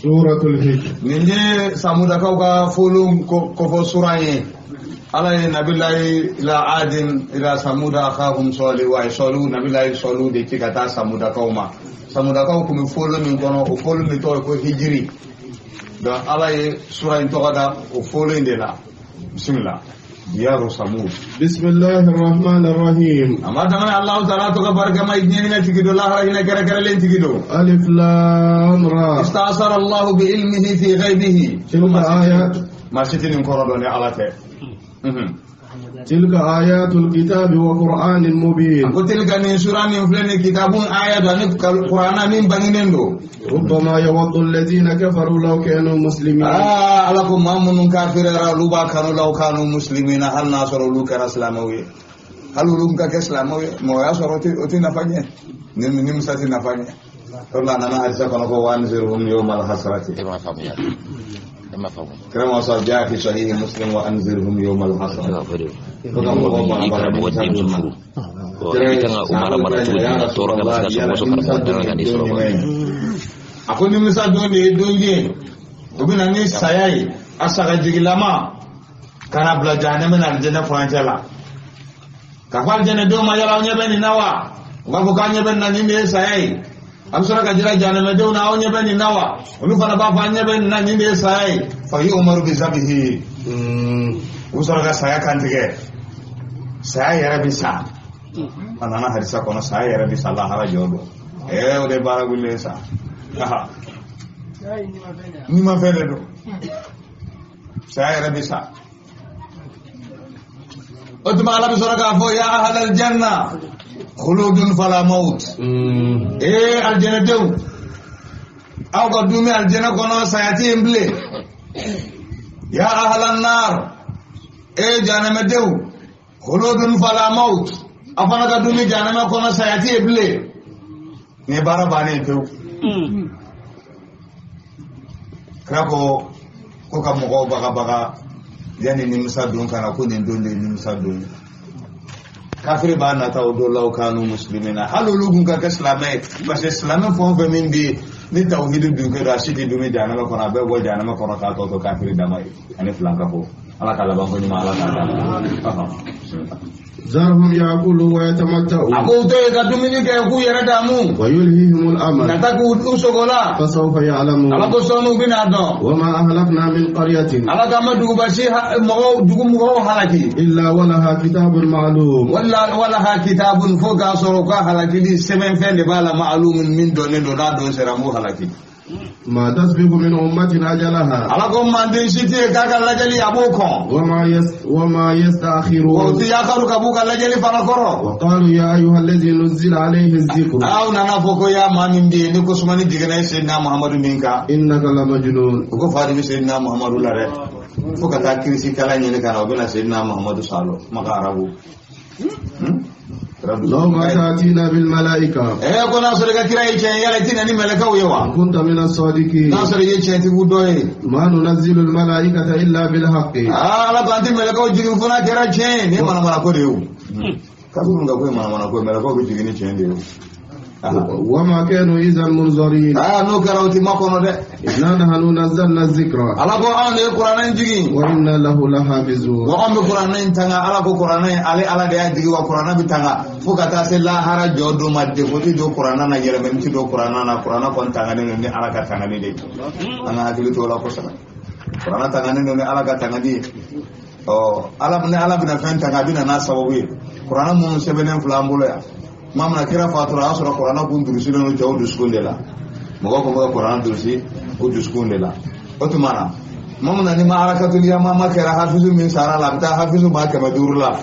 سورة الهجر. Nin ye samudakaw ka folon kofɔ suran ye. Ala ye nabilayi ila adin ila samuda akhahum sɔli wa sɔlu, nabilayi sɔlu de ci ka taa samudakaw ma. Samudakaw tun bɛ folon min kɔnɔ, o folon de tɔgɔ ye ko hijiri. Donc Ala ye sura in tɔgɔ da o folon in de la. Bisimila, diyaru samud. بسم الله الرحمن الرحيم. A ma daminɛ Alahu taala tɔgɔ barikama, diɲɛ hinɛ tigi don, lahara hinɛ kɛrɛnkɛrɛnlen tigi don. ألف لام را. استأثر الله بعلمه في غيبه. تلك آيات Maa si tɛ nin kɔrɔ dɔn ni Ala tɛ. تلك آيات الكتاب وقرآن مبين. Ko تلك, nin sura min filɛ nin, kitabun aya don ani Kurana min bangenen don. ربما يود الذين كفروا لو كانوا مسلمين. Aa, Ala ko maa minnu kafiriyara, olu b'a kanu لو كانوا مسلمين, hali n'a sɔrɔ olu kɛra silamɛw ye, hali olu ka kɛ silamɛw ye. Mɔgɔ y'a sɔrɔ o tɛ nafa ɲɛ ni nimisa tɛ nafa ɲɛ. O de la a nana hadisa kɔnɔ ko وأنذرهم يوم الحسرة. E m'a faamuya, e m'a faamu. Kira sɔ جاء في صحيح مسلم وأنذرهم يوم الحسرة. Ko ka mɔgɔw I bana bana karamɔgɔ nimisa denmuso don ma. furu. I kan ka o mara mara cogo jumɛn na, tɔɔrɔ kana se ka sɔrɔ muso karamɔgɔ danga ka n'i sɔrɔ wa? A ko nimisa don de ye don ye, o bɛ na ni saya ye, a sagajigilama ka na bila jahanɛmɛ na alijɛnɛ furancɛ la, ka fɔ alijɛnɛdenw ma: yala aw ɲɛ bɛ nin na wa? U b'a fɔ k'an ɲɛ bɛ nin na, nin de ye saya ye. A bɛ sɔrɔ ka jira jahanɛmɛdenw na: aw ɲɛ bɛ nin na wa? Olu fana b'a fɔ an ɲɛ bɛ nin na, nin de ye saya ye. فيؤمر بذبحه. U bɛ sɔrɔ ka saya kantigɛ, saya yɛrɛ bɛ sa. A nana hadisa kɔnɔ, saya yɛrɛ bɛ sa lahara jɔ don. O de ye baara wulilen ye sa. Nimafɛn de don, saya yɛrɛ bɛ sa. O tuma Ala bɛ sɔrɔ k'a fɔ: يا أهل الجنة خلود فلا موت. Ee, alijɛnɛdenw, aw ka dumuni alijɛnɛ kɔnɔ, saya tɛ yen bilen. يا أهل النار, ee jahanɛmɛdenw, خلود فلا موت, aw fana ka dumuni jahanɛmɛ kɔnɔ, saya tɛ yen bilen. Nin ye baara bannen ye pewu. Kira ko ka mɔgɔw bagabaga yanni nimisa don ka na, ko nin don de ye nimisa don ye. Kafiri b'a nata o don لو كانوا مسلمين, hali olu kun ka kɛ silamɛ ye, parce que silamɛ fɛn o fɛn min bɛ yen ni tawhidi dun kɛ don, a si tɛ dumuni jahanama kɔnɔ. A bɛɛ bɔ jahanama kɔnɔ k'a tɔ to kafiri dama ye ani filankafo. Ala ka laban ko ɲuman Ala k'a d'a ma. ذرهم يأكلوا ويتمتعوا. A ko u to yen ka dumuni kɛ k'u yɛrɛ damu. ويلههم الأمل. Nata k'u sogo la. فسوف يعلمون. Ala ko sɔnni u bɛna dɔn. وما أهلكنا من قرية Ala k'an ma duguba si mɔgɔw, dugu mɔgɔw halaki إلا ولها كتاب معلوم. ولا ولها كتاب, fo k'a sɔrɔ u ka halakili sɛbɛn fɛn de b'a la, معلوم, min dɔnnen don. N'a don sera, n b'u halaki. ما تسبق من أمة أجلها. Ala ko manden si tɛ yen k'a ka lajɛli a b'o kɔn. وما O يستأخرون. ti yakaru ka b'u ka lajɛli fana kɔrɔ. وقالوا يا أيها الذي نزل عليه الذكر. Aw nana fɔ ko ya maa min bɛ yen ni ko sumani jiginna ye Seydina Muhamadu min kan. إنك لمجنون. U ko fa de bɛ Seydina Muhamadu la dɛ, fo ka taa kirisi kala ɲini ka na, o bɛna Seydina Muhamadu salo maka arabu. لو ما تأتينا بالملائكة. Ko n'a sɔrɔ i ka kira ye tiɲɛ ye, yala i tɛ na ni mɛlɛkɛw ye wa? إن كنت من الصادقين. N'a sɔrɔ i ye tiɲɛtigiw dɔ ye. ما ننزل الملائكة إلا بالحق. Aa, Ala ko an tɛ mɛlɛkɛw jigin fo n'a kɛra tiɲɛ ye. Nin ye manamana ko de ye o. Kafiriw ka ko ye manamana ko ye, mɛlɛkɛw bɛ jigin ni tiɲɛ de ye o. وما كانوا إذا منظرين. Aa, n'o kɛra, o ti makɔnɔ dɛ. إنا نحن نزلنا الذكر. Ala ko anw de ye kuranɛ in jigin. وإنا له لحافظون. Wa anw bɛ kuranɛ in tanga. Ala ko kuranɛ in, ale Ala de y'a jigin, wa kuranɛ bɛ tanga fo ka taa se lahara jɔ don ma. Defo ti don kuranɛ na, yɛlɛmani ti don kuranɛ na. Kuranɛ kɔni tanganen don ni Ala ka tangani de ye. An ka hakili t'o la kosɛbɛ. Kuranɛ tanganen don ni Ala ka tangani ye. Ɔ, Ala ni Ala bɛna fɛn tanga, a bɛ na n'a sababu ye. Kuranɛ minnu sɛbɛnnen filɛ an bolo yan, tuma min na kira fatura, o y'a sɔrɔ kuranɛ kun durusilen don cɛw dusukun de la. Mɔgɔw kun bɛ ka kuranɛ durusi u dusukun de la. O tuma na, tuma min na ni ma arakatuli yamama kɛra, hafizu min sara la, a bɛ taa hafizu maa 500 la.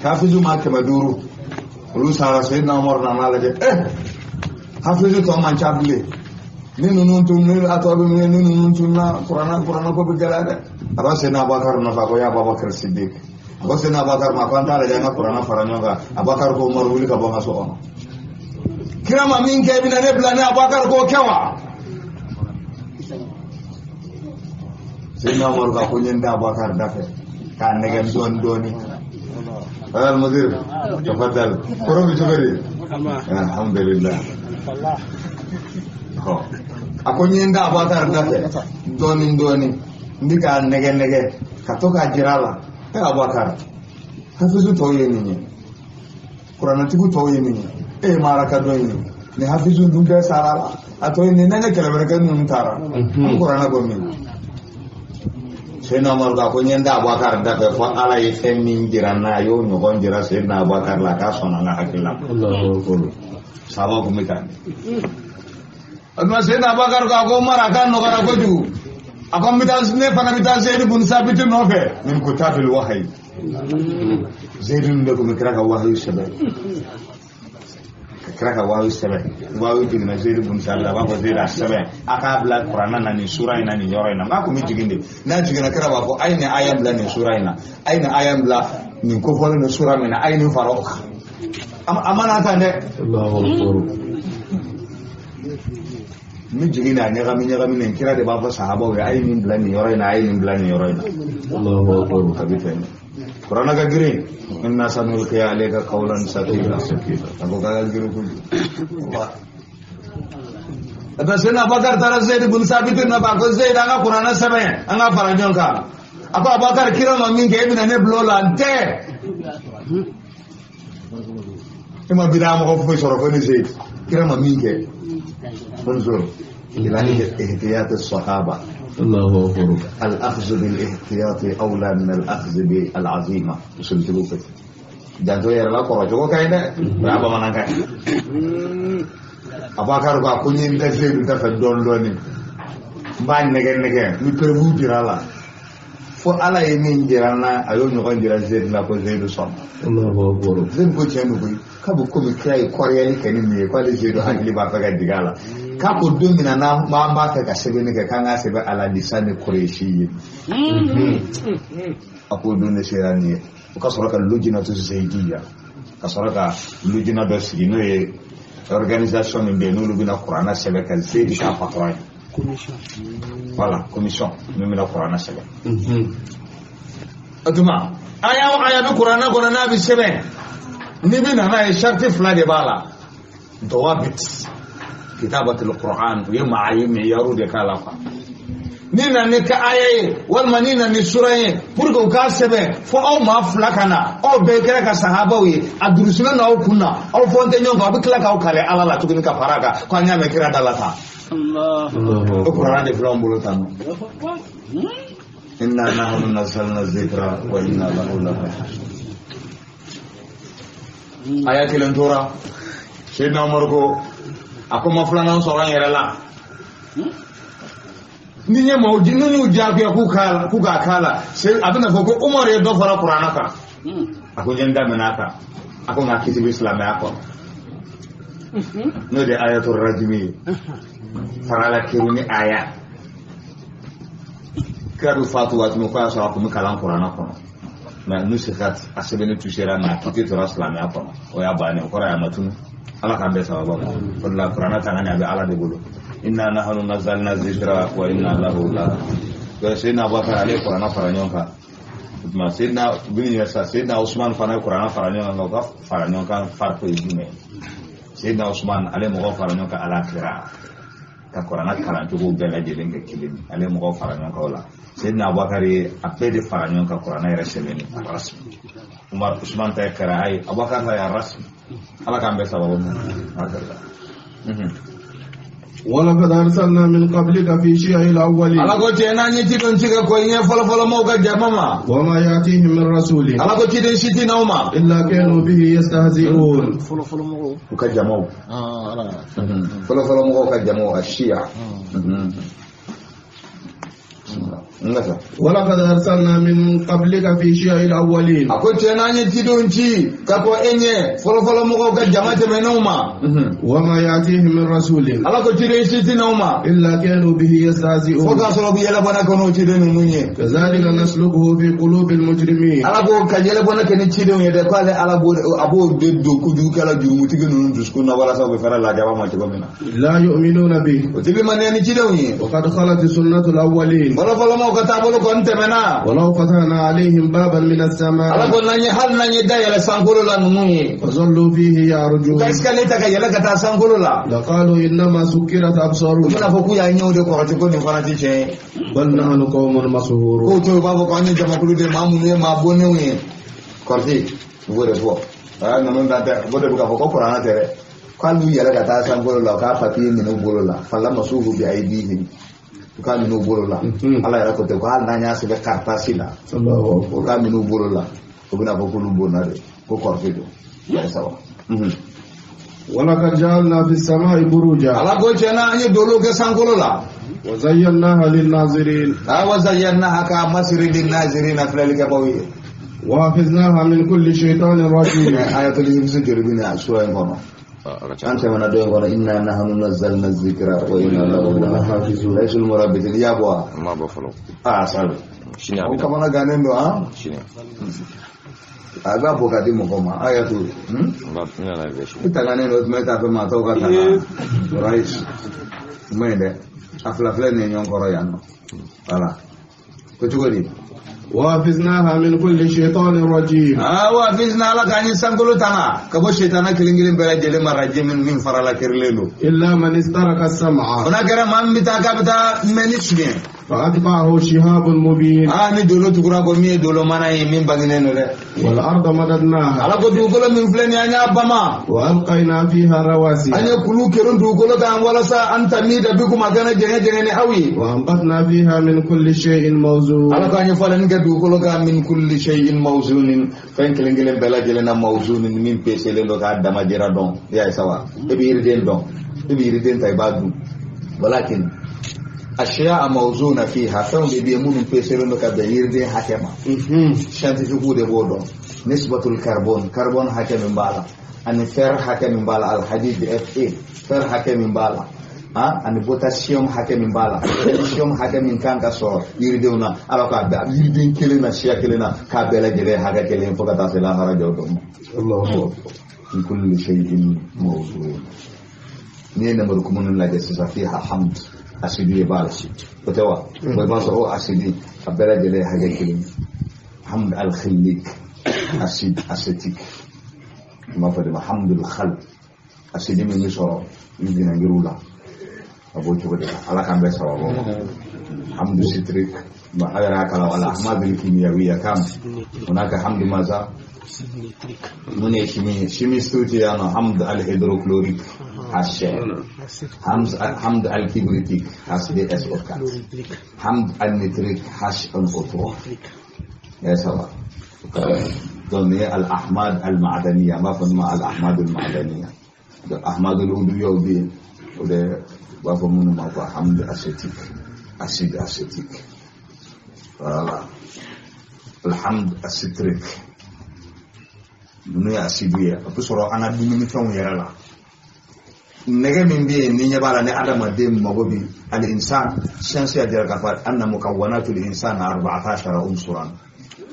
Hafizu maa 500 olu sara. Seyidina Umaru nana lajɛ, hafizu tɔ man ca bilen. Ni ninnu tun ni a tɔ bɛ min, ni ninnu tun na, kuranɛ ko bɛ gɛlɛya dɛ. A b'a Seyidina Abubakar nɔfɛ, a ko ya Abubakar Sidik. A ko Seyidina Abubakar ma ko an t'a lajɛ an ka kuranɛ fara ɲɔgɔn kan. Abubakar ko Umaru, wuli ka bɔ n ka so kɔnɔ. Kira ma min kɛ, i bɛna ne bila ne Abubakar k'o kɛ wa? Seyidina Umaru ka ko n ye n da Abubakar da fɛ k'a nɛgɛ dɔɔni dɔɔni. المدير تفضل, kɔrɔ bɛ cogo di? Alhamdulillah. A ko n ye n da Abubakar da fɛ dɔɔni dɔɔni, n bɛ k'a nɛgɛ nɛgɛ ka to k'a jira a la. E Abubakar, hafizu tɔw ye nin ye, kuranɛtigiw tɔw ye nin ye, e ye maraka dɔ ye nin, ni hafizu dun bɛɛ sara la, a tɔ ye nin, n'an ye kɛlɛ wɛrɛ kɛ ninnu taara, an kuranɛ bɔ min? Seydina Umaru ko n ye n da Abubakar da fɛ fo Ala ye fɛn min jira n na, a y'o ɲɔgɔn jira Seydina Abubakar la, k'a sɔnna n ka hakili la. Sababu kun bɛ tan. O tuma Seydina Abubakar ko a ko Umaru, a k'a nɔgɔyara kojugu. A ko n bɛ taa, ne fana bɛ taa Zeyidu bun Sabiti nɔfɛ min kutabil wahayi. Zeyidu ninnu de tun bɛ kira ka wahayi sɛbɛn. Ka kira ka wahayi sɛbɛn. Wahayi jiginna Zeyidu bun Sabiti, a b'a fɔ Zeyidu a sɛbɛn, a k'a bila kuranɛ na nin sura in na nin yɔrɔ in na. N k'a kun bɛ jigin de. N'a jiginna, kira b'a fɔ a ye nin aya bila nin sura in na, a ye nin aya bila nin kofɔlen don sura min na, a ye nin fara o kan. A mana tan dɛ. Ni jigin n'a ɲagami ɲagami nin, kira de b'a fɔ sahabaw ye a ye nin bila nin yɔrɔ in na, a ye nin bila nin yɔrɔ in na. A bɛ fɛn kuranɛ ka girin. Inna sanulqi alayka qawlan thaqila. A ko k'a ka girin kojugu. A bɛ Seydina Abubakar taara Zeyid bun Sabiti nɔfɛ, a ko Zeyid, an ka kuranɛ sɛbɛn, an ka fara ɲɔgɔn kan. A ko Abubakar, kira ma min kɛ, e bɛna ne bila o la, n tɛ. E ma bida mɔgɔ foyi sɔrɔ fo ni Zeyid. Kira ma min kɛ. انظر إلى احتياط الصحابة. الله أكبر. الأخذ بالاحتياط أولى من الأخذ بالعزيمة. وصلت لك. Janto yɛrɛ la kɔrɔ cogo ka ɲi dɛ, o y'a bamanankan ye. Abubakar ko a ko n ye n da Seyidu ta fɛ dɔɔni dɔɔni, n b'a nɛgɛ nɛgɛ, n bɛ preuve jira a la. Fo Ala ye min jira n na, a y'o ɲɔgɔn jira Seyidu la, ko Seyidu sɔnna. Allahu akbar. Seyidu ko tiɲɛ don koyi, k'a bɛ komi kira ye kɔrɔyali kɛ ni nin ye, k'ale Seyidu hakili b'a fɛ ka jigin a la. K'a ko don min na n'an b'a fɛ ka sɛbɛnni kɛ, k'an k'a sɛbɛn ala lisani Kuresi ye. A k'o don de sera nin ye. O ka sɔrɔ ka lujinatu Zeyidiya, ka sɔrɔ ka lujina dɔ sigi, n'o ye organisation min bɛ yen n'olu bɛna kuranɛ sɛbɛn ka Zeyidi k'a patron ye. Voilà, commission min bɛna kuranɛ sɛbɛn. O tuma aya o aya bɛ kuranɛ kɔnɔ n'a bɛ sɛbɛn, n'i bɛ na n'a ye, sariti fila de b'a la. Dawabit kitabatul Qur'an, u ye maa ye miyaru de k'a la quoi. Ni nana ni ka aya ye walima ni nana ni sura ye pour que u k'a sɛbɛn, fo aw maa fila ka na, aw bɛɛ kɛra ka sahabaw ye, a durusilen don aw kun na, aw fɔ tɛ ɲɔgɔn kan, aw bɛ tila k'aw kale Ala la tuguni ka fara a kan ko an y'a mɛn kira da la tan. O kuranɛ de filɛ anw bolo tan nɔ. Inna nahnu nazzalna zikra wa inna lahu lahafizun. Aya kelen tora. Seydina Umaru ko a ko ma filanan sɔrɔ n yɛrɛ la. Ni ɲɛ maaw n'u y'u diyagoya k'u k'a k'a la, a bɛna fɔ ko Umaru ye dɔ fara kuranɛ kan. A ko n ye n da minɛ a kan. A ko nka kiti bɛ silamɛya kɔnɔ. N'o de ye ayatul rajimi ye. Farala kiri ni aya. Kira bɛ fatu waati min, ko y'a sɔrɔ a kun bɛ kalan kuranɛ kɔnɔ. Mɛ nusikat, a sɛbɛnni tusera, mɛ a kiti tora silamɛya kɔnɔ. O y'a bannen, o kɔrɔ ye a ma tunu. Ala k'an bɛɛ sababa ma. O de la kuranɛ tangani a bɛ Ala de bolo. Inna nahnu nazzalna zikra wa inna lahu lahafizun. Seydina Abubakar ale ye kuranɛ fara ɲɔgɔn kan. O tuma Seydina bin yɛrɛ Seydina Usman fana ye kuranɛ fara ɲɔgɔn kan. O ka fara ɲɔgɔn kan fariko ye jumɛn ye? Seydina Usman ale mɔgɔw fara ɲɔgɔn kan ala kira ka kuranɛ kalancogo bɛɛ lajɛlen kɛ kelen ye. Ale mɔgɔw fara ɲɔgɔn kan o la. Seydina Abubakar ye a bɛɛ de fara ɲɔgɔn kan kuranɛ yɛrɛ sɛbɛnni rasmi. Umar Usman ta ye kira ye, Abubakar ta ye rasmi. Ala k'an bɛɛ sababu ma. ولقد أرسلنا من قبلك في شيع الأولين. Ala ko tiɲɛ n'an ye ciden ci ka kɔ ɲɛ fɔlɔfɔlɔ maaw ka jama ma. وما يأتيهم من رسول. Ala ko ciden si tɛ n'aw ma. إلا كانوا به يستهزئون. U ka jamaw. Fɔlɔfɔlɔ mɔgɔw ka jamaw a siya. ولقد أرسلنا من قبلك في شيع الأولين. A ko tiɲɛ n'an ye cidenw ci ka kɔ e ɲɛ fɔlɔfɔlɔ mɔgɔw ka jama tɛmɛnenw ma. وما يأتيهم من رسول. Ala ko ciden si tɛ n'aw ma. إلا كانوا به يستهزئون. Fo k'a sɔrɔ u bɛ yɛlɛbɔnna kɛ n'o ciden ninnu ye. كذلك نسلكه في قلوب المجرمين. Ala ko ka yɛlɛbɔnna kɛ ni cidenw ye dɛ, k'ale Ala b'o a b'o de don kojugukɛla jurumutigi ninnu dusukun na walasa u bɛ fɛrɛ lajaba ma cogo min na. لا يؤمنون به. O tɛ limaniya ni cidenw ye. وقد خلت سنة الأولين. Fɔlɔfɔlɔ maaw maaw ka taabolo kɔni tɛmɛna. ولو فتحنا عليهم بابا من السماء. Ala ko n'an ye hali n'an ye da yɛlɛ sankolo la ninnu ye. فظلوا فيه U ka يعرجون. escalier ta ka yɛlɛ ka taa sankolo la. لقالوا إنما سكرت U bɛna أبصارنا. fɔ k'u y'a ɲɛw de kɔrɔti ko nin fana ti tiɲɛ ye. بل نحن قوم مسحورون. K'o to yen u b'a fɔ k'an ye jamakulu de ye maa minnu ye maa bonnenw ye. Kɔrɔti u b'o de fɔ. Aa ninnu dan tɛ o de bɛ k'a fɔ ko kuranɛ tɛ dɛ. K'ale y'u yɛlɛ ka taa sankolo la u k'a papiye minɛ u bolo la. Falamasuhu bi aydihim. U k'a minɛ u bolo la. Ala yɛrɛ ko ten ko hali n'an y'a sɛbɛn karitasi la. الله أكبر. U k'a minɛ u bolo la. U bɛna fɔ k'olu bonna de ko kɔrɔti don. Yɛrɛ saba. ولقد جعلنا في السماء بروجا. Ala ko tiɲɛna an ye dolo kɛ sankolo la. وزيناها للناظرين. Awa zayyanaha ka masiri linnazirina filɛlikɛbaw ye. وحفظناها من كل شيطان رجيم. Ayatul hifz joli bɛ na sura in kɔnɔ. A ka ca. An tɛmɛna dɔ in kɔnɔ inna nahnu nazzalna zikra wa inna lahu lahafizun. Laysul murabbitin i y'a bɔ wa? N m'a bɔ fɔlɔ. Aa sabe. Sini a O bɛ na. kamana gannen don han. Sini. A b'a bɔ ka di mɔgɔ ma ayatul. N b'a n nana bɛ sini. I tagannen don o tuma e t'a fɛ maa tɔw ka taga. Right. O ma ɲi dɛ. A fila filɛ nin ye ɲɔgɔn kɔrɔ yan nɔ. Voilà. Ko cogo di? وحفظناها من كل شيطان رجيم. Awa fisna ala k'an ye sankolo tanga ka bɔ setana kelen kelen bɛɛ lajɛlen ma rajɛ min farala kirilen don. إلا من استرق السمع. O n'a kɛra maa min bɛ taa k'a bɛ taa mɛn ni suɲɛ. فأتبعه شهاب مبين. Aa ni dolo tugura ko min ye dolo mana ye min bangenen don dɛ. والأرض مددناها. Ala ko dugukolo min filɛ nin ye an y'a bama. وألقينا فيها رواسي. An ye kulu kerun dugukolo kan walasa an tamida bikum a kana jɛngɛ jɛngɛ ni aw ye. وأنبتنا فيها من كل شيء موزون. Ala ko an ye falenni kɛ dugukolo kan min kulli shay'in mawzunin fɛn kelen kelen bɛɛ lajɛlen na mawzunin min peselen don k'a dama jira dɔn. I y'a ye sa wa? E bɛ yiriden dɔn. E bɛ yiriden ta i b'a dun. Walakin ashiya mawzuna fiha fɛnw de bɛ yen minnu peselen don ka bɛn yiriden hakɛ ma. Scientifique de b'o dɔn. Nisbatul carbone, carbone hakɛ min b'a la ani fer hakɛ min b'a la alhadid Fe, fer hakɛ min b'a la ani potassium hakɛ min b'a la, calcium hakɛ min kan ka sɔrɔ yiridenw na. Ala k'a bɛɛ yiriden kelen na siya kelen na k'a bɛɛ lajɛlen hakɛ kelen fo ka taa se lahara jɔ don ma. الله أكبر. Min kulli shay'in mawzun. N'i ye nɛnburu lajɛ sisan fiha hamd asidi ye b'a la o tɛ wa? I b'a sɔrɔ o asidi a bɛɛ lajɛlen ye hakɛ kelen. Hamd al-khillik acide acétique n b'a fɔ de ma hamdul khal asidi min bɛ sɔrɔ vinaigre la a b'o cogo de la. Ala k'an bɛɛ sababu ma. Hamdu citrique ma a yɛrɛ y'a kalan wala ahmadul kimiyawiya kam hunaka hamdu maza mun ye chimie chimiste ti yan nɔ hamd al-hydrochlorique HCl, hamd al-kibritique H2SO4, hamd al-nitrique HNO3. Ya saba. Donc nin ye al-ahmad al-ma'daniya n b'a fɔ nin ma al-ahmad al-ma'daniya. Donc ahmad al-uduyaw bɛ yen o de u b'a fɔ minnu ma ko hamd acétique acide acétique. Voilà. Alhamd acitrique ninnu ye acide ye a bɛ sɔrɔ an ka dumunifɛnw yɛrɛ la. Nɛgɛ min bɛ yen ni ɲɛ b'a la ni adamaden mago bi al-insan science y'a jira k'a fɔ anna mukawwanatul insan 14 unsuran.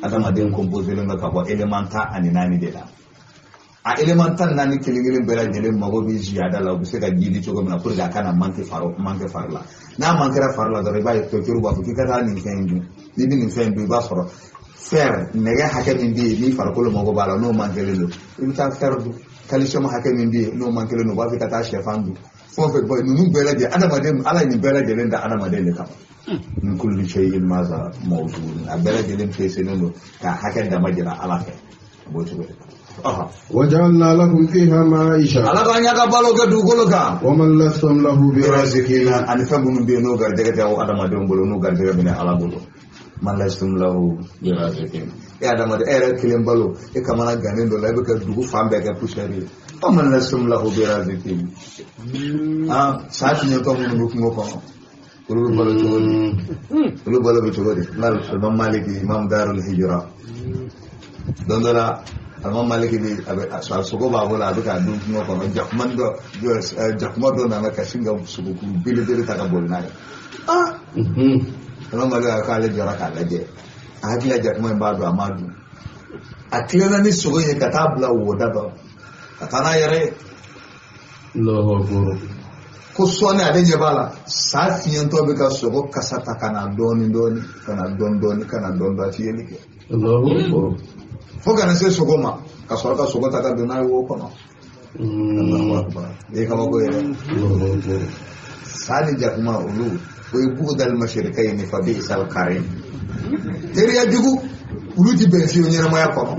Adamaden composé len bɛ ka bɔ élément 14 de la. A élément 14 kelen kelen bɛɛ lajɛlen mago bɛ ziyada la u bɛ se ka ji di cogo min na pour que a kana manquer fari la. N'a manquera fari la dɔrɔn i b'a ye docteur b'a fɔ k'i ka taa nin fɛn in dun. N'i bɛ nin fɛn in dun i b'a sɔrɔ fer nɛgɛ hakɛ min bɛ yen ni farikolo mago b'a la n'o manquelen don i bɛ taa fer dun. Calcium hakɛ min bɛ yen n'o manquelen don u b'a fɔ i ka taa sɛfan dun. Fɛn o fɛn bɔ ninnu bɛɛ lajɛlen adamaden ala ye nin bɛɛ lajɛlen da adamaden de kama. Min kulli shay'in maza mawzun a bɛɛ lajɛlen peselen don k'a hakɛ dama jira ala fɛ a b'o cogo de la. وجعلنا لكم فيها معيشة. Ala k'an y'a ka balo kɛ dugukolo kan. ومن لستم له برازقين. Ani fɛn minnu bɛ yen n'o garijɛgɛ tɛ aw adamadenw bolo n'o garijɛgɛ bɛ ala bolo. Man lastum lahu biraziqin. E adamaden e yɛrɛ kelen balo e kamana gannen dɔ la e bɛ ka dugu fan bɛɛ kɛ poussière ye. Wa man lastum lahu biraziqin. Saa tiɲɛtɔ minnu bɛ kungo kɔnɔ olu bɛ balo cogo di? Olu balo bɛ cogo di? Imam Maliki imam Darul Hijra don dɔ la Imam Maliki bi a bɛ a sogo b'a bolo a bɛ k'a dun kungo kɔnɔ jakuma dɔ nana ka sin ka sogokuru belebele ta ka boli n'a ye. Imam Maliki k'ale jɔra k'a lajɛ a hakili la jakuma in b'a dun a m'a dun. A tilenna ni sogo ye ka taa bila woda dɔ ka taa n'a yɛrɛ ye. Allahu akbar. Ko sɔɔni ale ɲɛ b'a la sa fiɲɛtɔ bɛ ka sogo kasa ta ka na dɔɔni dɔɔni ka na dɔɔni dɔɔni ka na dɔɔni dɔɔni a ti yeli kɛ. Fo ka na se sogo ma ka sɔrɔ ka sogo ta ka don n'a ye wo kɔnɔ. Allahu akbar. Nin ye kabako ye dɛ. Sa ni jakuma olu o ye bugudal mashirikayni fa bi'sal qarin. Teriya jugu olu ti bɛn fiyewu ɲɛnamaya kɔnɔ.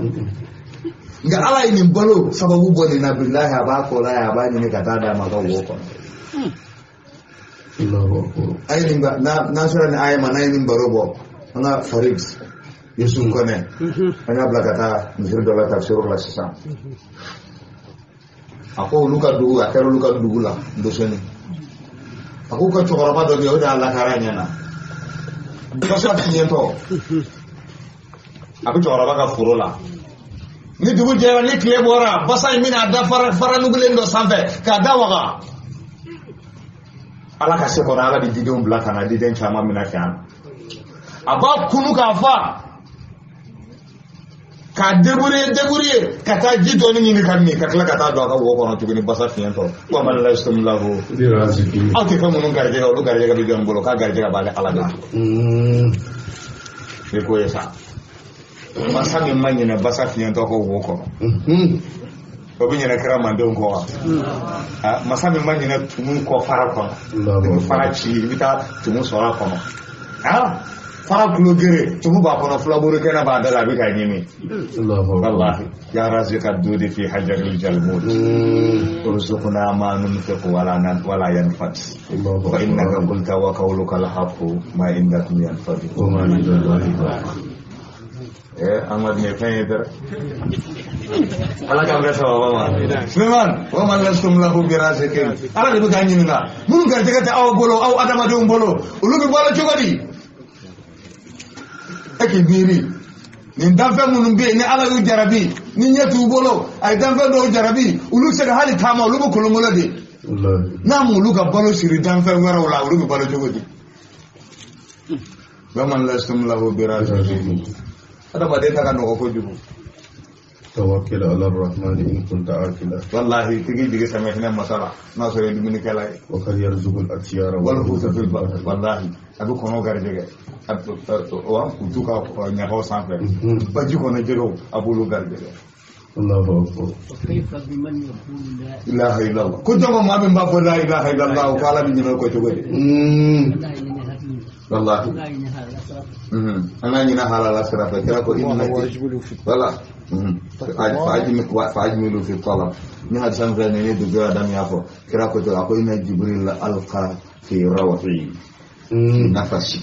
Nka ala ye nin balo sababu bɔ nin na bilahi a b'a kɔ la a b'a ɲini ka taa d'a ma a ka wo kɔnɔ. A ye nin n'an sera nin aya ma n'a ye nin baro bɔ an ka Farid Yusuf Kɔnɛ an y'a bila ka taa misiri dɔ la tafsir la sisan. A ko olu ka dugu a kɛra olu ka dugu la Dosoni. A ko ka cɛkɔrɔba dɔ bɛ yen o de y'a lakara ɲɛna. Basa fiɲɛtɔ a bɛ cɛkɔrɔba ka foro la. Ni dugu jɛra ni tile bɔra basa in bɛna a da fara nugulen dɔ sanfɛ k'a da waga. Ala ka se kɔrɔ ala bɛ didenw bila ka na diden caman minɛ kɛ an. A b'a kunu k'a fa k'a débrouiller ka taa ji dɔɔni ɲini ka min ka tila ka taa don a ka wo kɔnɔ tuguni basa fiɲɛtɔ. Wa man lastum lahu. Aw tɛ fɛn minnu garijɛgɛ olu garijɛgɛ bɛ jɔn bolo k'a garijɛgɛ b'ale ala de bolo. Ni ko ye sa. Masa min ma ɲinɛ basa fiɲɛtɔ kɔ wo kɔnɔ. O bɛ ɲinɛ kira mandenw kɔ wa? Masa min ma ɲinɛ tumu kɔ fara kɔnɔ. I bɛ fara ci i bɛ taa tumu sɔrɔ a kɔnɔ. Fara kulo gere tumu b'a kɔnɔ filaburu kɛnɛ b'a da la a bɛ k'a ɲimi. Wallahi ya razika dudi fi hajaril jalmud. Urzuqna ma nunfiqu wala wala yanfad. Wa innaka qulta wa qawluka al-haqqu ma indakum yanfad. Wa ma indallahi baq. An ka nin fɛn ye dɛ. Ala k'an bɛɛ sababa ma. Suleiman wa man lastum lahu biraziqin. Ala de bɛ k'an ɲininka minnu garijɛgɛ tɛ aw bolo aw adamadenw bolo olu bɛ balo cogo di? E k'i miiri nin danfɛn minnu bɛ yen ni ala y'u jarabi ni ɲɛ t'u bolo a ye danfɛn dɔw jarabi olu tɛ se ka hali taama olu bɛ kolonkolo de. N'a m'olu ka balo siri danfɛn wɛrɛw la olu bɛ balo cogo di? Wa man lastum lahu biraziqin. Adamaden ta ka nɔgɔ kojugu. Tawakkal ala rahman in kunta akila. Wallahi tigi jigi sɛmɛ hinɛ masa la n'a sɔrɔ ye dumunikɛla ye. Wa kad yarzuqul atyara wal huta fil bahr. Wallahi a bɛ kɔnɔ garijɛgɛ wa kutu ka ɲagaw sanfɛ baji kɔnɔ jɛgɛw a b'olu garijɛgɛ. Allahu akbar. Kayfa biman yaqulu la ilaha illallah. Ko jɔn ko maa min b'a fɔ la ilaha illallah ko ala bɛ ɲinɛ o kɔ cogo di? Wallahi. An ka ɲinɛ halala sira fɛ kira ko inna wala fa'ajmilu fi talab. Ni hadisan filɛ nin ye ni dugu Adam y'a fɔ kira ko ten a ko inna Jibril alqa fi rawhi nafasi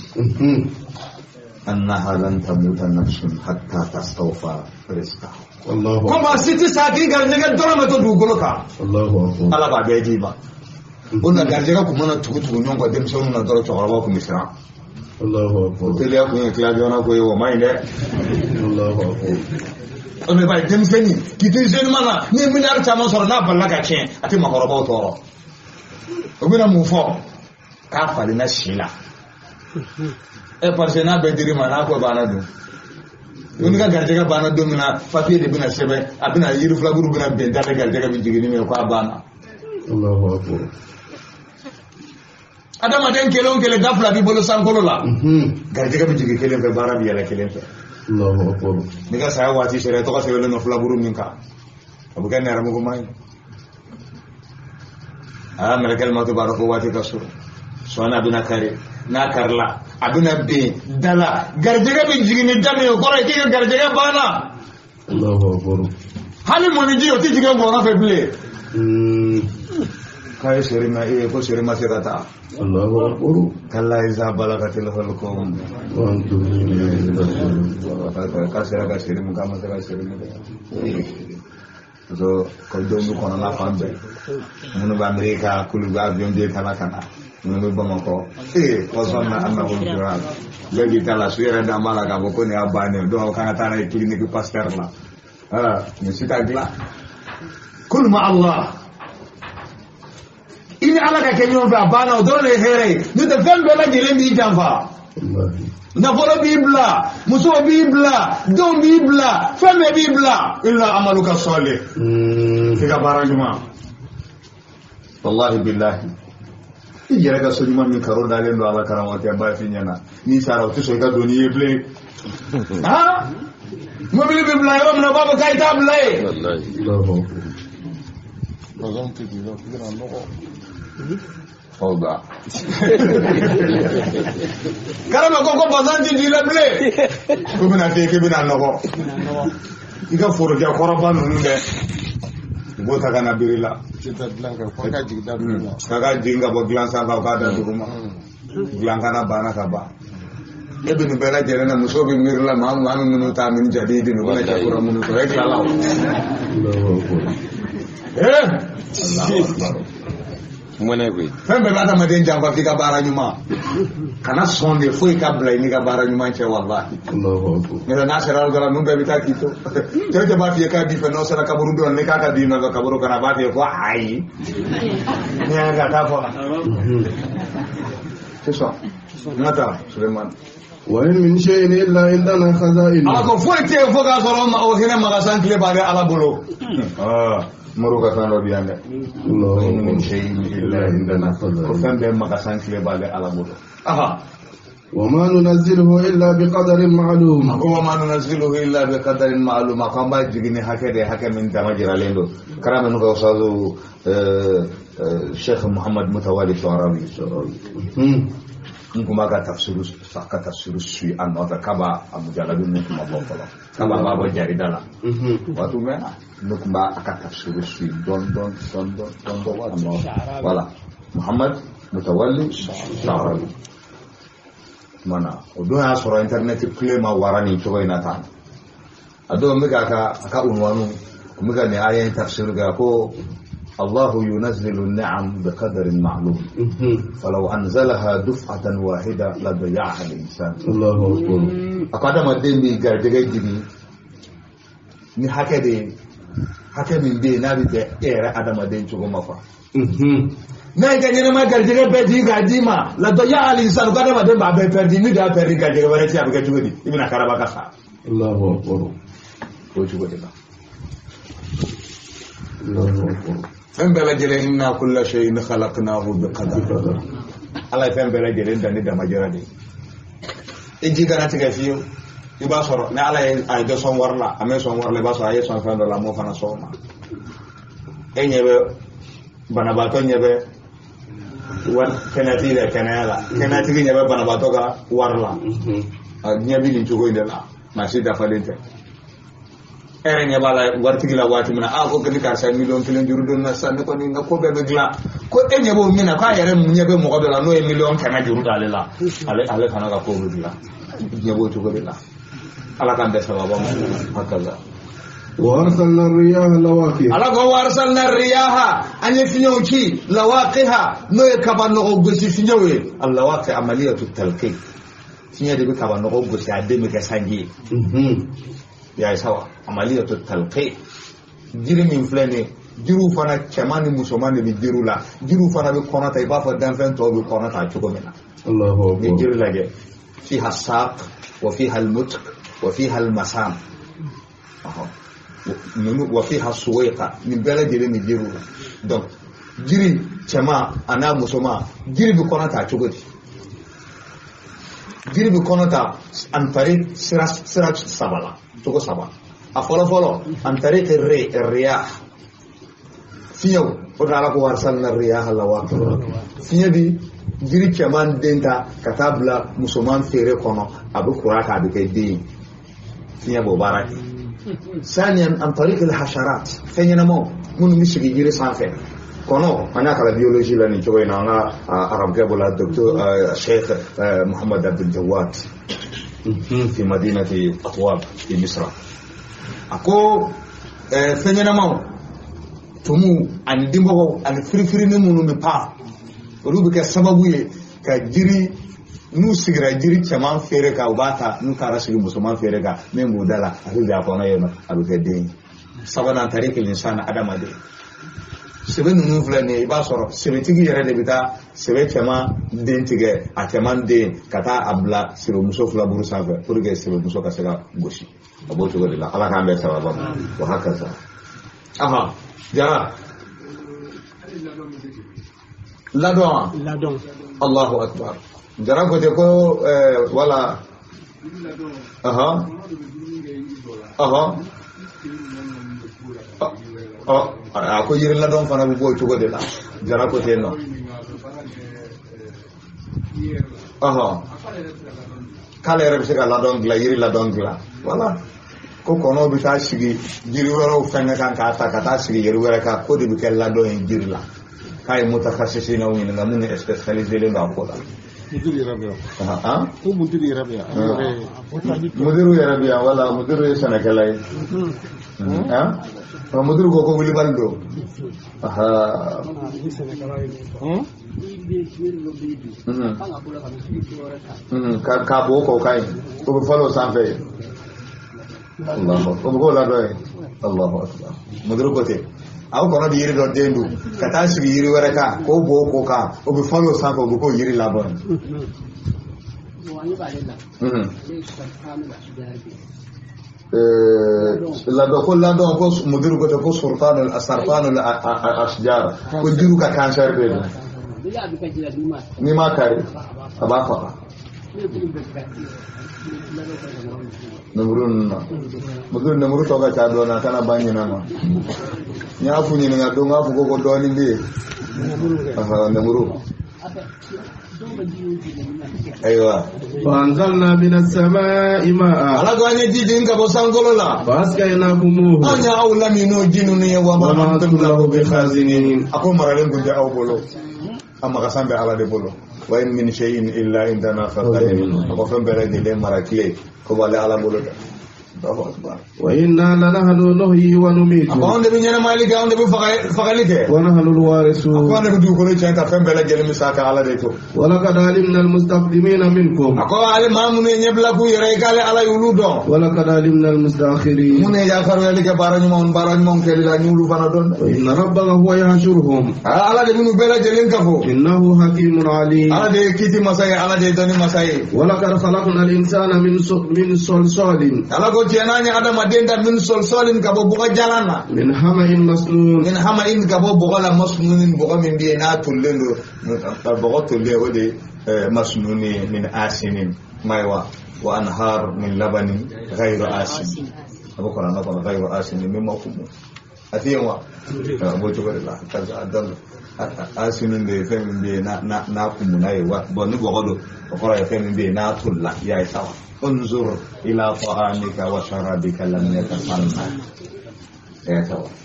annaha lan tamuta nafsun hatta tastawfa rizqaha. Ko maa si tɛ sa k'i garijɛgɛ dɔrɔn bɛ to dugukolo kan. Ala b'a bɛɛ d'i ma. O la garijɛgɛ kun mana tugu tugu ɲɔgɔn kɔ denmisɛnninw na dɔrɔn cɛkɔrɔbaw kun bɛ siran. O teliya kun ye tila joona ko ye o man ɲi dɛ. O mɛ bari denmisɛnnin k'i to jeune na n'i ye miliyari caman sɔrɔ n'a balila ka tiɲɛ a tɛ maakɔrɔbaw tɔɔrɔ. O bɛna mun fɔ? K'a falenna si la. Parce que n'a bɛɛ dir'i ma n'a ko banna dun. N'i ka garijɛgɛ banna don min na papiye de bɛna sɛbɛn a bɛna yiri filaburu bɛna bɛn da garijɛgɛ bɛ jigin ni min ye k'a banna. Adamaden kelen o kelen da fila b'i bolo sankolo la. Garijɛgɛ bɛ jigin kelen fɛ baara bɛ yɛlɛ kelen fɛ. N'i ka saya waati sera i tɔgɔ sɛbɛnlen don filaburu min kan a bɛ kɛ nɛrɛmuguma ye. Aa mɛlɛkɛli matu b'a dɔn ko waati ka surun sɔɔni a bɛna kari n'a karila a bɛna ben da la garijɛgɛ bɛ jigin ni da min ye o kɔrɔ ye k'i ka garijɛgɛ banna. Hali mɔniji o tɛ jigin ngɔnɔ fɛ bilen. K'a ye seri ma e ko seri ma se ka taa. Kalla iza balagatil hulqum. K'a sera ka seri mun k'a ma se ka seri mun kɛ. So ko denw bɛ kɔnɔna fan bɛɛ minnu bɛ Amerika k'olu bɛ avion den ta ka na minnu bɛ Bamakɔ kɔsɔn na annahum firak bɛɛ b'i ta la su yɛrɛ dan b'a la k'a fɔ ko nin y'a bannen ye donc k'an ka taa n'a ye clinique Pasteur la nin si t'a dilan. Kul ma Allah i ni ala ka kɛ ɲɔgɔn fɛ a banna o dɔrɔn de ye hɛrɛ ye n'o tɛ fɛn bɛɛ lajɛlen b'i janfa. Nafolo b'i bila muso b'i bila denw b'i bila fɛn bɛɛ b'i bila illa amaluka salih k'i ka baara ɲuman. Wallahi billahi I yɛrɛ ka so ɲuman min karo dalen don ala karamɔgɔkɛ n b'a f'i ɲɛna n'i sara o tɛ sɔn i ka don n'i ye bilen aa mobili bɛ bila yɔrɔ min na u b'a fɔ k'a ye taa bila yen. Fawda. Karama ko bazan ti di la bilen. Ko bɛna f'i ye k'i bɛna nɔgɔ. I ka forojɛ kɔrɔba ninnu dɛ. U b'o ta ka na biri la. K'a ka jigin ka bɔ dilan sanfɛ u k'a da duguma. Dilan kana banna ka ban. E bɛ nin bɛɛ lajɛlen na muso bɛ miiri la maa minnu ta min jadi di u bɛna cɛ kura minnu sɔrɔ e tilala o. Mɔnɛ koyi. Fɛn bɛɛ bɛ adamaden janfa f'i ka baara ɲuman. Kana sɔn de foyi ka bila i n'i ka baara ɲuman cɛ walahi. N'o tɛ n'a sera yɔrɔ dɔ la ninnu bɛɛ bɛ taa k'i to. Cɛ cɛ b'a f'i ye k'a b'i fɛ n'aw sera kaburu dɔ la n'i k'a ka d'i nɔfɛ kaburu kɔnɔ a b'a f'i ye ko ayi. N'i y'a ye ka taa fɔ la. Tɛ sɔn. N ka taa Sulemani. وإن من شيء إلا عندنا خزائنه. Ala ko foyi tɛ yen fo k'a sɔrɔ o hinɛ magasan tile b'ale Ala bolo. Moro ka fɛn dɔ bi yan dɛ. وإن من شيء إلا عندنا ko fɛn bɛɛ magasan tile b'ale Ala bolo. وما ننزله إلا بقدر معلوم. وما ننزله إلا بقدر معلوم. A ko an b'a jigin ni hakɛ de ye hakɛ min dama jiralen don. Kara minnu ka ustazu Sheikh Muhammad Mutawali Sharawi. N kun b'a ka tafsiru suit a nɔfɛ k'a b'a a mujalabi ninnu kun ma bɔ fɔlɔ k'a b'a bɔ jarida la waati mɛnna ne kun b'a a ka tafsiru suit dɔɔni dɔɔni dɔɔni dɔɔni dɔɔni voilà Muhammad Mutawalli Sharawi tuma na o don y'a sɔrɔ internet kile ma wara nin cogo in na tan a don n bɛ k'a ka unwanu n bɛ ka nin aya in tafsiru kɛ ko الله ينزل النعم بقدر معلوم فلو أنزلها دفعة واحدة لضيعها الإنسان. الله أكبر. أقدم الدين بيجرجع جدي ni hakɛ de hakɛ min bɛ yen n'a bɛ bɛn e yɛrɛ adamaden cogo ma quoi. N'a y'i ka ɲɛnɛmaya garijɛgɛ bɛɛ di k'a d'i ma ladɔya al-insan ko adamaden b'a bɛɛ pɛridi ni de y'a pɛridi garijɛgɛ wɛrɛ ti a bɛ kɛ cogo di i bɛna karaba ka sa. Allahu akbar. O cogo de la. Allahu akbar. Fɛn bɛɛ lajɛlen inna kulla shay'in khalaqnahu bi qadar. Ala ye fɛn bɛɛ lajɛlen dan ni damajira de ye. I ji kana tigɛ fiyewu. I b'a sɔrɔ ni Ala ye a ye dɔ sɔn wari la a mɛ sɔn wari la i b'a sɔrɔ a ye sɔn fɛn dɔ la a m'o fana sɔn o ma. E ɲɛ bɛ banabaatɔ ɲɛ bɛ wari kɛnɛyatigi la kɛnɛya la kɛnɛyatigi ɲɛ bɛ banabaatɔ ka wari la. A ɲɛ bɛ nin cogo in de la maa si dafalen tɛ. E yɛrɛ ɲɛ b'a la waritigi la waati min na a ko ni karisa ye 1,000,000 juru don na sisan ne kɔni n ka ko bɛɛ bɛ dilan ko e ɲɛ b'o min na k'a yɛrɛ ɲɛ bɛ mɔgɔ dɔ la n'o ye 100,000,000 juru d'ale la ale fana ka ko bɛ dilan ɲɛ b'o cogo de la. Ala k'an bɛɛ sababa ma hakaza. وأرسلنا الرياح لواقح. Ala ko وأرسلنا الرياح an ye fiɲɛw ci lawaqiha n'o ye kaba nɔgɔ gosi fiɲɛw ye. Alawaqi amaliyatu talqi fiɲɛ de bɛ kaba nɔgɔ gosi a den bɛ kɛ sanji ye. Ya ye sawa amaliyatu talqi jiri min filɛ nin ye jiriw fana cɛman ni musoman de bɛ jiriw la jiriw fana bɛ kɔnɔ ta i b'a fɔ danfɛn tɔw bɛ kɔnɔ ta cogo min na. Allahu akbar. Ni jiri lajɛ fiha saq wa fiha almutk wa fiha almasam wa fiha suwayqa nin bɛɛ lajɛlen bɛ jiriw la. Donc jiri cɛman a n'a musoman jiri bɛ kɔnɔ ta cogo di? Jiri bɛ kɔnɔ ta an tari sira saba la cogo saba. A fɔlɔ fɔlɔ an tari riyah fiɲɛw o de Ala ko arsalna riyaha lawaqih fiɲɛ bi jiri cɛman den ta ka taa bila musoman feere kɔnɔ a bɛ kura k'a bɛ kɛ den ye fiɲɛ b'o baara kɛ. Saniyan an tariq al-hasharat fɛn ɲɛnamaw minnu bɛ sigi jiri sanfɛ kɔnɔ an y'a kalan biologie la nin cogo in na an ka arabukɛ bolo docteur Sheikh Muhammad Abdul Jawad fi madinati Atwab fi Misra. A ko fɛn ɲɛnamaw tumuw ani dimɔgɔw ani firifirinin minnu bɛ pan olu bɛ kɛ sababu ye ka jiri n'u sigira jiri cɛman feere kan u b'a ta n'u taara sigi musoman feere kan min b'u da la a bɛ bin a kɔnɔ yen nɔ a bɛ kɛ den ye. Sabanan tari kelen san na adamaden sɛbɛ ninnu filɛ nin ye i b'a sɔrɔ sɛbɛtigi yɛrɛ de bɛ taa sɛbɛ cɛman den tigɛ a cɛman den ka taa a bila sɛbɛmuso filaburu sanfɛ pour que sɛbɛmuso ka se ka gosi a b'o cogo de la. Ala k'an bɛɛ sababa ma wa hakaza. Aha jara Ladɔn. Ladɔn. Allahu akbar. Jara ko ten ko wala. A ko yiri ladɔn fana bɛ bɔ o cogo de la. Jara ko ten nɔ. K'ale yɛrɛ bɛ se ka ladɔn dilan, yiri ladɔn dilan. Wala. Ko kɔnɔw bɛ taa sigi jiri wɛrɛw fɛngɛ kan k'a ta ka taa sigi yiri wɛrɛ kan, k'o de bɛ kɛ ladɔn ye jiri la. K'a ye mutakasisinaw ɲininka minnu spécialisé don a ko la. Mudiru yɛrɛ bɛ yan. Ko mudiru yɛrɛ bɛ yan. Mudiru yɛrɛ bɛ yan, wala mudiru ye sɛnɛkɛla ye. Mudiru ko ko wulibali don. K'a bɔ k'o ka ɲi, o bɛ falen o sanfɛ yen. Allahu akbar. O bɛ k'o ladɔn ye. Allahu akbar. Mudiru ko ten. Aw kɔnɔ bɛ yiri dɔ den dun ka taa sigi yiri wɛrɛ kan k'o bɔ o kan, o bɛ falen o sanfɛ, o bɛ k'o yiri labɔ. Ladɔn ko ladɔn ko mudiru ko ten ko sultanul sartanul asjar ko jiriw ka cancer bɛ yen. N'i m'a kari a b'a faga. Nemuru ninnu na mudiru nemuru tɔ ka ca dɔɔnin, a kana ba ɲinɛ ma. N y'a f'u ɲininka don, n k'a fɔ ko dɔɔnin bɛ yen. Nemuru. Ayiwa. Fa-anzalna mina as-samaa'i maa'an. Ala ko an ye ji jigin ka bɔ sankolo la. Fa-asqaynaakumuuhu. Anw y'aw lamin n'o ji ninnu ye wa ma antum lahu bikhazinin. A ko maralen tun tɛ aw bolo. A magasan bɛ Ala de bolo. Wa in min shay'in illa indana khaza'in. A ko fɛn bɛɛ lajɛlen mara tile ko b'ale Ala bolo dɛ. Allahu akbar. Wa inna lanahnu nuhyi wa numiitu. A ko anw de bɛ ɲɛnamayali kɛ, anw de bɛ fagali kɛ. Wa nahnu al-waarisuun. A ko anw de bɛ dugukolo tiɲɛ ka fɛn bɛɛ lajɛlen bɛ s'a kan, Ala de to. Wa laqad alimna al-mustaqdimiina minkum. A ko ale maa minnu ye ɲɛbila k'u yɛrɛ ye k'ale Ala y'olu dɔn. Wa laqad alimna al-mustaakhirin. Minnu ye yafaruyali kɛ baara ɲumanw kɛli la, n y'olu fana dɔn dɛ. Wa inna rabbaka huwa yahshuruhum. Ala de b'u bɛɛ lajɛlen kafo. Innahu hakiimun aliim. Ala de ye kiti masa ye, Ala de ye dɔnni masa ye. Wa laqad khalaqna al-insaana min solsaalin. Ala ko tiɲɛ n'an ye adamaden da min solsolin ka bɔ bɔgɔ jalan na. Min hama'in masnun. Min hama'in ka bɔ bɔgɔ la, masnunin bɔgɔ min bɛ yen n'a tolilen don, bɔgɔ tolilen o de ye masnuni min asinin mayiwa wa anhar min labanin ghayru asin. A bɛ kuranɛ kɔnɔ ghayru asinin min ma kumu. A tɛ yen wa? A b'o cogo de la. Asinin de ye fɛn min bɛ yen n'a kumuna ye wa, bɔn ni bɔgɔ don o kɔrɔ ye fɛn min bɛ yen n'a tolila, i y'a ye sa wa. انظر إلى طعامك وشرابك لم يتسنى.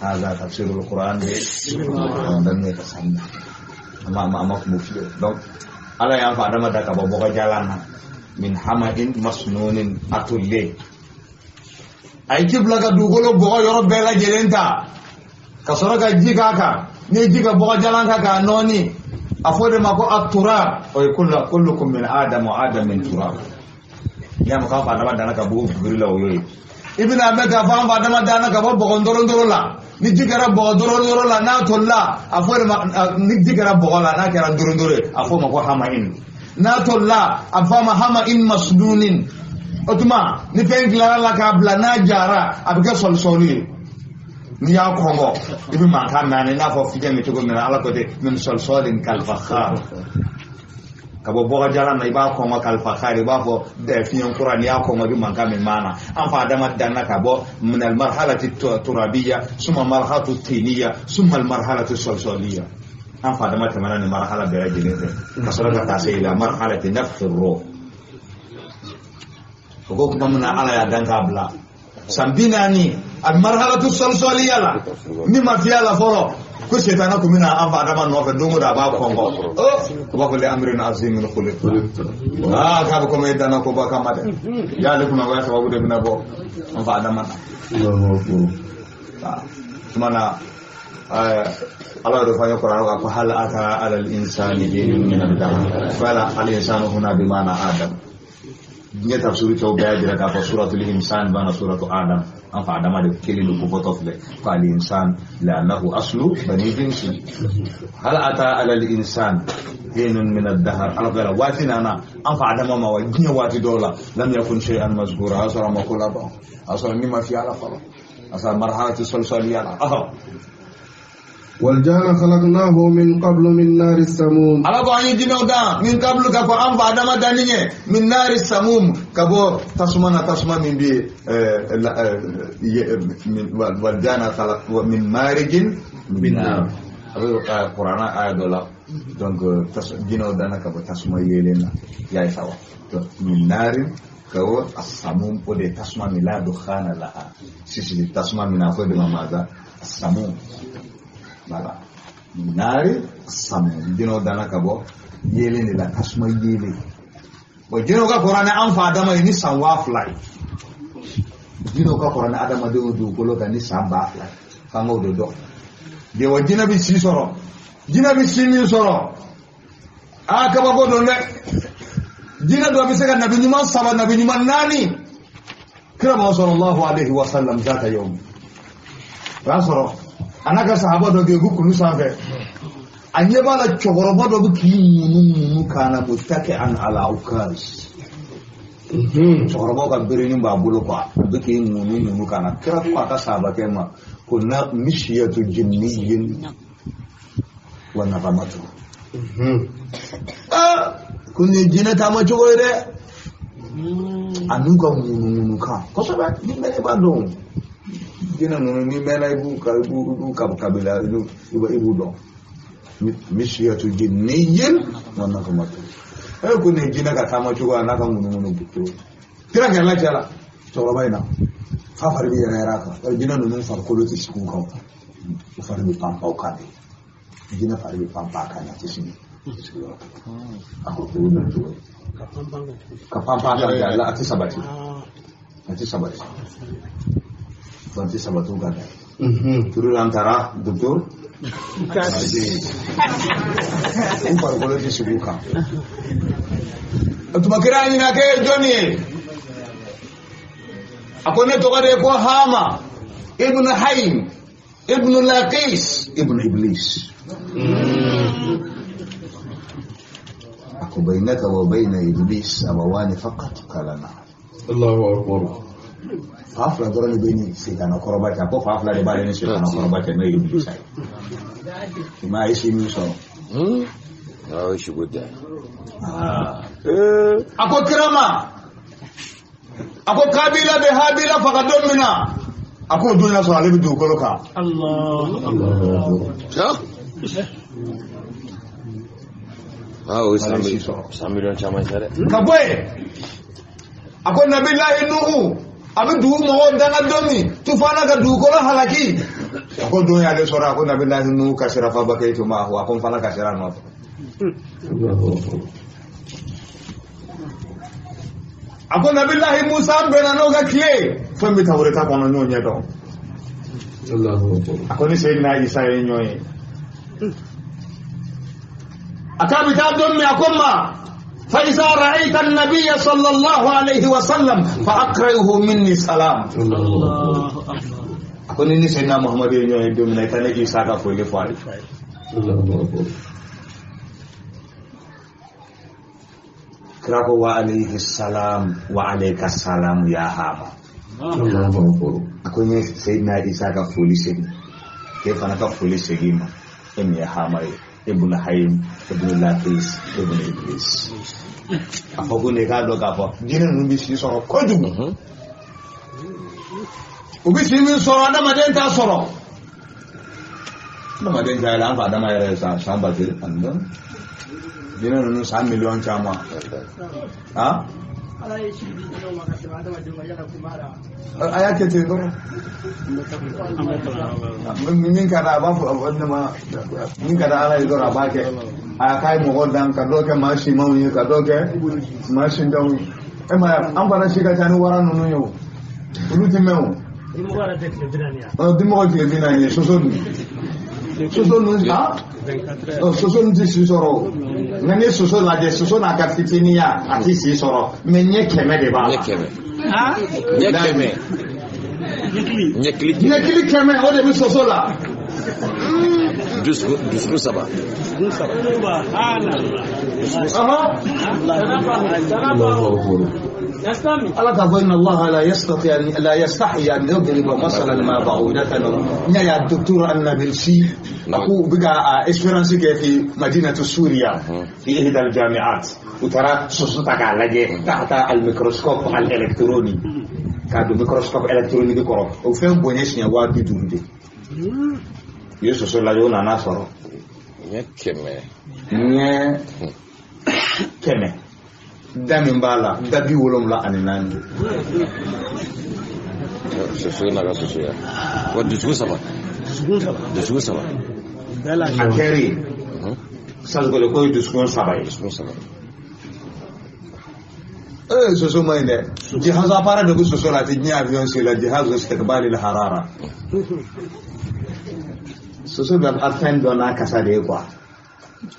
هذا تفسير القرآن لم يتسنى. ما ما مفيد. Donc ala y'an fa adama da ka bɔ bɔgɔ jalan na min hama'in masnunin atulle. A ye ji bila ka dugukolo bɔgɔ yɔrɔ bɛɛ lajɛlen ta ka sɔrɔ ka ji k'a kan. N'i ye ji ka bɔgɔ jalan kan k'a nɔɔni, a fɔ o de ma ko aturab. O ye kullukum min adam wa adam min turab. N'i y'a mɛn k'an fa adama danna ka bɔ buguri la, o y'o ye. I bɛna mɛn k'a fɔ an fa adama danna ka bɔ bɔgɔ ndorondoro la. Ni ji kɛra bɔgɔ ndorondoro la n'a tolila, a fɔ de ma, ni ji kɛra bɔgɔ la n'a kɛra ndorondoro ye, a fɔ o ma ko hama'in. N'a tolila, a fɔ a ma hama'in masnunin. O tuma ni fɛn dilanna la k'a bila n'a jara, a bɛ kɛ sɔlisɔli ye. N'i y'a kɔngɔ, i bɛ mankan mɛn a na i n'a fɔ fiɲɛ bɛ cogo min na. Ala ko ten min sɔlisɔlin kalfakhar. Ka bɔ bɔgɔ jalan na i b'a kɔngɔ kalfakhar, i b'a fɔ fiɲɛ kura, n'i y'a kɔngɔ i bɛ mankan min mɛn a na. An fa adama danna ka bɔ min almarhalati turabiya summa marhalatu tiniya summa almarhalatu solsoliya. An fa adama tɛmɛna nin marhala bɛɛ lajɛlen fɛ ka sɔrɔ ka taa se ila marhalati nafhi ruh. O ko kuma min na Ala y'a dan k'a bila san 40 a marhalatu solsoliya la, min ma fiyɛ la fɔlɔ. Ko setana kun bɛna an fa adama nɔfɛ don o don a b'a kɔngɔ. O b'a fɔ li amrin azimin khuliqta. Aa k'a bɛ komi e danna koba kama dɛ. Y'ale kunnagoya sababu de bɛna bɔ an fa adama na. Tuma na Ala y'o de fɔ an ye kuranɛ kan ko hal ata ala al-insani hinun min ad-dahr. Fala al-insanu huna bi ma'na Adam. Diɲɛ tafsiri tɔw bɛɛ y'a jira k'a fɔ suratul insan bana suratu Adam. An fa adama de kelen don ko fɔtɔ filɛ ko al insan li'annahu aslu bani jinsi. Hal ata ala al insan hinun min ad-dahr. Ala ko waati nana an fa adama ma wa diɲɛ waati dɔw la lam yakun shay'an mazkura. A sɔrɔ a ma ko laban, a sɔrɔ ni ma fiyɛ ala fɔlɔ, a sɔrɔ marhalatu solsoliya la. والجان خلقناه من قبل من نار السموم. Ala ko an ye jinɛw dan min qablu ka fɔ an fa adama danni ɲɛ min nari samum ka bɔ tasuma na tasuma min bɛ waljana khalaq min marijin min nar. A bɛ Kurana aya dɔ la donc jinɛw danna ka bɔ tasuma yeelen na y'a ye sawa donc min nari ka bɔ asamum o de ye tasuma min la dukhana laha sisili tasuma min na a fɔ de ma maza asamum. Voilà. Nari samu jinɛw danna ka bɔ yeelen de la tasuma yeelen. Bon jinɛw ka kɔrɔ ni an fa adama ye ni san 2000 ye. Jinɛw ka kɔrɔ ni adamadenw dugukolo kan ni san 2000 ye. F'an k'o de dɔn. De wa jinɛ bɛ si sɔrɔ. Jinɛ bɛ si min sɔrɔ. Aa kabako don dɛ. Jinɛ dɔ bɛ se ka nabi ɲuman 3 nabi ɲuman 4. Kira Muhammad sallallahu alaihi wa sallam zata yawm. O y'a sɔrɔ a n'a ka sahaba dɔ bɛ yen ko kulu sanfɛ a ɲɛ b'a la cɛkɔrɔba dɔ bɛ k'i munu ka na muttaki'an ala ukaz. Cɛkɔrɔbaw ka berenin b'a bolo quoi a bɛ k'i munu ka na kira ko a ka sahabakɛ ma ko na mishiyatu jinniyin wa nagamatu. Aa ko nin ye jinɛ taama cogo ye dɛ. A n'u ka munu kan kosɛbɛ ni mɛnɛ b'a dɔn. Jinɛ ninnu ni mɛnna i b'u ka kabila i b'u dɔn. Misiyatu jinniyin wa nagamatu. Ko nin jinɛ ka taama cogo a n'a ka ŋunuŋunu cogo. Kira kɛrɛla cɛ la cɛkɔrɔba in na fa fari bɛ yɛrɛ yɛrɛ a kan. Jinɛ ninnu farikolo tɛ sigi u kan u fari bɛ panpan u kan de. Jinɛ fari bɛ panpan a kan a tɛ sigi sigiyɔrɔ. A ko k'o bɛ cogo ye. Ka panpan a kan a tɛ sabati. A tɛ sabati. Donc tɛ sabati u kan dɛ. Turu an taara docteur. U farikolo tɛ sigi u kan. O tuma kira y'a ɲininka k'e ye jɔnni ye? A ko ne tɔgɔ de ye ko Hama ibn Hayim ibn Laqis ibn Iblis. A ko bainaka wa baina Iblis abawani faqat qala na'am. Allahu akbar. Fa fila dɔrɔn de bɛ ni setana kɔrɔba cɛ. A ko fa fila de b'ale ni setana kɔrɔba cɛ n'o ye Ibilisa ye. I ma ye si min sɔrɔ. O ye siko tɛ. A ko kira ma a ko Kabila bɛ Habila faga don min na a k'o don y'a sɔrɔ ale bɛ dugukolo kan. O ye san miliyɔn caman ye dɛ. Ka bɔ yen a ko Nabilahi Nuhu a bɛ dugu mɔgɔw danga don min tufana ka dugukolo halaki a ko don y'ale sɔrɔ a ko Nabilahi Nuhu kasira fa bakaytu ma'ahu a ko n fana kasira a nɔfɛ. A ko Nabilahi Musa an bɛnna n'o ka tile fɛn bɛ Tawureta kɔnɔ n y'o ɲɛ dɔn. A ko ni Seyidina Isa ye ɲɔgɔn ye. A k'a bɛ taa don min a ko n ma فإذا رأيت النبي صلى الله عليه وسلم فأقرئه مني سلام. أكون إني سيدنا محمد يوم يوم إيسا كفولي فاري. كراكو وعليه السلام وعليك السلام يا هاما. أكون سيدنا إيسا كفولي سيدنا. كيف أنا كفولي سيدنا؟ إني يا هاما ابن حيم ابن لاقيس ابن إبليس. A fɔ ko ne k'a dɔn k'a fɔ jinɛ ninnu bɛ si sɔrɔ kojugu. U bɛ si min sɔrɔ adamaden t'a sɔrɔ. Adamaden t'a yɛlɛ an fa adama yɛrɛ ye san 10,000 ani dɔɔni. Jinɛ ninnu san miliyɔn caman. Ala ye si di jinɛw ma ka tɛmɛ adamadenw kan yala kun b'a la. A y'a kɛ ten dɔrɔn. Min ka di a b'a fɔ ne ma min ka di ala ye dɔrɔn a b'a kɛ. A k'a ye mɔgɔ dan ka dɔ kɛ maa simanw ye ka dɔ kɛ maa sintanw ye. E ma ye an fana si ka ca ni wara ninnu ye o. Olu ti mɛn o. Dimɔgɔ yɛrɛ tɛ tile 40 ye. Dimɔgɔ tile 40 ye soso ninnu. Soso ninnu soso ninnu ti si sɔrɔ o. Nka n'i ye soso lajɛ soso n'a ka fitininya a ti si sɔrɔ mɛ ɲɛ 100 de b'a la. Ɲɛ 100. Ɲɛ 100. Ɲɛkili 100 o de bɛ soso la. Dusukun 3. Ala k'a fɔ inna Allah la yastati la yastahi an yadriba masalan ma ba'udatan. N y'a ye docteur An-Nabilsi a ko u bɛ ka expérience kɛ fi madinatu Suriya fi ihda al-jami'at. U taara soso ta k'a lajɛ tahta al-microscope al-électronique k'a don microscope électronique kɔrɔ o fɛn bonya siɲɛ 50,000 de. U ye soso lajɛ o nana sɔrɔ ɲɛ 100. Ɲɛ 100. Da min b'a la da 74. Soso n'a ka soso ya. Wa dusukun saba. Dusukun saba. A kɛri sazgole ko ye dusukun saba ye. Dusukun saba. Soso ma ɲi dɛ. Jihazu appareil dɔ bɛ soso la a tɛ diɲɛ avion sen la jihazu istiqbali harara. Soso bɛ fɛn dɔ n'a kasa de ye quoi.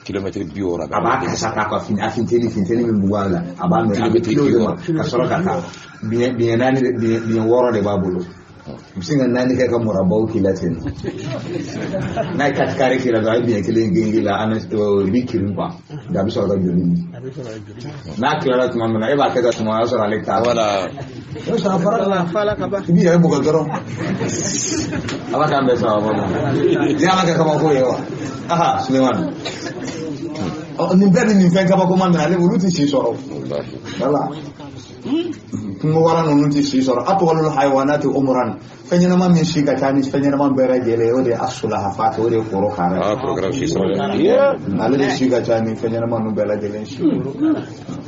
Kilomètre 60. A b'a kasa ta quoi a funteni min bug'a la a b'a minɛ a bɛ kilo de ma ka sɔrɔ ka taa biɲɛ naani biɲɛ 6 de b'a bolo. I bɛ se ka 4 kɛ ka murabaw k'i la ten n'a ye kati kari k'i la dɔrɔn a ye biɲɛ kelen genge la i b'i kirin quoi nka a bɛ sɔrɔ ka joli min n'a tilara tuma min na e b'a kɛ ka tuma o y'a sɔrɔ ale t'a la. Voilà. O y'a sɔrɔ a fara la i b'i yɛrɛ bugɔ dɔrɔn. Ala k'an bɛn sababa ma. Ni Ala kɛ kabako ye wa. Aha Sulemani. Nin bɛɛ bɛ nin fɛn kabakoma min na ale olu tɛ si sɔrɔ. Voilà. Kungo wara ninnu tɛ si sɔrɔ. Atwalul hayawanati umran. Fɛn ɲɛnama min si ka ca ni fɛn ɲɛnama bɛɛ lajɛlen ye o de ye as-sulahafat o de ye korokara ye. Korokara si sɔrɔ dɛ. Ale de si ka ca ni fɛn ɲɛnama ninnu bɛɛ lajɛlen si ye.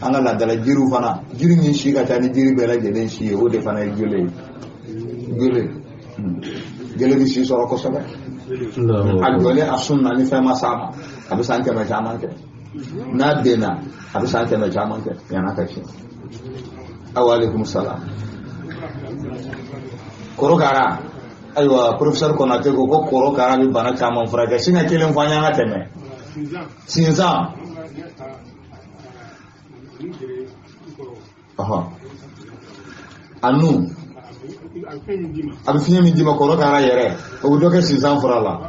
An ka laadala jiriw fana jiri min si ka ca ni jiri bɛɛ lajɛlen si ye o de fana ye gele ye. Gele. Gele bɛ si sɔrɔ kosɛbɛ. A jɔlen a sun na ni fɛn ma s'a ma a bɛ san 100 caman kɛ. N'a denna a bɛ san 100 caman kɛ yann'a ka tiɲɛ. Awa alaikum salam. Korokara ayiwa professeur Konate ko ko korokara bɛ bana caman furakɛ sin ka kelen fɔ an y'an ka tɛmɛ. Sinzan. A nun a bɛ fiɲɛ min d'i ma korokara yɛrɛ o bɛ dɔ kɛ sinzan fura la.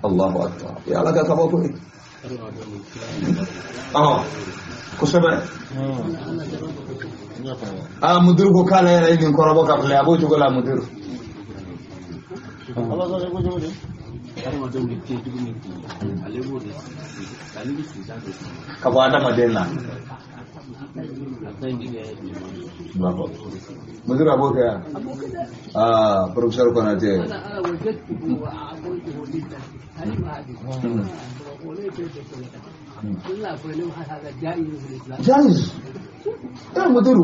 Allahu akbar. Ya Ala ka kabako ye. Kosɛbɛ. Mudiru ko k'ale yɛrɛ ye nin kɔrɔbɔ ka filɛ a b'o cogo la mudiru. Ka bɔ adamaden na. Mudiru a b'o kɛ yan. Professeur Konate. Jaiz. Mudiru.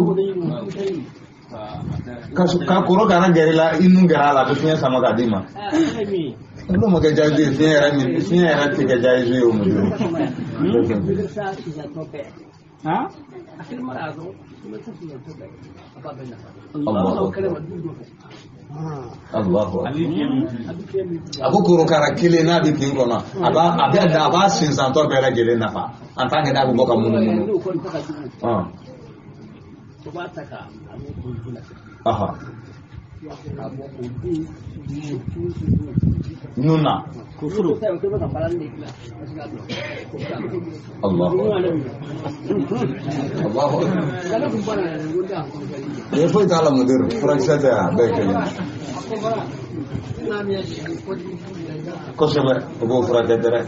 Ka korokara gɛrɛ la i nun gɛrɛ a la a bɛ fiɲɛ sama k'a d'i ma. N'o ma kɛ jaiz ye fiɲɛ yɛrɛ min fiɲɛ yɛrɛ tɛ kɛ jaiz ye o mudiru. Allahu akbar. A ko korokara kelen n'a bɛ kin kɔnɔ a b'a sinsantɔ bɛɛ lajɛlen nafa en tant que n'a bɛ bɔ ka munumunu. Nun na. Allahu akbar. Allahu akbar. Ne foyi t'a la mudiru furakisɛ tɛ yan bɛɛ ye kelen. Kosɛbɛ o b'o furakɛ dɛrɛ.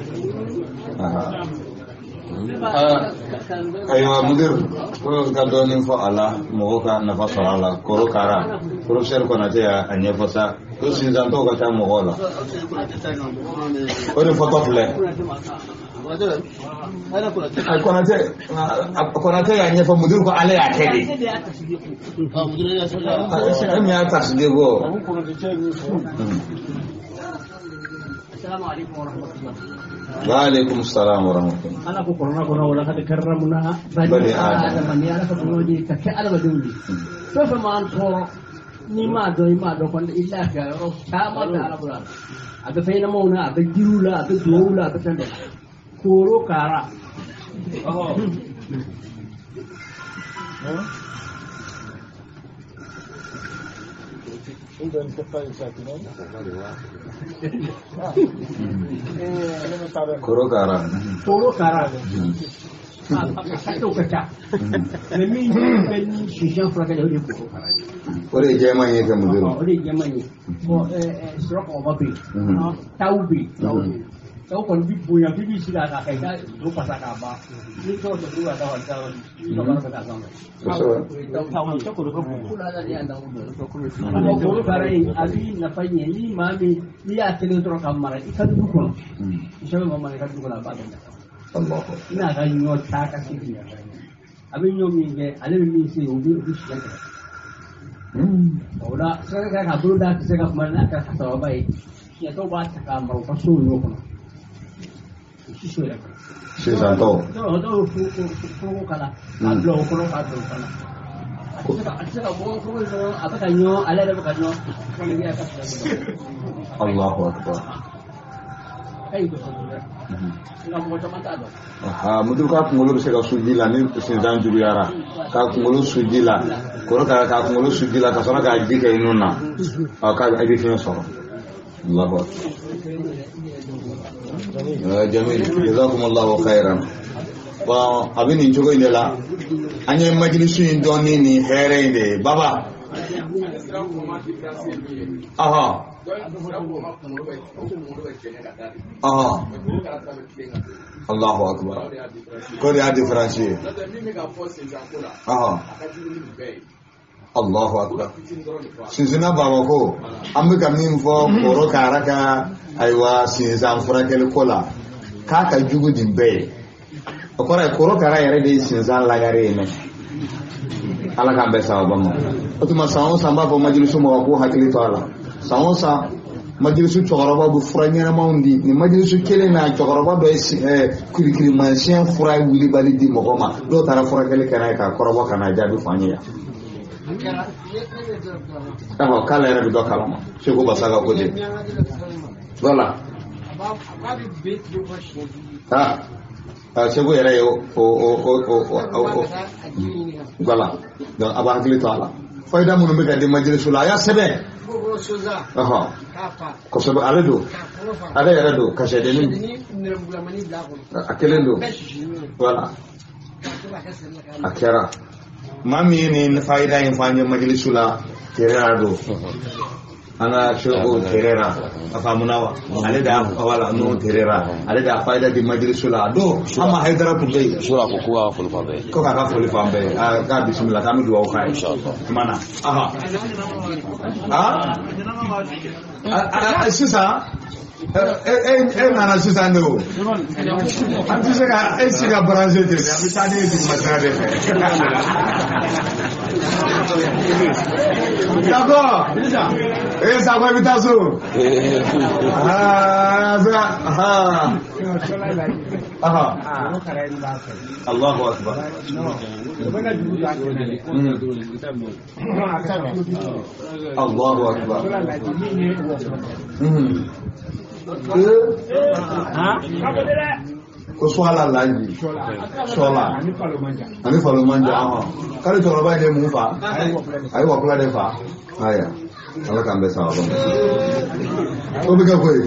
Ayiwa mudiru ko ka dɔɔnin fɔ a la mɔgɔw ka nafa sɔrɔ a la korokara professeur Konate y'a ɲɛfɔ sa ko sinzantɔw ka ca mɔgɔw la o de fɔtɔ filɛ. Konate y'a ɲɛfɔ mudiru ko ale y'a kɛ de. E min y'a tasige ko. Wa alaikum salam wa rahmatullah. Ala ko korona kono wala kad karramna bani adam ni ala ko di ka ke ala baduli. To fa man to ni ma do ma do kon illa ka ro ta ma ta ala bula. Abe fayna mawna abe jirula abe dowla abe tande. Koro kara. Oh. Korokara. Korokara. A ka ca ca mais min bɛ ni sinsin furakɛ o de ye korokara ye. O de ye jɛman ye kɛ mun o de ye jɛman ye. Bon sɔrɔ kɔgɔba bɛ yen, taw bɛ yen. Taw kɔni bi bonya f'i b'i sigi a kan ka i ka do fasa k'a ban ni tɔgɔ tɛ ka taa ka taa i ka baara bɛ k'a sanfɛ. Korokara in a b'i nafa ɲɛ ni maa min n'i y'a kelen dɔrɔn ka mara i ka du kɔnɔ i sɛbɛn ma mara i ka du kɔnɔ a b'a bɛɛ nafa. I n'a ka ɲɔ taa ka segin a bɛ ɲɔ min kɛ ale bɛ min se o bɛ siɲɛ kɛ. O la sɛgɛ k'a bolo da kisɛ ka kuma n'a kɛra kasaraba ye siɲɛtɔw b'a ta k'a mara u ka so ɲɔ kɔnɔ. Sisan tɔw. Dɔw bɛ foroko kala k'a bila o kɔnɔ k'a bila o kala. A tɛ se ka bɔ foroko in kɔnɔ a bɛ ka ɲɔ ale yɛrɛ bɛ ka ɲɔ. Allahu akbar. A ka ɲi kosɛbɛ. Nka mɔgɔ caman t'a dɔn. Muduru ka kunkolo bɛ se ka su ji la ni sinzan juguyara k'a kunkolo su ji la korokara k'a kunkolo su ji la ka sɔrɔ k'a ji kɛ i nun na k'a i bɛ fiɲɛ sɔrɔ. Allahu akbar. Jamil, jazakumullahu khairan. Bon, a bɛ nin cogo in de la an ye majilisu in dɔn ni nin hɛrɛ in de ye baba. Ɔhɔn. Ɔhɔn. Allahu akbar. Ko de y'a différence ye. Ɔhɔn. Allahu akbar. Sinsinna baba ko an bɛ ka min fɔ korokara ka ayiwa sinzan furakɛli ko la k'a ka jugu nin bɛɛ ye o kɔrɔ ye korokara yɛrɛ de ye sinzan lagare ye mɛ ala k'an bɛɛ sababa ma o tuma san o san b'a fɔ majilisu mɔgɔ k'u hakili to a la san o san majilisu cɛkɔrɔba bɛ fura ɲɛnamaw di nin majilisu kelen na cɛkɔrɔba dɔ ye kirikirimasiyɛn fura wulibali di mɔgɔ ma dɔw taara furakɛli kɛ n'a ye k'a kɔrɔbɔ ka n'a jaabi fɔ an ye yan. Ɔhɔ k'ale yɛrɛ bɛ dɔ kalama Seko Basa ka ko ten. Voilà. Ah, Seko yɛrɛ ye o voilà donc a b'a hakili to a la fayida minnu bɛ ka di majilisu la a y'a sɛbɛn. Ɔhɔ kosɛbɛ ale don ale yɛrɛ don kasɛdennin a kelen don voilà a kɛra. Maa min ye nin fayida in fɔ an ye majilisu la Terera don an ka seko Terera a faamuna wa ale de y'a wala n'o Terera ale de y'a fayida di majilisu la a don an ma Hayidara tun bɛ yen. Sura ko k'a ka foli fan bɛɛ ye. Ko k'a ka foli fan bɛɛ ye k'a bisimila k'an bɛ dugawu k'a ye. Tuma na sisan. E nana sisan de o an tɛ se ka e si ka branché ten an bɛ taa ne ye duguma sira de fɛ. D'accord. E Sakɔ i bɛ taa so. Allahu akbar. Allahu akbar. Ko sɔla laji sɔla ani falo manja k'ale cɛkɔrɔba in ye mun fa a ye wakula de fa ayiwa ala k'an bɛɛ sababa ma o bɛ kɛ koyi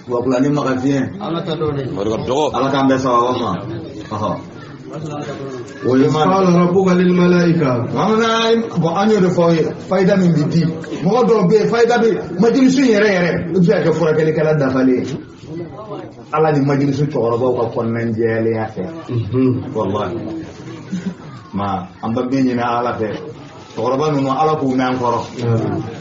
wakula ni maga fiɲɛ ala k'an bɛɛ sababa ma. وقال ربك للملائكة bon an y'o de fɔ aw ye fayida min bɛ di mɔgɔ dɔw bɛ yen fayida bɛ majilisu yɛrɛ yɛrɛ i bɛ se ka kɛ furakɛlikɛla dafalen ye ala ni majilisu cɛkɔrɔbaw ka kɔnɔnajɛlenya fɛ walahi ma an bɛ min ɲini ala fɛ cɛkɔrɔba ninnu ala k'u mɛn an kɔrɔ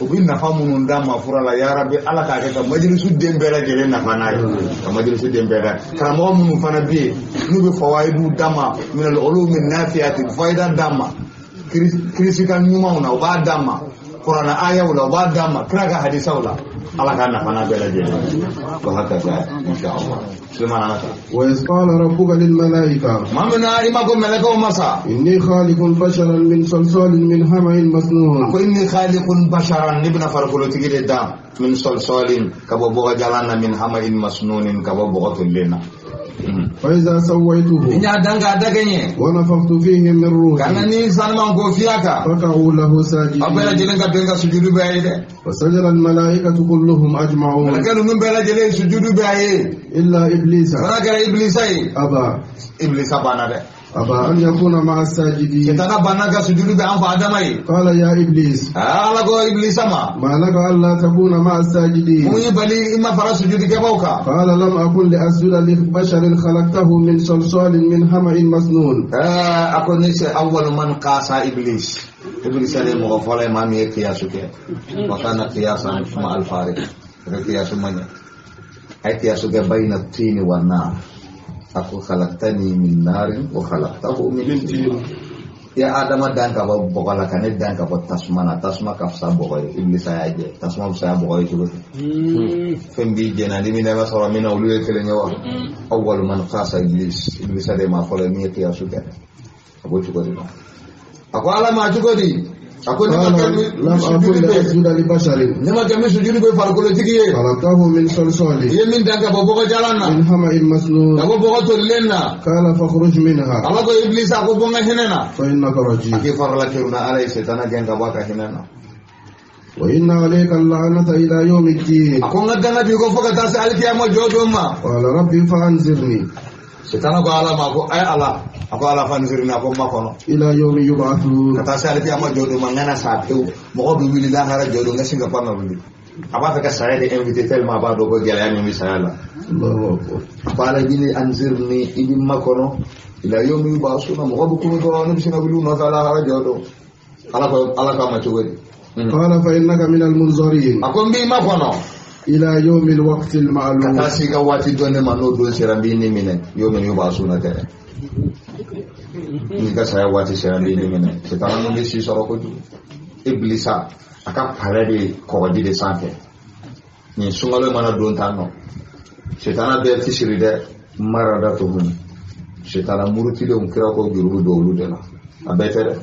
u bɛ nafa minnu d'an ma fura la yarabi ala k'a kɛ ka majilisu den bɛɛ lajɛlen nafa n'a ye ka majilisu den bɛɛ la karamɔgɔ minnu fana bɛ yen n'u bɛ fawayidu d'an ma minal ulumi nafiyati fayida d'an ma kirisi ka ɲumanw na u b'a d'an ma kuranɛ ayaw la u b'a d'an ma kira ka hadisaw la ala k'a nafa n'a bɛɛ lajɛlen wa hakaza insha Allah Sulemana an ka taa. وإذ قال ربك للملائكة maa min na i ma ko mɛlɛkɛw masa إني خالق بشرا من صلصال من حمأ مسنون ko inni khaliqun basharan ne bɛna farikolotigi de dan min solsolin ka bɔ bɔgɔjalan na min hama'in masnunin ka bɔ bɔgɔ tolilen na. فإذا سويته N y'a dan k'a dakɛɲɛ ونفخت فيه من ka na روحي ni sanuman ko fiya kan فقعوا له aw bɛɛ ساجدين lajɛlen ka bɛn ka sujudu bɛɛ ye dɛ. فسجد الملائكة كلهم أجمعون Mɛlɛkɛ ninnu bɛɛ lajɛlen ye sujudu bɛɛ ye إلا إبليس fana kɛra ibilisa ye أبى ibilisa banna dɛ أبى أن يكون مع الساجدين sitana banna ka sujudu bɛ an fa adama ye قال يا إبليس ala ko ibilisa ma ما لك ألا تكون مع الساجدين mun y'i bali i ma fara sujudikɛbaw kan قال لم أكن لأسجد لبشر خلقته من صلصال من حمأ مسنون a ko ne se awwalu man qasa iblis iblis ale mɔgɔ fɔlɔ ye maa min ye kiyasu kɛ wa kana qiyasan ma al farid ka kiyasu man ɲɛ a ye kiyasu kɛ bayna tini wa nar a ko khalaqtani min narin wa khalaqtahu min tin i ye adama dan ka bɔ bɔgɔ la ka ne dan ka bɔ tasuma na tasuma ka fisa bɔgɔ ye ibilisa y'a jɛ tasuma fisaya bɔgɔ ye cogo di fɛn b'i jɛna ni min bɛ sɔrɔ min na olu ye kelen ye wa awwalu man qasa iblis ibilisa de maa fɔlɔ ye min ye kiyasu kɛ a b'o cogo de la a ko ala ma cogo di a ko ne ma قال kɛ لم أكن sujudi bɛ لأسجد لبشر ne ma kɛ min sujudi bɛ farikolotigi ye خلقته من i صلصال ye min dan ka bɔ bɔgɔ jalan na من حمأ ka مسنون bɔ bɔgɔ tolilen na قال فاخرج منها ala ko ibilisa a ko bɔ n ka hinɛ na فإنك a رجيم k'i farala keruna ala ye setana gɛn ka bɔ a ka hinɛ na وإن عليك اللعنة إلى يوم الدين a ko n ka danga b'i ko fo ka taa se alikiyama jɔ don ma قال ربي فأنذرني setana ko ala ma ko ay ala a ko ala fan sirina ko ma kɔnɔ إلى يوم ka يبعثون taa se alikiyama jɔ don ma n kana sa pewu mɔgɔ bɛ wuli lahara jɔ don n ka sin ka pan ka wuli a b'a fɛ ka saya de invité tellement a b'a dɔn ko gɛlɛya min bɛ saya la الله أكبر a ko ala i bɛ anzirni i bɛ ma kɔnɔ ila yomi yub'asuna mɔgɔ bɛ kunu dɔrɔn ne bɛ sin ka wuli u nɔfɛ lahara jɔ don ala ko ala k'a ma cogo di قال فإنك من المنظرين a ko n b'i ma kɔnɔ إلى يوم الوقت ka المعلوم taa se i ka waati dɔn ne ma n'o don sera n b'i ni minɛ yomi yub'asuna tɛ dɛ n'i ka saya waati sera n b'i ni minɛ sitana ninnu bɛ si sɔrɔ kojugu ibilisa a ka palais de kɔgɔji de sanfɛ nin sunkalo mana don tan nɔ sitana bɛɛ ti siri dɛ maradatuhum sitana murutilenw kira ko juru bɛ don olu de la a bɛɛ tɛ dɛ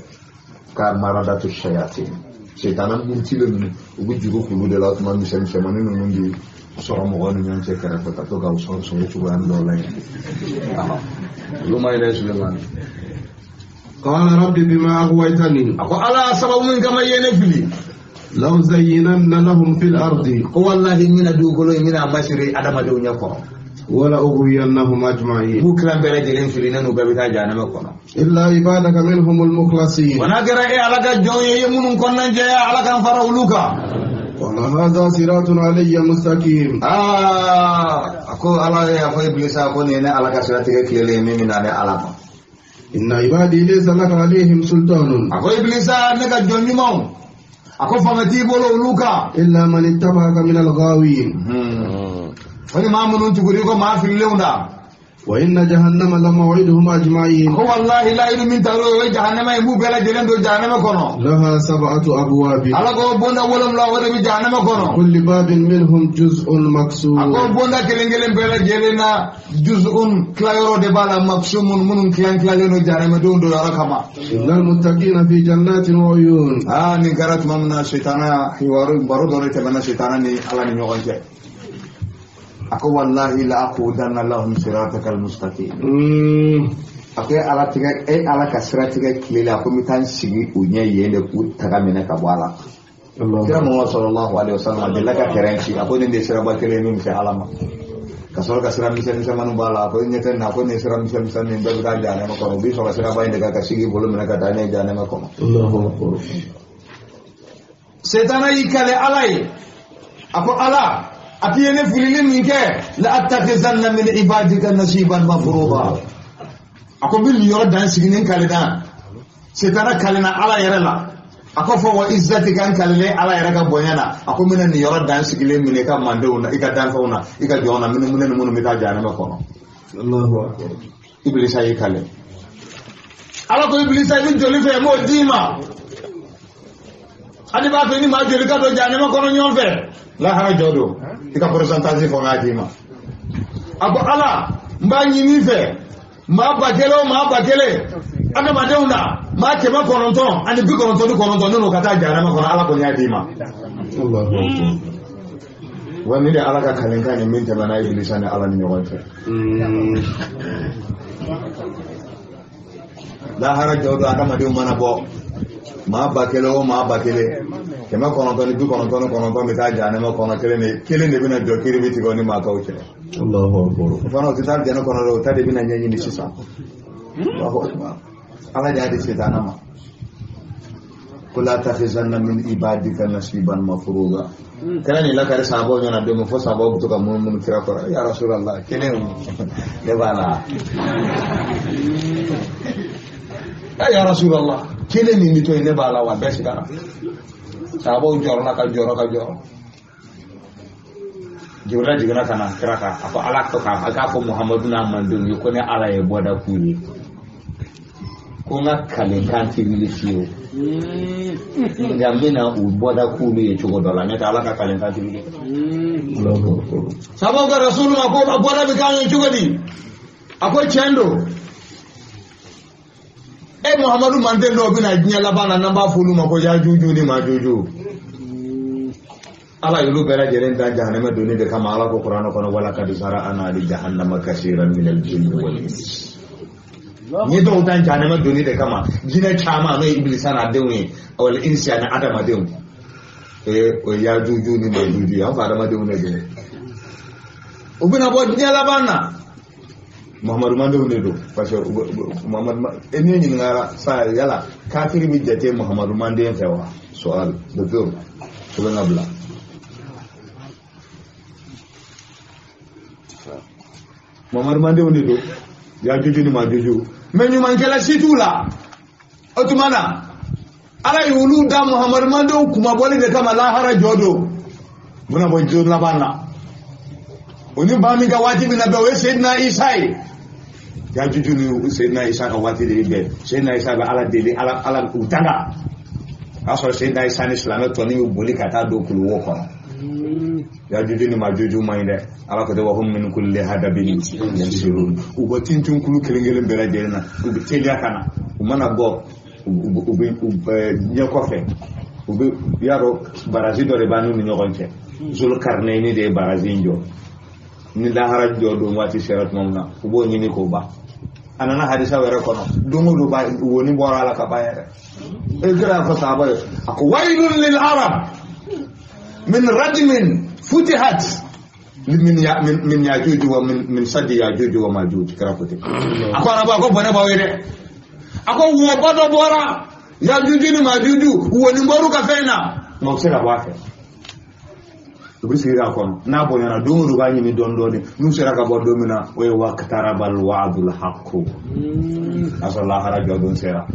ka maradatu shayatin sitana murutilen ninnu u bɛ juru k'olu de la o tuma misɛnmisɛnmanin ninnu bi sɔrɔ mɔgɔw ni ɲɔgɔn cɛ kɛrɛfɛ ka to ka u sɔrɔ sɔrɔ cogoya dɔw la yen olu ma yɛrɛ Sulemani قال رب بما أغويتني a ko ala sababu min kama i ye ne fili لو زينن لهم في الأرض ko wallahi n bɛna dugukolo in n bɛna masiri adamadenw ɲɛ kɔrɔ ولأغوينهم n أجمعين b'u kilan bɛɛ lajɛlen fili ne n'u bɛɛ bɛ taa jahanama kɔnɔ إلا عبادك منهم المخلصين wa n'a kɛra e ala ka jɔnw ye i ye minnu kɔnɔna jɛya ala k'an fara olu kan قال هذا صراط علي مستقيم aa a ko ala ye a fɔ ibilisa ko nin ye ne ala ka siratigɛ tilelen ye min bɛ na ne ala ma إن عبادي ليس لك عليهم سلطان a ko ibilisa ne ka jɔn ɲumanw a ko fanga t'i bolo olu kan إلا من اتبعك من الغاوين fo ni maa minnu tugura i kɔ maa fililenw da وإن جهنم لموعدهم أجمعين a ko wallahi layidu min tar'o o ye jahanama ye n b'u bɛɛ lajɛlen don jahanama kɔnɔ لها 7 أبواب ala ko bonda 7 o de bɛ jahanama kɔnɔ كل باب منهم جزء a ko مقسوم bonda kelen kelen bɛɛ lajɛlen na juz'un tilayɔrɔ de b'a la maksumun minnu tilan tilalen don jahanamadenw don yɔrɔ kama إن المتقين في جنات وعيون aa nin kɛra tuma min na sitana hiwaru baro dɔ de tɛmɛna sitana ni ala ni ɲɔgɔn cɛ a ko wallahi la aqudanna lahum sirataka almustaqim a ko e ala tigɛ e ala ka sira tigɛ tile la ko n bɛ taa n sigi u ɲɛ yen de k'u taga minɛ ka bɔ a la kira muhammad sallallahu alaihi wasallam a delila ka tɛrɛn ci a ko nin de ye siraba kelen ye min bɛ se ala ma ka sɔrɔ ka sira misɛn misɛnmaninw b'a la a ko i ɲɛ tɛ nin na a ko nin ye sira misɛn misɛnnin bɛɛ bɛ taa jahanama kɔnɔ u b'i sɔrɔ siraba in de kan ka sigi i bolo minɛ ka taa n'a ye jahanama kɔnɔ الله أكبر setana y'i kale ala ye a ko ala a k'i ye ne filili min kɛ la attakhizanna min ibadika nasiban mafruḍa a ko n bɛ nin yɔrɔ dan sigi ni n kalena setana kalena ala yɛrɛ la a ko fɔ wa izzatika n kalelen ala yɛrɛ ka bonya na a ko n bɛna nin yɔrɔ dan sigilen minɛ i ka mandenw na i ka danfɛnw na i ka jɔnw na minnu ni minnu bɛ taa jahanama kɔnɔ الله أكبر ibilisa y'i kale ala ko ibilisa i bɛ joli fɛ n b'o d'i ma hali b'a fɛ ni maa joli ka don jahanama kɔnɔ ɲɔgɔn fɛ lahara jɔ don i ka pourcentage fɔ n k'a d'i ma a ko ala n b'a ɲini i fɛ maa 1000 o maa 1000 adamadenw na maa 999 ne n'o ka taa jahanama kɔnɔ ala kɔni y'a d'i ma الله أكبر wa ni de ala ka kalenkan ye min tɛmɛna ibilisa ni ala ni ɲɔgɔn cɛ lahara jɔ don adamadenw mana bɔ maa 1000 o maa 1000 999 bɛ taa jahanama kɔnɔ kelen de bɛna jɔ kiri bɛ tigɛ o ni maa tɔw cɛ. Allahu akbar. O fana o tɛ taa jɛnɛ kɔnɔ dɛ, o ta de bɛna ɲɛɲini sisan. Allahu akbar. Ala de y'a di setana ma. Ko la takhizanna min ibadika nasiban mafruḍa. Kɛra nin lakari sahabaw ɲɛna don min fo sahabaw bɛ to ka munumunu kira kɔrɔ ya Rasulallah kelen ne b'a la. Ya Rasulallah kelen min bɛ to yen ne b'a la wa bɛɛ sigara. Sahabaw jɔrɔla ka jɔrɔ ka jɔrɔ. Jibrila jiginna ka na kira kan a ko Ala ko k'a k'a fɔ Muhamadu n'a mandenw ye ko ne Ala ye bɔda k'u ye. Ko n ka kalekan tɛ wuli fiyewu. Nka n bɛna u bɔda k'olu ye cogo dɔ la n'o tɛ Ala ka kalekan tɛ wuli. Sababu ka Rasulu ma ko a bɔda bɛ k'an ye cogo di? A ko tiɲɛ don. E Muhamadu manden dɔw bɛna diɲɛ laban na n'an b'a fɔ olu ma ko Yajuju ni Majuju. Ala y'olu bɛɛ lajɛlen da jahanama donni de kama. Ala ko Kuranɛ kɔnɔ wala kad zara'ana li jahannama kasiran minal jinni wal ins. Ni dɔw dan jahanama donni de kama jinɛ caman n'o ye Ibilisa n'a denw ye wal insi ani adamadenw. O ye Yajuju ni Majuju ye, an fa adamadenw de don. U bɛna bɔ diɲɛ laban na. Muhamadu mandenw de don parce que Muhamadu e n'i ɲininkara sa yala kafiri bɛ jate Muhamadu manden fɛ wa? Sual docteur sɛbɛn ka bila. Muhamadu mandenw de don Yajuju ni Majuju mais ɲumankɛla si t'u la. O tuma na Ala y'olu da Muhamadu mandenw kunmabɔli de kama lahara jɔ don. U bɛna bɔ don laban na. O ni ba min ka waati bɛna bɛn o ye Seydina Isa ye. Yajuju ni Seydina Isa ka waati de bɛ bɛn. Seydina Isa bɛ Ala deli Ala u tanga. O y'a sɔrɔ Seydina Isa ni silamɛ tɔnin bɛ boli ka taa don kuluwo kɔnɔ. Yajuju ni Majuju man ɲi dɛ. Ala ko tɛ wa hum min kulli hadabin yansilun. U bɔ tintin kulu kelen kelen bɛɛ lajɛlen na. U bɛ teliya ka na. U mana bɔ u bɛ ɲɛ kɔfɛ. U bɛ y'a dɔn baraji dɔ de b'an n'u ni ɲɔgɔn cɛ. Zulukarinɛni de ye baraji in jɔ. Ni lahara jɔ don waati sera tuma min na u b'o ɲini k'o ban. A nana hadisa wɛrɛ kɔnɔ don o don ba woni bɔra a la ka ban yɛrɛ. E kira y'a fɔ sahaba ye a ko waylun lil arab min rajmin futihat min yajuju wa min saddi yajuju wa majuj. Kira ko ten. A ko arabu a ko bɔnɛ b'aw ye dɛ. A ko wɔba dɔ bɔra yajuju ni majuju woni bɔr'u ka fɛn na nka u tɛ se ka bɔ a fɛ. U bɛ sigi k'a kɔnɔ n'a bonyana don o don u b'a ɲini dɔɔni dɔɔni n'u sera ka bɔ don min na o ye waqtarabal wa'dul haqqu. A sɔrɔ lahara jɔ don sera.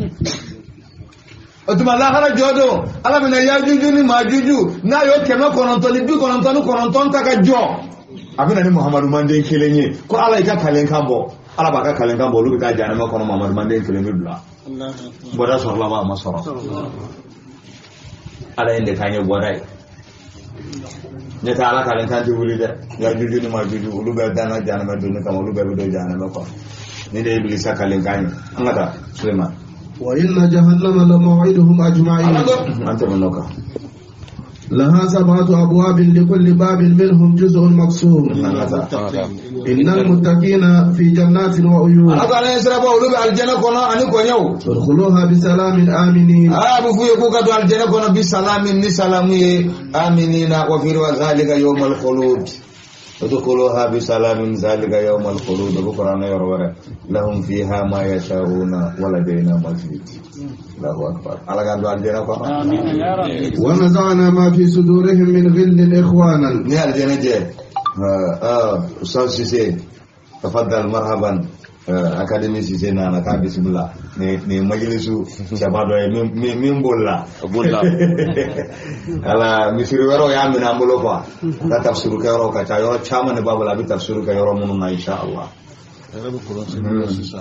O tuma lahara jɔ don Ala bɛna Yajuju ni Majuju n'a y'o 999 ta ka jɔ a bɛna ni Muhamadu manden kelen ye ko Ala y'i ka kalenkan bɔ. Ala b'a ka kalenkan bɔ olu bɛ taa jahanama kɔnɔ Muhamadu manden kelen bɛ bila. Bɔda sɔrɔla wa a ma sɔrɔ? Ala ye de k'an ye bɔda ye. Ne tɛ Ala kalenkan tɛ wuli dɛ. Yajuju ni Majuju olu bɛɛ danna jahanama donni kama olu bɛɛ bɛ don jahanama kɔnɔ. Ni de ye Ibilisa kalenkan ye. An ka taa Suleiman. Wa inna jahannama la maw'iduhum ajma'in. An tɛmɛn'o kan. لها 7 أبواب لكل باب منهم جزء مقسوم. إن المتقين في جنات وعيون. ادخلوها بسلام آمنين. آمنين وفي ذلك يوم الخلود. ادخلوها بسلام ذلك يوم الخلود. بكرة يروى لهم فيها ما يشاءون ولدينا مزيد. الله أكبر. على قد الجنة. ونزعنا ما في صدورهم من غل إخوانا. نيا الجنة. أستاذ سيسي تفضل مرحبا. Akademi Cissé nana k'a bisimila ni majilisu saba dɔ ye min bolila ala misiri wɛrɛw y'a minɛ an bolo quoi ka tafsiru kɛ yɔrɔ ka ca yɔrɔ caman de b'a bolo a bɛ tafsiru kɛ yɔrɔ minnu na inshallah.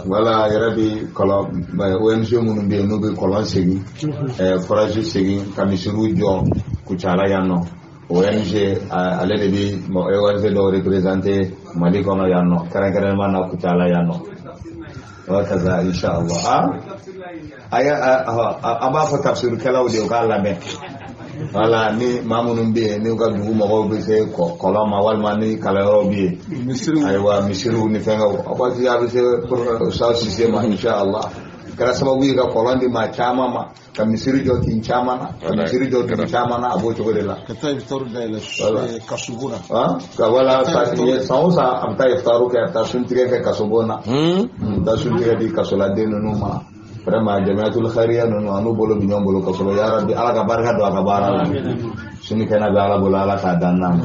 Wala yɛrɛ bi kɔlɔn ONG minnu bɛ yen n'u bɛ kɔlɔn segin forage segin ka misiriw jɔ Kucala yan nɔ. ONG ale de bi ONG dɔw représenté Mali kɔnɔ yan nɔ kɛrɛnkɛrɛnnenya na Kucala yan nɔ. Wakaza inshallah. Aya an b'a fɔ tafsirukɛlaw de ye u k'a lamɛn. Wala ni maa minnu bɛ yen n'u ka dugu mɔgɔw bɛ se kɔlɔn ma walima ni kalanyɔrɔw bɛ yen. Ayiwa misiriw ni fɛngɛw a waati a bɛ se Ustaz Cissé ma inshallah. Kɛra sababu ye ka kɔlɔn di maa caman ma. Ka misiri jɔ kin caman na, ka misiri jɔ dugu caman na, a b'o cogo de la. Ka taa iftaru dayɛlɛ kasobon na. Ka wala san o san a bɛ taa iftaru kɛ, a bɛ taa suntigɛ kɛ kasobon na. A bɛ taa suntigɛ di kasoladen ninnu ma. Vraiment jamiyatul khayriya ninnu a n'u bolo bɛ ɲɔgɔn bolo kosɛbɛ. Ya Rabbi, Ala ka barika don a ka baara la. Sini kɛnɛ bɛ Ala bolo, Ala k'a dan n'a ma.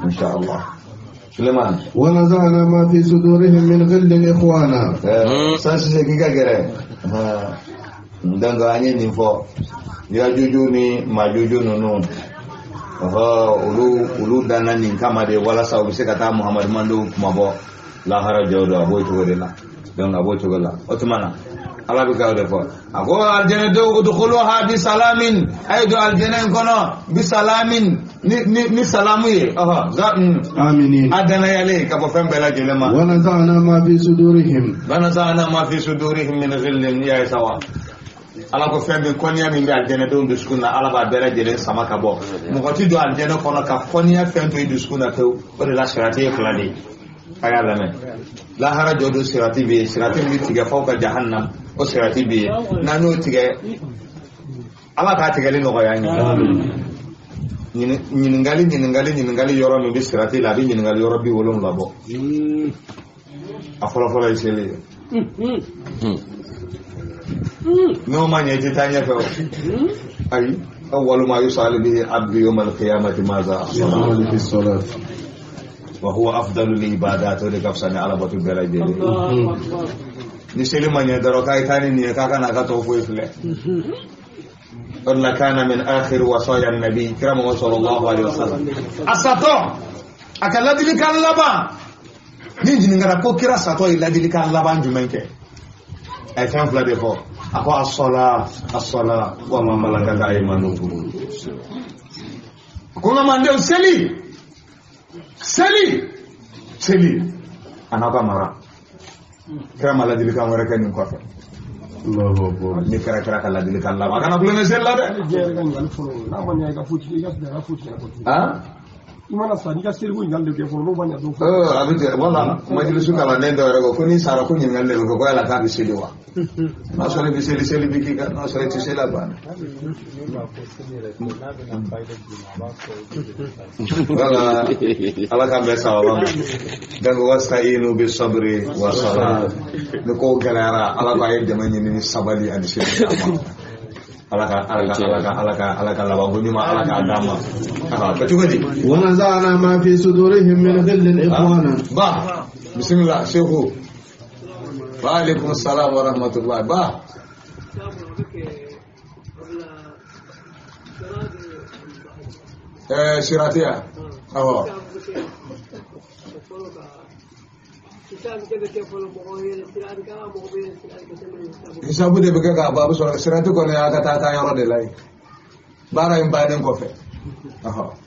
Inshallah. Suleiman. Wa naza'na ma fi sudurihim min ghillin ikhwana. San sise k'i ka gɛrɛ. Donc an ye nin fɔ. Yajuju ni Majuju ninnu. Olu danna nin kama de walasa u bɛ se ka taa Muhamadu mandenw kumabɔ lahara jɔ don, a b'o cogo de la. Donc a b'o cogo la. O tuma na Ala bɛ ka o de fɔ. A ko aljɛnɛdenw udkhuluha bi salamin, a ye don aljɛnɛ in kɔnɔ bi salamin ni salamu ye. Aminin. A danayalen ka bɔ fɛn bɛɛ lajɛlen ma. Wa naza'na ma fi sudurihim. Wa naza'na ma fi sudurihim min ghillin ya sawa. Ala ko fɛn bɛ kɔniya min bɛ aljɛnɛdenw dusukun na, Ala b'a bɛɛ lajɛlen sama ka bɔ. Mɔgɔ ti don aljɛnɛ kɔnɔ ka kɔniya fɛn to i dusukun na pewu. O de la sirati ye fila de ye. A y'a lamɛn. Lahara jɔ don sirati bɛ yen, sirati min bɛ tigɛ f'aw ka jahannam, o sirati bɛ yen. N'an y'o tigɛ, Ala k'a tigɛli nɔgɔya an ye. Ɲininkali yɔrɔ min bɛ sirati la, a bɛ ɲininkali yɔrɔ 70 bɔ. A fɔlɔfɔlɔ ye seli ye. N'o ma ɲɛ i tɛ taa ɲɛfɛ o. Ayi, awwalu ma yus'alu bihi abdu yawma al-qiyamati maza. Wa huwa afdalu al-ibadat, o de ka fisa ni Ala bato bɛɛ lajɛlen. Ni seli ma ɲɛ dɔrɔn k'a ye taa ni nin ye k'a ka n'a ka tɔ foyi filɛ. O de la kana min akhir wasaya nabi kira Muhammad sallallahu alaihi wasallam. A satɔ, a ka ladilikan laban. Ni ɲininkara ko kira satɔ ye ladilikan laban jumɛn kɛ? A ye fɛn fila de fɔ. A ko as-sala, as-sala wa ma malakat aymanukum. Ko n ka mandenw seli. Seli, seli, a n'aw ka mara. Kira ma ladilikan wɛrɛ kɛ nin kɔfɛ. Ni kɛra kira ka ladilikan laban, a kana kulonkɛ seli la dɛ. I mana sa n'i ka seliko ɲininkali de kɛ fɔlɔ, n'o ma ɲɛ don. A bɛ ten wala majilisu kalanden dɔw yɛrɛ ko ko n'i sara ko ɲininkali de bɛ kɛ ko yala k'a bɛ seli wa? N'a sɔrɔ i bɛ seli, seli bɛ k'i kan, n'a sɔrɔ i tɛ seli a banna. Wala Ala k'an bɛn sababa ma. Donc wasta'inu bi sabri wa salat. Ni ko gɛlɛyara, Ala k'a ye dɛmɛ ɲini ni sabali ani seli. Ala ka labanko ɲuman Ala k'a d'an ma. Ka cogo di? Wa naza'na ma fi sudurihim min ghillin ikhwana. Ba, bismillah Sheikhu. Wa alaikum salam wa rahmatullah. Ba. Siratiya. Awɔ. Hisabu de bɛ kɛ k'a ban, a bɛ sɔrɔ sirati kɔni y'a ka taa yɔrɔ de la yen. Baara in bannen kɔfɛ.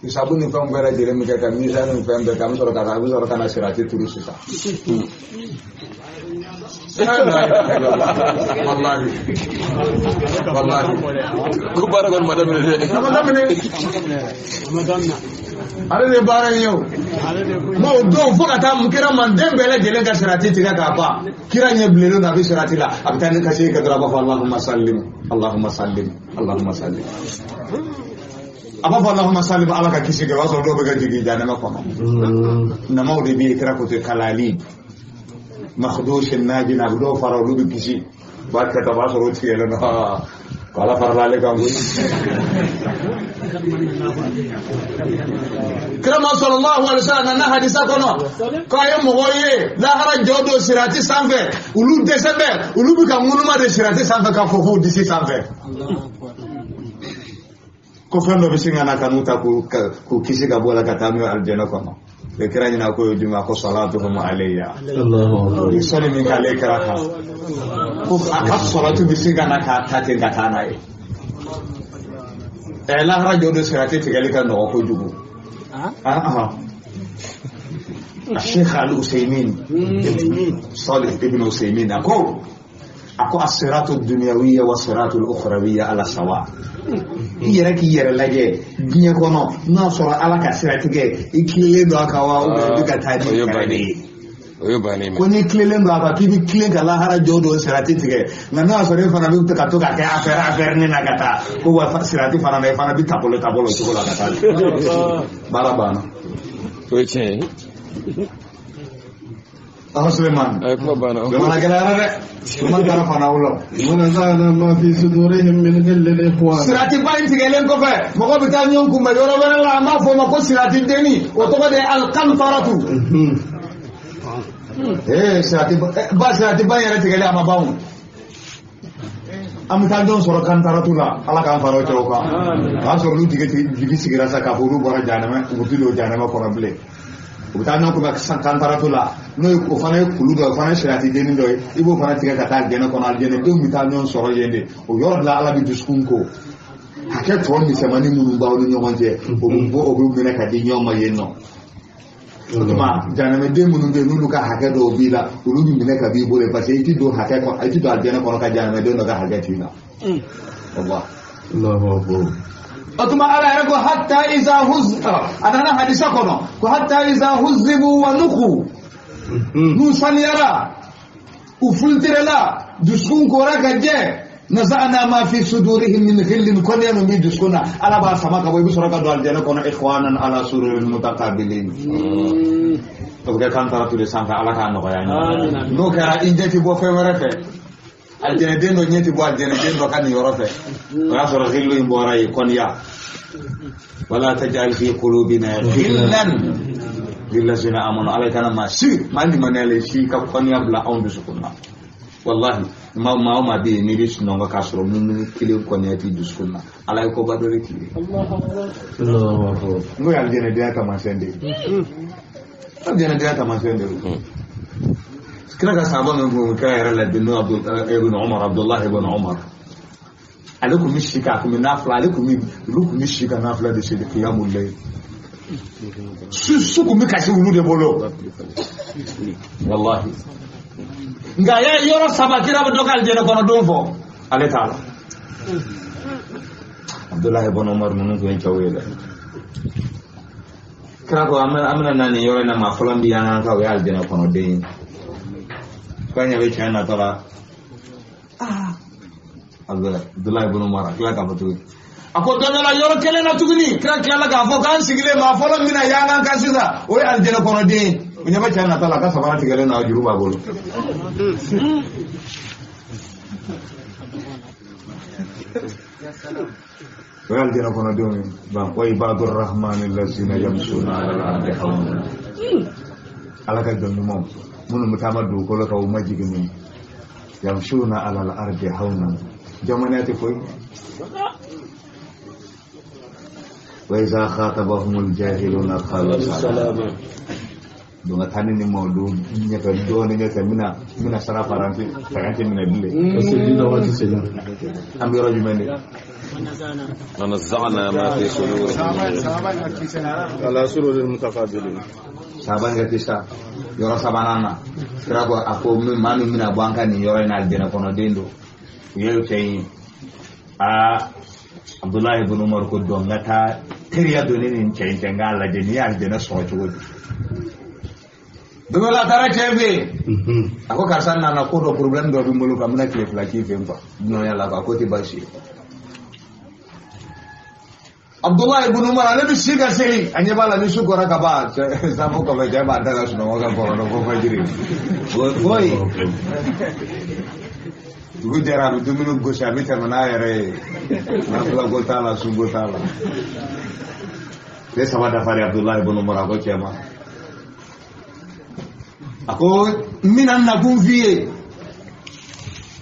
Hisabu ni fɛnw bɛɛ lajɛlen bɛ kɛ ka mizani ni fɛn bɛɛ kɛ, an bɛ sɔrɔ ka taa, a bɛ sɔrɔ ka na sirati turu sisan. Wallahi. Wallahi. Ko baara kɔni ma daminɛ dɛ. A ma daminɛ. Ale de ye baara in ye o. Ma o don fo ka taa mun kira manden bɛɛ lajɛlen ka sirati tigɛ k'a ban. Kira ɲɛ bilennen don, a bɛ sirati la, a bɛ taa ni kasi kɛ dɔrɔn, a b'a fɔ Allahumma sallim, Allahumma sallim, Allahumma sallim. A b'a fɔ Allahumma sallim, Ala ka kisi kɛ, o b'a sɔrɔ dɔw bɛ ka jigin jahanama kɔnɔ. Namaw de bɛ yen, kira ko ten kalali. Makhdushin najin, a bɛ dɔw fara olu bɛ kisi. U b'a kɛ tan, o b'a sɔrɔ o tigɛlen don. Ko Ala farala ale kan koyi. Kirama sallallahu alaihi wasallam nana hadisa kɔnɔ k'a ye mɔgɔw ye lahara jɔ don sirati sanfɛ, olu dɛsɛ bɛ, olu bɛ ka ŋunuma de sirati sanfɛ k'a fɔ k'u disi sanfɛ. Ko fɛn dɔ bɛ sin ka na ka n'u ta k'u kisi ka bɔ a la ka taa n'u ye alijɛnɛ kɔnɔ. O kira ɲɛna ko ye jumɛn? Ko salatuhum alayya. I sɔnni min k'ale kira kan, ko a ka salatu bɛ sin ka na k'a ta ten ka taa n'a ye. Lahara jɔ don sirati tigɛli ka nɔgɔ kojugu. الشيخ الأسيمين صالح ابن أسيمين أقول الصراط الدنيوية والصراط الأخروية على سواء. I yɛrɛ k'i yɛrɛ lajɛ diɲɛ kɔnɔ, n'a sɔrɔ Ala ka sira tigɛ i kilennen don a kan wa, ou bien i bɛ ka taa ni yɛrɛ de ye. O ye bannen ko n'i tilelen don a kan k'i bɛ tilen ka lahara jɔ don sirati tigɛ nka n'o y'a sɔrɔ e fana bɛ ka to ka kɛ affaire ne na ka taa ko wa sirati fana na i fana bɛ tapolo tapolo o cogo la ka taa baara banna. O ye tiɲɛ ye. Aho Suleiman. A ye kuma banna. Jamana gɛlɛyara dɛ. Suleiman taara fana o la. ونزعنا ما في صدورهم من غل إخوانا Sirati ba in tigɛlen kɔfɛ mɔgɔ bɛ taa ɲɔgɔn kunbɛn yɔrɔ wɛrɛ la an b'a fɔ o ma ko sirati denni o tɔgɔ de ye alikantaratu. Ee sirati ba sirati ba yɛrɛ tigɛlen a ma ban o. An bɛ taa ɲɔgɔn sɔrɔ kantaratu la Ala k'an fara o cɛw kan. O y'a sɔrɔ olu jigi sigira sa k'a fɔ olu bɔra jahanama u tɛ don jahanama kɔnɔ bilen. U bɛ taa ɲɔgɔn kunbɛn kantaratu la n'o ye o fana ye kulu dɔ ye o fana ye sirati denni dɔ ye i b'o fana tigɛ ka taa alijɛnɛ kɔnɔ alijɛnɛdenw bɛ taa ɲɔgɔn sɔrɔ yen de o yɔrɔ de la Ala bɛ dusukun ko. Hakɛ tɔ misɛnmanin minnu b'aw ni ɲɔgɔn cɛ o bɛ bɔ o bɛ minɛ ka di ɲɔgɔn ma yen nɔ. O tuma jahanamɛden minnu bɛ yen n'olu ka hakɛ dɔw b'i la olu bɛ minɛ ka b'i bolo parce que i ti don hakɛ kɔnɔ i ti don alijɛnɛ kɔnɔ ka jahanamɛden dɔ ka hakɛ t'i la. Walahi. الله أكبر O tuma Ala yɛrɛ ko hatta iza huz a nana hadisa kɔnɔ ko hatta iza huzibu wa nuku n'u saniyara u filtirela dusukun kora ka jɛ naza'na ma fi sudurihim min ghillin kɔnɛ min b'i dusukun na Ala b'a sama ka bɔ i bɛ sɔrɔ ka don alijɛnɛ kɔnɔ ikhwanan ala sururin mutaqabilin. O bɛ kɛ kantaratu de sanfɛ Ala k'a nɔgɔya an ye. N'o kɛra i ɲɛ ti bɔ fɛn wɛrɛ fɛ. Alijɛnɛden dɔ ɲɛ ti bɔ alijɛnɛden dɔ ka nin yɔrɔ fɛ. O y'a sɔrɔ ghillu in bɔra yen kɔniya. Wala taj'al fi qulubina ghillan lillazina amanu Ala kana maa si maa limaniyalen si ka kɔniya bila anw dusukun na. Wallahi maa o maa bɛ yen n'i bɛ sunɔgɔ k'a sɔrɔ mumini kelen kɔniya t'i dusukun na Ala ye koba dɔ de k'i ye. الله أكبر N'o ye alijɛnɛdenya taamasiyɛn de ye. Alijɛnɛdenya taamasiyɛn de ye. Kira ka sahaba min kun kira yɛrɛ la n'o ibn Umar Abdullah ibn Umar ale kun bɛ si k'a kun bɛ nafila ale kun bɛ olu kun bɛ si ka nafila de seli qiyamul layl su kun bɛ kasi olu de bolo wallahi nka a ye yɔrɔ saba kira bɛ dɔ ka alijɛnɛ kɔnɔ don fɔ ale t'a la Abdullah ibn Umar ninnu kun ye cɛw ye dɛ. Kira ko an bɛna na nin yɔrɔ in na maa fɔlɔ min bɛ yan kan o ye alijɛnɛ kɔnɔden ye. K'a ɲɛ bɛ cɛ natɔ la Abdullah ibn Umar a tila k'a fɔ tuguni a ko don dɔ la yɔrɔ kelen na tuguni kira tilala k'a fɔ k'an sigilen maa fɔlɔ min na yan kan sisan o ye alijɛnɛ kɔnɔden ye o ɲɛ bɛ cɛ natɔ la a ka samara tigɛlen don a juru b'a bolo. O ye alijɛnɛ kɔnɔdenw ye ban wa ibadur rahmani lazina yamsuna ala al-ardi hawna Ala ka jɔn ɲumanw minnu bɛ taama dugukolo kan u ma jigin min yamsuna ala al-ardi hawna jamana tɛ foyi. Wa iza khatabahumul jahiluna qalu salama. Donc a taa ni nin ma olu ɲɛfɛ dɔɔnin ɲɛfɛ n bɛna sara faransi minɛ bilen. An bɛ yɔrɔ jumɛn de? ونزعنا ما في صدورهم على سرر متقابلين Saban ka kisa yɔrɔ sabanan na kira ko a ko maa min bɛna bɔ an ka nin yɔrɔ in na alijɛnɛ kɔnɔden don u ye cɛ in ye aa Abdulahi ibn Umar ko dɔn n ka taa teriya don ne ni nin cɛ in cɛ n k'a lajɛ n'i ye alijɛnɛ sɔrɔ cogo di. Don dɔ la a taara cɛ fɛ yen a ko karisa nana ko dɔ problème dɔ bɛ n bolo ka n bɛna tile 2 k'i fɛ yen quoi nɔya la quoi ko tɛ baasi ye. Abdullah ibn Umar ale bɛ si ka seli a ɲɛ b'a la ni su kɔra ka ban safo kɔfɛ cɛ b'a da ka sunɔgɔ ka kɔrɔ dɔn fo fajiri foyi dugu jɛra a bɛ dumuni gosi a bɛ tɛmɛ n'a yɛrɛ ye nafila ko t'a la sunko t'a la tile 3 dafalen Abdullah ibn Umar a ko cɛ ma a ko n bɛna n nakun f'i ye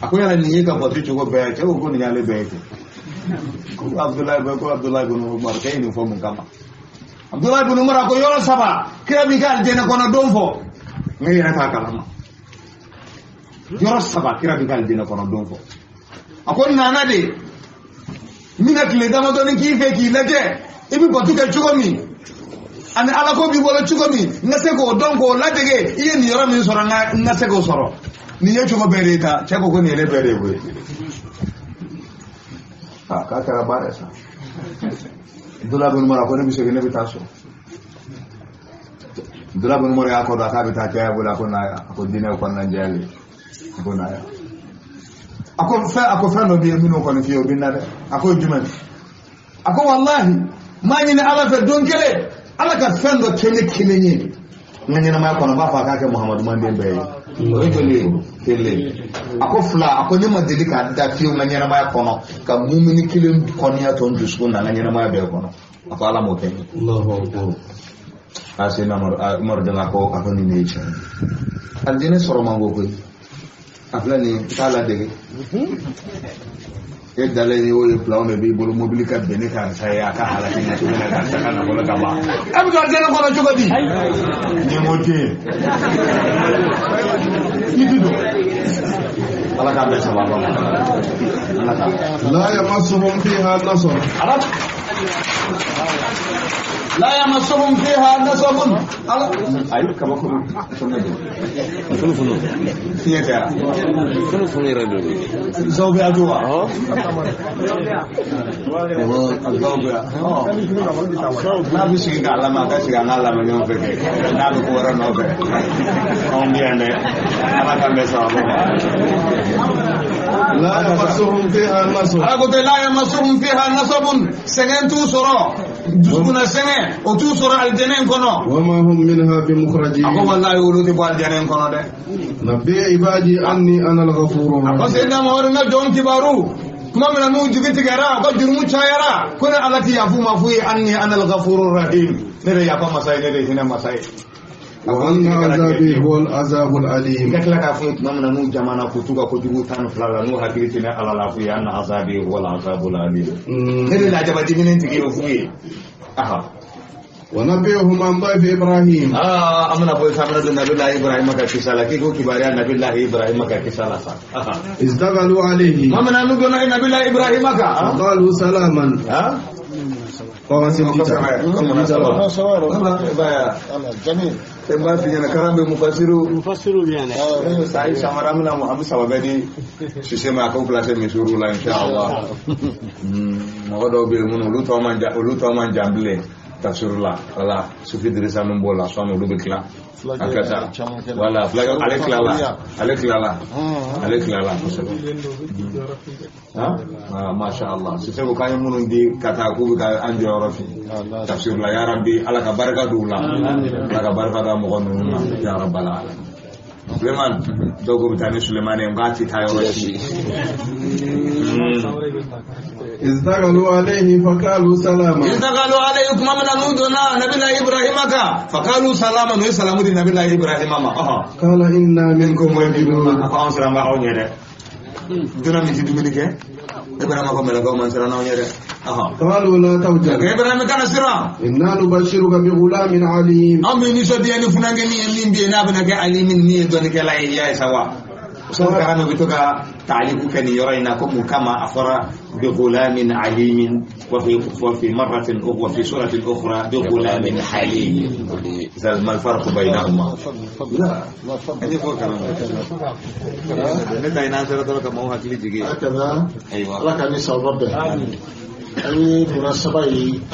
a ko yala nin ye ka bato cogo bɛɛ ye cɛ ko nin y'ale bɛɛ ye ten. Ko Abdullah ibn Umar k'e ye nin fɔ mun kama? Abdullah ibn Umar a ko yɔrɔ 3 kira b'i ka alijɛnɛ kɔnɔ don fɔ ne yɛrɛ t'a kalama. Yɔrɔ 3 kira b'i ka alijɛnɛ kɔnɔ don fɔ. A ko nana de n bɛna tile damadɔni k'i fɛ k'i lajɛ i bɛ bato kɛ cogo min ani Ala ko b'i bolo cogo min n ka se k'o dɔn k'o ladege i ye nin yɔrɔ min sɔrɔ n ka se k'o sɔrɔ nin ye cogo bɛɛ de ye ta cɛ ko nin ye ne bɛɛ de ye koyi. K'a kɛra baara ye sa. Abdullah ibn Umar a ko ne bɛ segin ne bɛ taa so. Abdullah bin Umar y'a kɔ don a k'a bɛ taa cɛ bolo a ko na a ko diinɛ kɔnɔna jɛlen a ko na a ko fɛn dɔ bɛ yen minnu kɔni f'i ye o bɛ na dɛ a ko jumɛn a ko walahi n m'a ɲini Ala fɛ don kelen Ala ka fɛn dɔ kɛ ne kelen ye n ka ɲɛnamaya kɔnɔ n b'a fɔ a k'a kɛ Muhamadu manden bɛɛ ye o ye joli ye kelen a ko fila a ko ne ma deli k'a da fiyewu n ka ɲɛnamaya kɔnɔ ka mumini kelen kɔniya to n dusukun na n ka ɲɛnamaya bɛɛ kɔnɔ a ko Ala m'o kɛ n ye a se na Umaru den a ko nin de ye tiɲɛ ye alijinɛ sɔrɔ man go koyi a filɛ nin ye n t'a ladege e dalen ye o ye pilanw de b'i bolo mobili ka bɛn ni karisa ye a ka halaki na cogo min na karisa ka nafolo ka ban e bɛ don alijinɛ kɔnɔ cogo di ɲɛmɔgɔ tɛ yen i ti don ala k'a bɛɛ sababa ma ala k'a la yamassuhum fiha nasab ala la yamassuhum fiha nasabun ala ayi kabako funu funu fiɲɛ tɛ yan funu funu yɛrɛ don zawubiya jo wa zawubiya n'a bɛ sigi k'a lamɛn a ka sigi an k'a lamɛn ɲɔgɔn fɛ kɛ n'a bɛ ko wɛrɛ nɔfɛ anw bɛ yan dɛ ala k'an bɛɛ sababu ma la yamassuhum fiha nasab ala ko tɛ la yamassuhum fiha nasabun sɛgɛn t'u sɔrɔ dusukunna sɛgɛn o t'u sɔrɔ alijɛnɛ in kɔnɔ wa ma hum minha bimukhrajin a ko walahi olu tɛ bɔ alijɛnɛ in kɔnɔ dɛ nabbi ibadi anni ana al-ghafuru a ko Seydina Muhamadu n ka jɔn kibaru tuma min na n'u jigi tigɛra u ka jurumu cayara ko ne Ala ti yafu ma f'u ye anni ana al-ghafuru rahim ne de yafa masa ye ne de hinɛ masa ye wa anna azabi huwa al-azabul alim ka tila k'a f'u ye tuma min na n'u jamana k'u t'u ka kojugu 12 la n'u hakili tɛ ne Ala la f'u ye anna azabi huwa al-azabul alim ne de lajaba diminen tigi ye o f'u ye aha wa nabbihum an dayfi Ibrahim an bɛna bɔ sisan an bɛna don Nabilahi Ibrahima ka kisa la k'i ko kibaruya Nabilahi Ibrahima ka kisa la sa iz dakhalu alayhi tuma min na n'u donna Nabilahi Ibrahima kan qalu salaman n b'a f'i ɲɛna karan bɛ mufasiru bɛ yan dɛ sayi samara an bɛna an bɛ saba bɛɛ di Sise ma a k'o place misiriw la inshallah mɔgɔ dɔw bɛ yen minnu olu tɔ man jan bilen tafsiru la wala Sufi Dirisa ninnu b'o la sɔnni olu bɛ tila a ka taa wala fulakɛ ale tilala kosɛbɛ masha Allah Sise ko k'an ye minnu di ka taa k'u bɛ ka an jɔyɔrɔ fi tafsiru la ya Rabbi ala ka barika d'u la ala ka barika da mɔgɔ ninnu na ya Rabbal alamin Suleiman dɔw ko bɛ taa ni Suleiman ye n k'a ti taa yɔrɔ si إذ دخلوا عليه فقالوا سلاما إذ دخلوا عليه كما من نودنا نبينا إبراهيم فقالوا سلاما نوي سلام دي نبينا إبراهيم ما قال إنا منكم وجلون أكو أنصر ما أو نيره دونا من تدو منك إبراهيم أكو ملكوا من سرنا أو نيره قالوا لا توجل إبراهيم كان سرا إنا نبشرك بغلام عليم أم نسودي أن فنانني أمين بينا بنك عليم ني دونك لا إياه سوا سوف بتوكا تعليق كان يرينكم كما أخر بغلام عليم وفي مرة وفي سورة أخرى بغلام حليم. ما الفرق بينهما؟ لا هكذا لك أن يسأل ربه أي مناسبة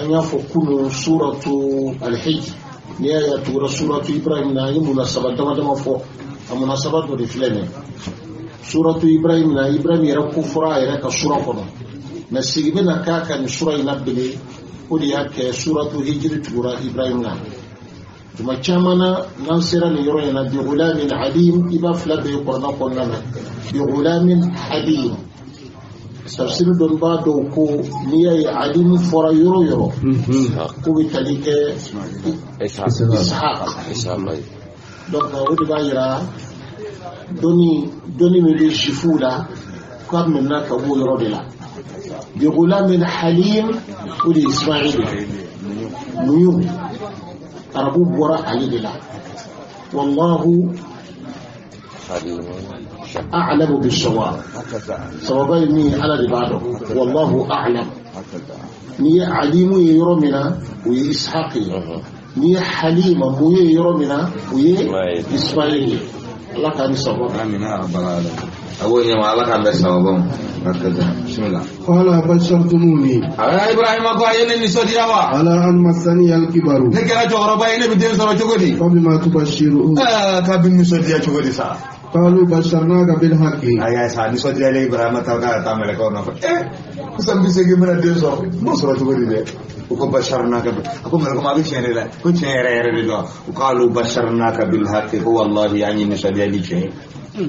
أن يفكون سورة الحج نهاية سورة إبراهيم نهاية مناسبة دم دم فوق المناسبة دو فلان سورة إبراهيم نا إبراهيم يرى كفرا يرى كسورة كنا ما سيبنا كاكا نسورة ينبلي ودي سورة هجر تورا إبراهيم نا ثم كمانا ننصر ليرينا بغلام عليم إبا فلا بيقرنا قلنا بغلام حليم تفسير دون بعد كو نيا عليم فرا يرو يرو كو بتليك إسحاق donc o de b'a yira dɔnni min bɛ zifuw la k'a minɛ ka b'o yɔrɔ de la bi gulamin halim o de ye Ismail muɲu arabu bɔra ale de la wallahu a'lamu bis-sawab sawaba ye min ye ala de b'a dɔn wallahu a'lam n'i ye alimu ye yɔrɔ min na o ye Ishaq ye ni Halima mun ye yɔrɔ min na o ye Ismail ye ala k'an ni sababu. Amina rabbal alamin. A b'o ɲɛma ala k'an bɛɛ sababu ma. هكذا بسم الله قال بشرتموني يا إبراهيم أكو أين نسوديا وا على أن مسني الكبر نكرا جوهربا إن بدين سرا شغودي فبما تبشرون كابين نسوديا شغودي سا قالوا بشرناك بالحق أيا سا نسوديا لي إبراهيم تلقى تعمل كورنا سامبي سيجي من الدين سو ما سرا شغودي ده وكو بشرناك أكو ملكم أبي شيء لا كل شيء رأي وقالوا بشرناك بالحق هو الله يعني نسوديا لي شيء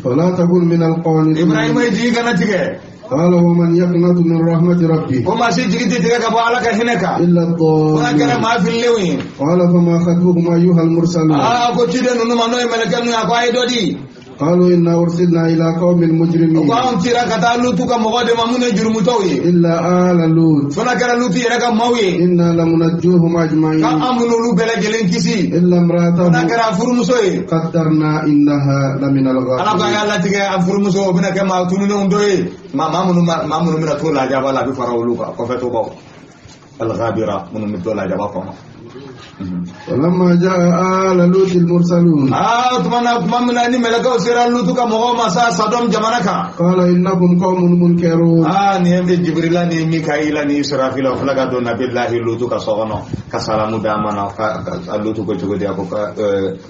فلا تكن من القانتين إبراهيم يجي كنا تيجي قال ومن يقنط من رحمة ربه وما سيجي تيجي كبا على كهنك إلا الضالين ما في اللوين قال فما خطبكم أيها المرسلون أكو تشيدن نما نوي ملكن أكو أيدودي قالوا إنا أرسلنا إلى قوم المجرمين وقام تيرا كتا لوط كمغود مامون جرمتوي إلا آل لوط فنا كرا لوط يركا ماوي إنا لمنجوهم أجمعين كأمنوا بلا جلين كيسي إلا امرأته فنا كرا فرمسوي قدرنا إنها لمن الغابرين أنا قال الله تيجي أفرمسو بنا كما تونون دوي ما مامون من طول عجبا لا بفراولوكا كفتو باو الغابرة من مدول عجبا فما ولما جاء آل لوط المرسلون تمنى أني ملكه سير لوط كمغو مسا صدوم جمانك قال إنكم قوم منكرون نيم جبريل ني ميكائيل ني إسرافيل وفلغا دون نبي الله لوط كسغنو كسلام دامنا لوط كو جوجو دي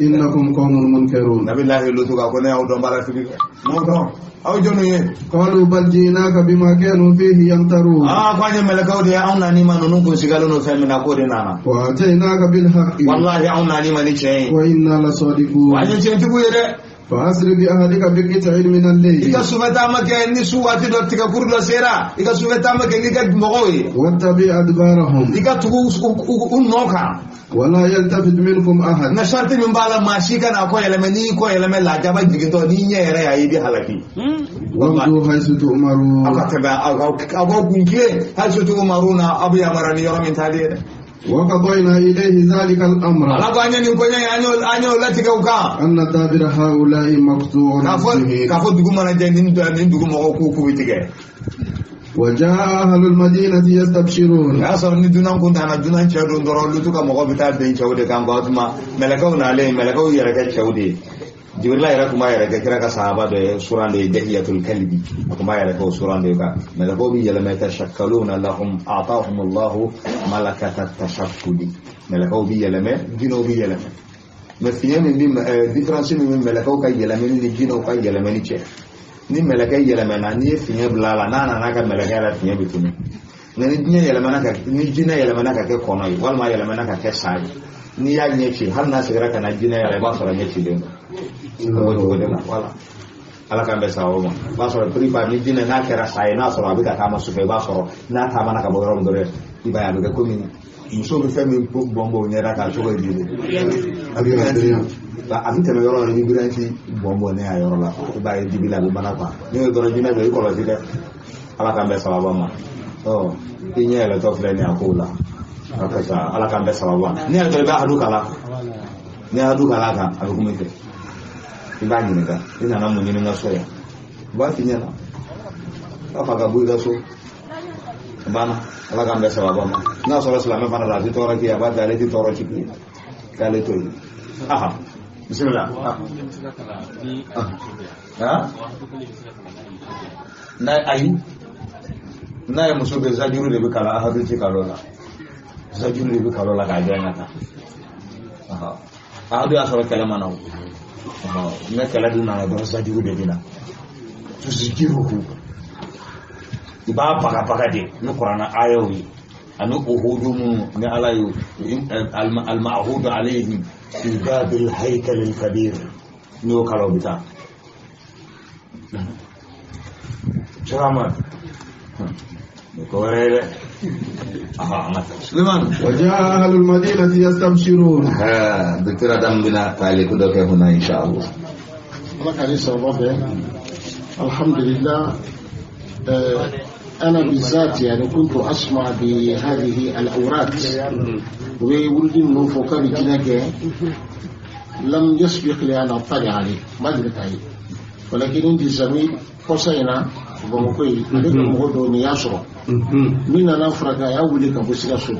إنكم قوم منكرون نبي الله لوط كو ني أو دومبالا فيبي مو أو جنوي قالوا بل جئناك بما كانوا فيه يمترون قال ملكه دي أونا ني ما نونو سيغالو نو فمنا كودي نانا وأتيناك بالحق والله أونا ني ما ني وإنا لصادقون وأنا تشنتبو يده فأسر بأهلك بقطع من الليل إذا سوفتا ما كان نسوا واتي دوت كور سيرا إذا سوفتا ما كان نيكا مغوي واتبع أدبارهم إذا تغو نوكا ولا يلتفت منكم أحد نشرت من بالا ماشي كان أكو يلمني كو يلمن لا جابا جيتو ني نيره يا يبي حلقي وامضوا حيث تؤمرون أكو كونكي حيث تؤمرون أبي أمرني يوم من تالي وقضينا إليه ذلك الأمر أن دابر هؤلاء مقطوع وجاء أهل المدينة يستبشرون جبريل يركما يرك كرا كصحابة سوران دي دهية الكلب أكما يرك سوران دي كا ملكوا بي لما يتشكلون لهم أعطاهم الله ملكة التشكل ملكوا بي لما جنوا بي لما ما فيهم من ديفرنس من ملكوا كي لما من جنوا كي لما نيجي ni ملكة يلما ناني فيهم بلا لا نانا ناكا ملكة لا فيهم بتوني نني جنا يلما ناكا ني جنا يلما ناكا كوناي والما يلما ناكا كساي ni ya ɲɛci hali n'a seginna ka na jinɛ yɛrɛ i b'a sɔrɔ ɲɛ cilen don o cogo de la wala ala k'an bɛn sababu ma i b'a sɔrɔ pirifa ni jinɛ n'a kɛra sa ye n'a sɔrɔ a bɛ ka taama sufɛ i b'a sɔrɔ n'a taamana ka bɔ yɔrɔ min dɔrɔn i b'a ye a bɛ kɛ komi muso bɛ fɛn min bɔn bɔn ɲɛda kan cogo di a bɛ a bɛ tɛmɛ yɔrɔ ni biranti bɔn bɔn ne y'a yɔrɔ la i b'a ye dibi la a bɛ mana kuwa n'i y'o dɔrɔn jinɛ don i kɔlɔsi dɛ ala k'an bɛn sababu ma ɔ i ɲɛ yɛlɛtɔ filɛ nin ye a kow la. Ala k'an bɛɛ sababu ma n'i y'a dɔn i b'a hadu kala n'i y'a hadu kala kan a bɛ kuma i fɛ i b'a ɲininka i nana mun ɲini n ka so yan u b'a f'i ɲɛna b'a fɔ a ka bɔ i ka so a banna ala k'an bɛɛ sababu ma n'a sɔrɔ silamɛ fana la a tɛ tɔɔrɔ k'i ye a b'a fɛ ale tɛ tɔɔrɔ ci k'i ye k'ale to yen aha bisimila n'a ayi n'a ye muso bɛ zajuru de bɛ kalan a hadu ti kal'o la zajuru de bɛ kalo la k'a jɛ ka taa a dun y'a sɔrɔ kɛlɛ ma na o ne kɛlɛ dun nana dɔrɔn zajuru de bɛ na tusijiruhu i b'a bagabaga de ni kuranna ayaw ye ani uhudu minnu ni ala ye almahudu alayhim fi babil haykal kabir n'i y'o kala o bɛ taa caman ko wɛrɛ ye dɛ. سليمان وجاء أهل المدينة يستبشرون دكتور آدم بنا تعليق دوك هنا إن شاء الله الحمد لله أنا بالذات يعني كنت أسمع بهذه الأوراد وولد من فوق بجنك لم يسبق لي أن أطلع عليه ما أدري عليه ولكن عندي زميل قصينا Bamakɔ ale ka mɔgɔ dɔw nin y'a sɔrɔ min nana furakɛ a y'a wuli ka bɔ Sikaso de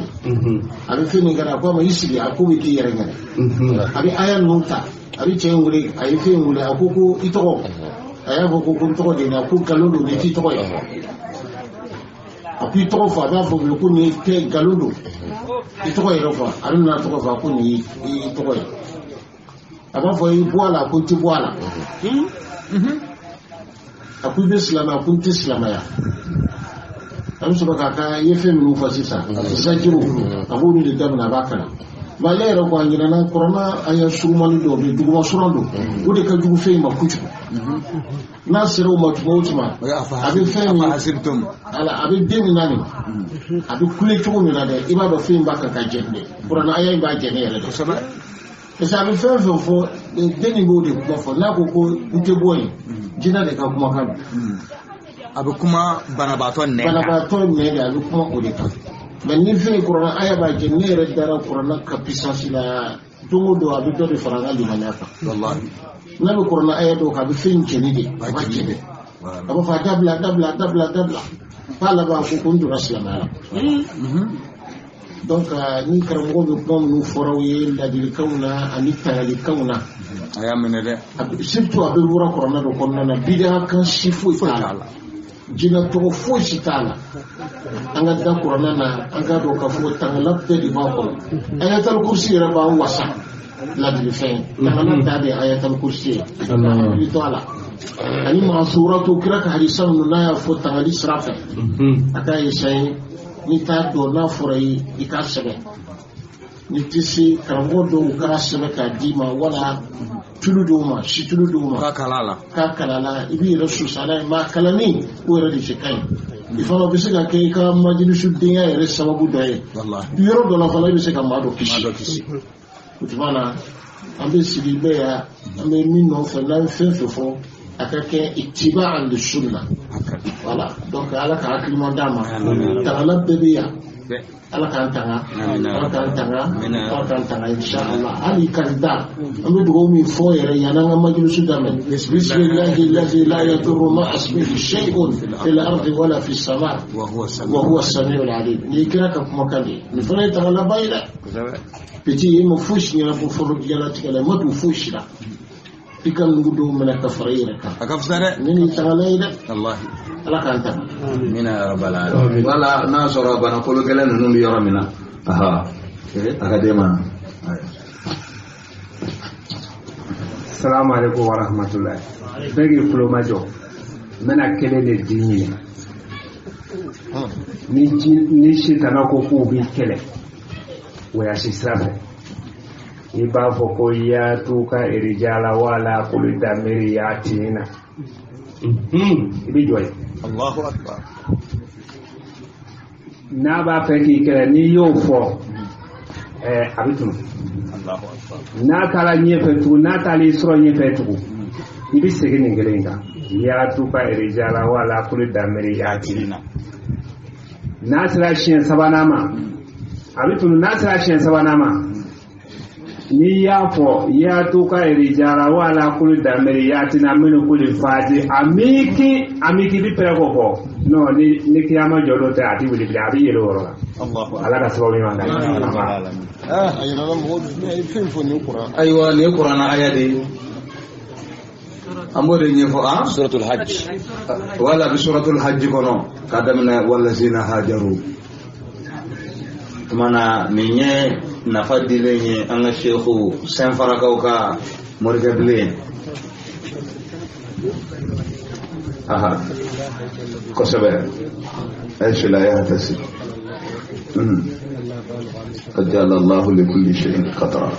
a bɛ fɛn min kɛra a ko a ma i sigi a ko bɛ k'i yɛrɛ ɲɛna a bɛ aya ninnu ta a bɛ cɛ in wele a ye fɛn in wele a ko ko i tɔgɔ A y'a fɔ ko n tɔgɔ de na ko nkalon don, nin t'i tɔgɔ ye. A ko i tɔgɔ fɔ, a b'a fɔ ko nin tɛ nkalon don, i tɔgɔ yɛrɛ fɔ. A bɛ n'a tɔgɔ fɔ, a ko nin y'i tɔgɔ ye. A b'a fɔ i bɔ a la, ko n tɛ bɔ a la. A ko i bɛ silamɛya, ko n tɛ silamɛya. A bɛ sɔrɔ k'a ka i ye fɛn minnu fɔ sisan, zajiru, a b'olu de daminɛ, a b'a kalan. Mais ale yɛrɛ ko a ɲinɛna kuranna aya surumani dɔw bɛ yen, duguma suran don, o de ka jugu fɛn in ma kojugu. N'a sera o ma tuma o tuma, a bɛ fɛn min, ala a bɛ den min na nin, a bɛ kule cogo min na dɛ, i b'a dɔn fɛn in b'a kan ka jɛni dɛ, kuranna aya in b'a jɛni yɛrɛ dɛ. Parce que a bɛ fɛn fɛn fɔ, den nin b'o de kuma fɔ. N'a ko ko n tɛ bɔ yen, jinɛ de ka kumakan don. A bɛ kuma banabaatɔ nɛn kan. Banabaatɔ nɛn de, a bɛ kuma o de kan. Mais ni fɛn kuranna aya b'a jɛ, ne yɛrɛ dara kuranna ka puissance la, don o don a bɛ dɔ de fara an ka limaniya kan. N'a bɛ kuranna aya dɔw kan, a bɛ fɛn jɛni de, a b'a jɛni. A b'a fɔ a dabila, dabila, dabila, dabila. F'a laban ko ko n donna silamɛya la. Donc ni karamɔgɔ bɛ kuma minnu fɔra aw ye ladilikanw na ani tangalikanw na, a y'a minɛ dɛ. Surtout a bɛ bɔra kuranna dɔ kɔnɔna na, bidaa kan si foyi t'a la, jinɛ tɔgɔ foyi si t'a la. An ka da kuranna na, an k'a dɔn k'a fɔ tangala bɛɛ de b'a kɔnɔ. Ayatal kursi yɛrɛ b'an wasa ladilifɛn ye, tangala ta de ye ayatal kursi ye, hakili to a la. Ani maasuratu kira ka hadisa ninnu n'a y'a fɔ tangali sira fɛ, a k'a essayer. N'i t'a dɔn, n'a fɔra i ye, i k'a sɛbɛn. N'i tɛ se, karamɔgɔ dɔw k'a sɛbɛn k'a d'i ma, wala tulu dɔw ma, situlu dɔw ma, k'a kala la, k'a kala la, i b'i yɛrɛ susa n'a ye. Maa kalanni o yɛrɛ de cɛ ka ɲi. I fana bɛ se ka kɛ i ka majilisu denya yɛrɛ sababu dɔ ye. Yɔrɔ dɔ la fana, i bɛ se ka maa dɔ kisi. O tuma na, an bɛ sigi bɛɛ yan, an bɛ min nɔfɛ, n'an ye fɛn fɛn fɔ, a ka kɛ ittiba'an li sunna. Voilà, donc ala ka hakiliman d'a ma. Tangala bɛɛ bɛ yan, ala k'an tanga, ala k'an tanga, ala k'an tanga inshallah. Hali kanda, an bɛ dugawu min fɔ yɛrɛ yan'an ka majilisu daminɛ, bismillahi allazi la yadurru ma'a ismihi shay'un fil ardi wala fis sama wa huwa as-sami'ul alim. Nin ye kira ka kumakan de ye, nin fana ye tangalaba ye dɛ. Petit, i ma fosi ɲɛnabɔ fɔlɔ diɲɛlatigɛ la, i ma don fosi la, i ka nugu dɔw minɛ ka fara i yɛrɛ kan. A ka fisa dɛ. Ni nin tagala ye dɛ. Walahi. Ala k'an tanga. Amina ya rabbal alamin. Wala n'a sɔrɔ bana kolo gɛlɛn ninnu bɛ yɔrɔ min na, aha, a ka d'e ma. Salamu alaikum wa rahmatulahi. Bɛɛ k'i tulo majɔ. N bɛna kelen de di ɲini. Ni sitana ko k'u b'i kɛlɛ wɔyasi sira fɛ, i b'a fɔ ko yatuka irijala wala kulu damiri yatina. I bɛ jɔ yen. Allahu akbar. N'a b'a fɛ k'i kɛlɛ, n'i y'o fɔ, a bɛ tunu. Allahu akbar. N'a taara ɲɛfɛ tugun, n'a taara i sɔrɔ ɲɛfɛ tugun, i bɛ segin nin kelen in kan. Yatuka irijala wala kulu damiri yatina. N'a sera siɲɛ sabanan ma, a bɛ tunu. N'a sera siɲɛ sabanan ma, n'i y'a fɔ yatuka irijala wala kulu damiri yatina minnu kuli faji, a m'i kin, a m'i kin, i bɛ pɛrɛn k'o fɔ. Non, ni kiyama jɔ don tɛ, a tɛ wuli bilen, a bɛ yɛlɛ o yɔrɔ la. Ala ka sababu ɲuman k'an ye. A yɛrɛ mɔgɔ ye fɛn fɔ nin kuran. Ayiwa, nin ye kuranna aya de ye. An b'o de ɲɛfɔ an. Suratul Hajj. Wala bi suratul Hajj kɔnɔ k'a daminɛ walazina hajaru. Tuma na nin ye nafa dilen ye an ka seku Sɛnfarakaw ka morikɛ bilen. Aha, kosɛbɛ. Ayisila ya hatasi. Qad ja'ala Allahu li kulli shay'in qadra.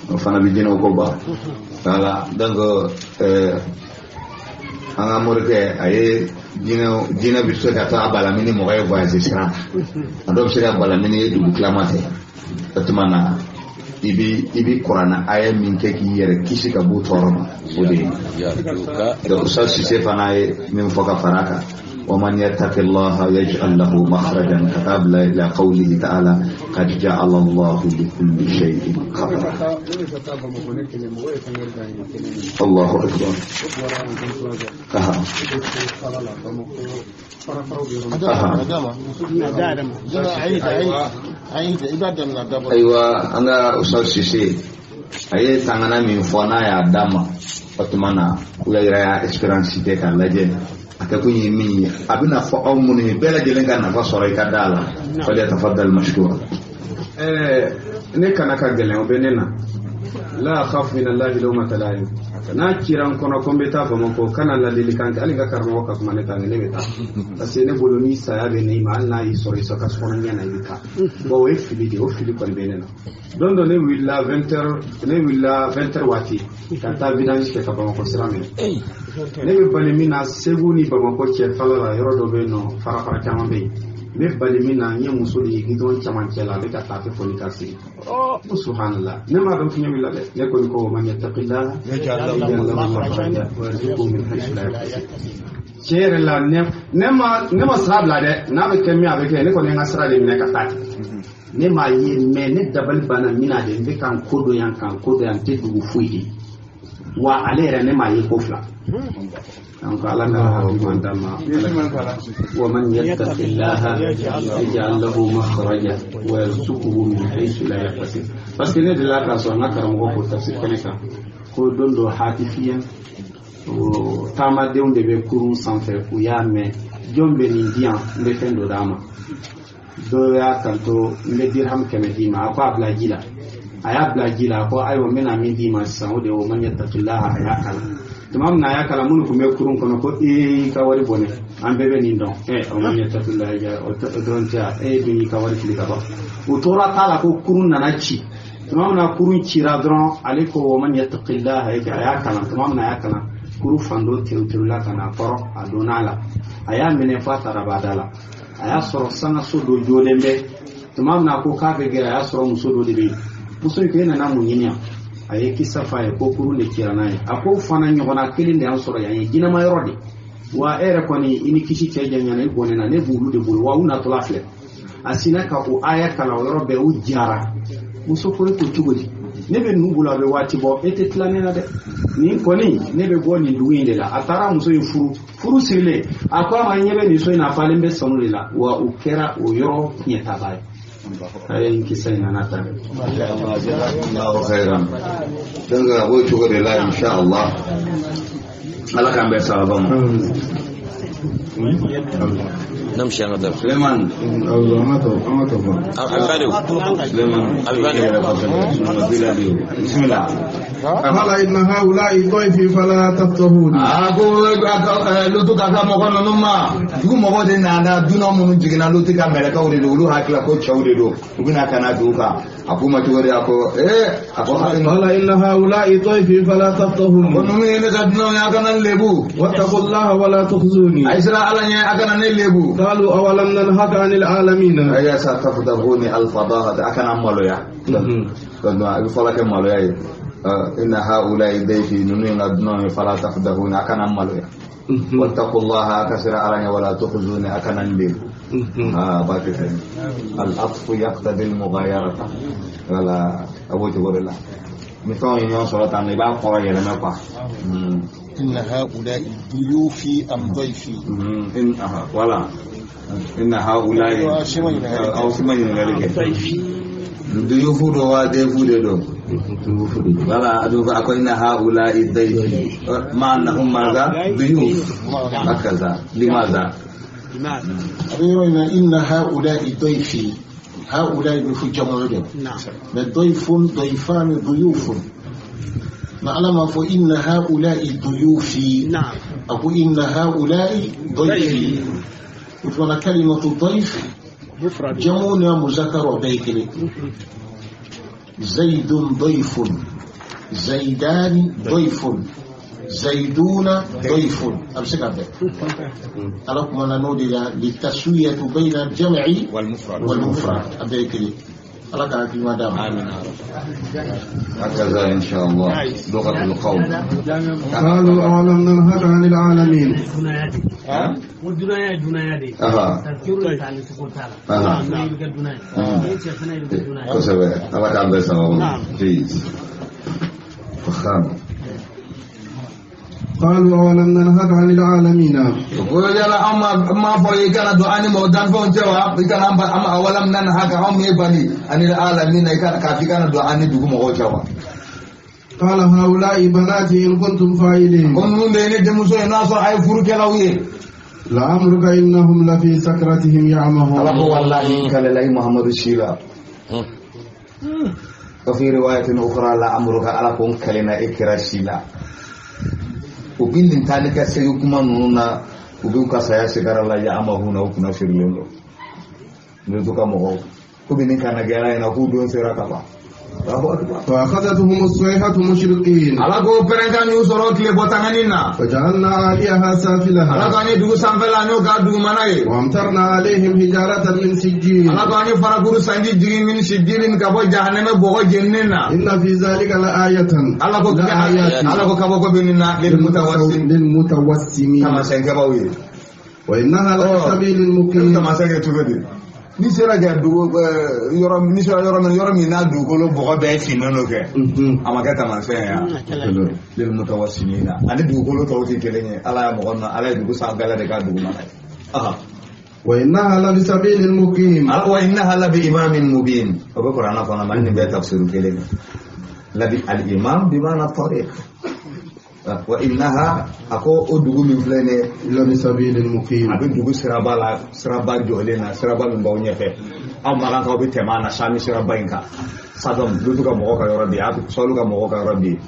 O fana bɛ jinɛw ko ban. Voilà, donc an ka morikɛ a ye jinɛ bɛ se ka taa balamini mɔgɔ ye voyage sira, a dɔw bɛ se ka balamini ye dugu tilama fɛ. O tuma na i bɛ kuranna aya min kɛ k'i yɛrɛ kisi ka bɔ tɔɔrɔ ma, o de ye. Donc Ustaz Sise fana ye min fɔ ka fara a kan, ومن يتق الله يجعل له مخرجا كتاب إلى قوله تعالى قد جعل الله لكل شيء قدرا. الله أكبر. أها. أيوة أنا أستاذ سيسي A ye tangana min fɔ n'a y'a d'a ma, o tuma na u yɛrɛ y'a expérience kɛ k'a lajɛ a kɛ kun ye min ye, a bɛna fɔ aw minnu ye, bɛɛ lajɛlen ka nafa sɔrɔ i ka da la. Falyatafaddal mashkura. Ne kana ka gɛlɛn, o bɛ ne na. La akhafu min Allahi lawmata la'im. N'a cira n kɔnɔ ko n bɛ taa Bamakɔ, kana ladilikan kɛ, hali ka karamɔgɔ ka kuma ne ta, ne bɛ taa, parce que ne bolo ni saya bɛ ne ma, hali n'a y'i sɔrɔ i sɔrɔ ka sokɔnɔ ɲɛ na, i bɛ taa. Bon, o ye fili de ye, o fili kɔni bɛ ne na. Don dɔ ne wulila 20 heures, ne wulila 20 heures waati ka taa vidange kɛ ka Bamakɔ sira minɛ. Ne bɛ bali min na, Segu ni Bamakɔ cɛ fala la, yɔrɔ dɔ bɛ yen nɔ, farafara caman bɛ yen. N bɛ bali min na, n ye muso de ye gidɔn camancɛ la, a bɛ ka taa, a tɛ foli ka sigi. Ko subhanallah, ne m'a dɔn fiɲɛ wulila dɛ. Ne kɔni ko man yattaqillah yaj'al lahu makhraja wa yarzuqhu min haythu la yahtasib. Tiɲɛ yɛrɛ la, ne ma sira bila dɛ, n'a bɛ kɛ min a bɛ kɛ, ne kɔni ye n ka sira de minɛ ka taa ten. Ne m'a ye, mɛ ne dabali banna min na de, n bɛ ka n ko dɔ yan, ka n ko dɔ yan, n tɛ dugu foyi de wa ale yɛrɛ ne m'a ye ko fila. Donc ala ka hakili d'an ma. Wa man yattaqillaha yaj'al lahu makhraja wa yarzuquhu min haythu la yahtasib. Parce que ne delila k'a sɔrɔ n ka karamɔgɔ ko tafsir kɛnɛ kan ko don dɔ hatifiya o taamadenw de bɛ kurun sanfɛ, u y'a mɛn jɔn bɛ nin di yan, n bɛ fɛn dɔ d'a ma. Dɔw y'a kanto n bɛ dirham 100 d'i ma, a ko a bila ji la. A y'a bila ji la, a ko ayiwa n bɛna min d'i ma sisan, o de ye o man yattaqillaha. A y'a kalan tuma min na, a y'a kalan, minnu tun bɛ kurun kɔnɔ ko ee, i ka wari bɔnɛ, an bɛɛ bɛ nin dɔn. Ɛ, o man yattaqillaha o dɔrɔn tɛ, e dun y'i ka wari fili ka ban. U tora t'a la ko kurun nana ci. Tuma min na kurun cira dɔrɔn, ale ko o man yattaqillaha, a y'a kalan tuma min na, a y'a kalan, kurun fan dɔ tewu tewula ka na kɔrɔ, a donna a la, a y'a minɛ f'a taara bada la. A y'a sɔrɔ sangaso dɔ jɔlen bɛ. Tuma min na ko k'a bɛ gɛrɛ, a y'a sɔrɔ muso dɔ de bɛ yen. Muso in ko e nana mun ɲini yan? A ye kisa f'a ye ko kurun de cira n'a ye. A ko fana ɲɔgɔnna kelen de y'an sɔrɔ yan, ye jinɛma yɔrɔ de wa, e yɛrɛ kɔni i ni kisi cɛ janyana, i bɔnɛna, ne b'olu de bolo wa u natɔla filɛ. A sinna ka o aya kalan o yɔrɔ bɛɛ, u jara. Muso ko e ko cogo di, ne bɛ ninnu bolo a bɛ waati bɔ, e tɛ tila ne na dɛ, nin kɔni ne bɛ bɔ nin dugu in de la. A taara muso in furu, furu sirilen a ko a ma, ɲɛ bɛ nin so in na, a falen bɛ sanu de la wa. O kɛra o yɔrɔ ɲɛtaaba ye. A ye nin kisa in nana ta. Jazakumullahu khairan. Donc a b'o cogo de la, inshallah. Ala k'an bɛn sababa ma. Namshi an ka taa. Suleiman. Albani. Suleiman. Albani. Bismillah. قال إن هؤلاء ضيفي فلا تفضحوني. A ko Lutu ka ka mɔgɔ ninnu ma, dugu mɔgɔw de nana, dunan minnu jiginna Lutu ka mɛlɛkɛw de don, olu hakilila ko cɛw de don, u bɛna ka na dugu kan. A k'u ma cogo di? A ko ee, a ko قال إن هؤلاء ضيفي فلا ko تفضحوني ninnu ye ne ka dunanw ye, a kana n lebu. واتقوا الله ولا تخزوني. A ye siran Ala ɲɛ, a kana ne lebu. قالوا أولم ننهك عن العالمين. Aya sa tafdahuni alfadahata, a kana maloya. Donc a bɛ fɔlɔ kɛ maloya ye. Inna haula'i dayfi, ninnu ye n ka dunanw ye, fala tafdahuni, a kana maloya. Wattaqullaha, a ka siran Ala ɲɛ, wala tukhzuni, a kana n lebu. B'a kɛ fɛn al-atfu yaqtadi al-mughayarata, wala a b'o cogo de la. Ni fɛnw ye ɲɔgɔn sɔrɔ tan, i b'a kɔrɔ yɛlɛmɛ quoi. إن هؤلاء ضيوفي أم ضيفي؟ In aha, voilà, inna haula'i aw sima ɲininkali kɛ duyufu do wa defu de do. Voilà, donc a ko inna haula'i dayfi ma annahum maza duyuf hakaza limaza. إن هؤلاء ضيفي، هؤلاء بفي جمع. ضيف، ضيفان، ضيوف. معلم فإن هؤلاء ضيوفي. نعم. أقول إن هؤلاء ضيفي، وتوانا كلمة ضيف جمعنا مذكر وبيكلي. زيد ضيف، زيدان ضيف، زيدون ضيف. أمسك عبد ألقم أنا نودي للتسوية بين الجمع والمفرد. والمفرد أبيكلي ألقى في مدام. هكذا إن شاء الله لغة القوم. قالوا أولم ننهك عن العالمين. ها؟ والدنيا دنيا دي. أها. تذكير تعالى سكون تعالى. أها. الدنيا. الدنيا. Kosɛbɛ, Ala k'an bɛɛ sababu ma. Jayyid. Fakham. قالوا أولم ننهك عن العالمين. Ko yala an ma ma fɔ i kana don an ni mɔgɔ danfɛnw cɛ wa? I kana an ba an awalam nanhaka, anw m'e bali anil alamina, i kana k'a f'i kana don an ni dugu mɔgɔw cɛ wa? قال هؤلاء بناتي إن كنتم فاعلين. Ko ninnu de ye ne denmuso ye, n'a sɔrɔ a ye furukɛlaw ye. لعمرك إنهم لفي سكرتهم يعمهون. Ala ko wallahi kalela i Muhammadu si la. Wa fi riwayatin ukhra la amruka, ala ko n kalela e kira si la. U bi nin taa ni ka segin kuma ninnu na, u b'u ka saya sigara la, ya'mahuna, u kunna sirilen don. N'u ka mɔgɔw ko bi nin kana gɛlɛya in na, k'u don sera ka ban. Allahu akbar. فأخذتهم الصيحة مشرقين. Ala ko pɛrɛnkan y'u sɔrɔ tile bɔtangani na. فجعلنا عاليها Ala سافلها ko an ye dugu sanfɛla, an y'o k'a dugumana ye. وأمطرنا عليهم حجارة من سجيل. Ala ko an ye farakuru sanji jigin min sijilin, ka bɔ jahanɛmɛ bɔgɔ jeninen na. إن في ذلك لآية Ala ko لآيات Ala ko kabako bɛ nin na lilmutawassim للمتوسمين. Taamasiyɛnkɛbaw ye. وإنها لبسبيل مقيم. Taamasiyɛn kɛ cogo di? N'i sera ka dugu yɔrɔ, n'i sera yɔrɔ min, yɔrɔ min n'a dugukolo bɔgɔ bɛɛ finnen don kɛ, a ma kɛ taamasiyɛn ye wa? Lilmutawassimina, ani dugukolo tɔw tɛ kelen ye. Ala ya mɔgɔ na, Ala ye dugu sanfɛla de k'a dugumana ye. Aha. وإنها لبسبيل مقيم. Ala wa innaha labi imamin mubin, o bɛ kuranɛ kɔnɔ, ma nin bɛɛ tafsiru kelen ye. Labi al imam bi maana tariq. Wa innaha, a ko o dugu min filɛ nin ye, لبسبيل مقيم. A bɛ dugu siraba la, siraba jɔlen na, siraba min b'aw ɲɛfɛ, aw man kan k'aw bɛ tɛmɛ a na sami siraba in kan. Sadɔm Lutu ka mɔgɔw ka yɔrɔ bɛ yen, a Sɔlu ka mɔgɔw ka yɔrɔ bɛ yen,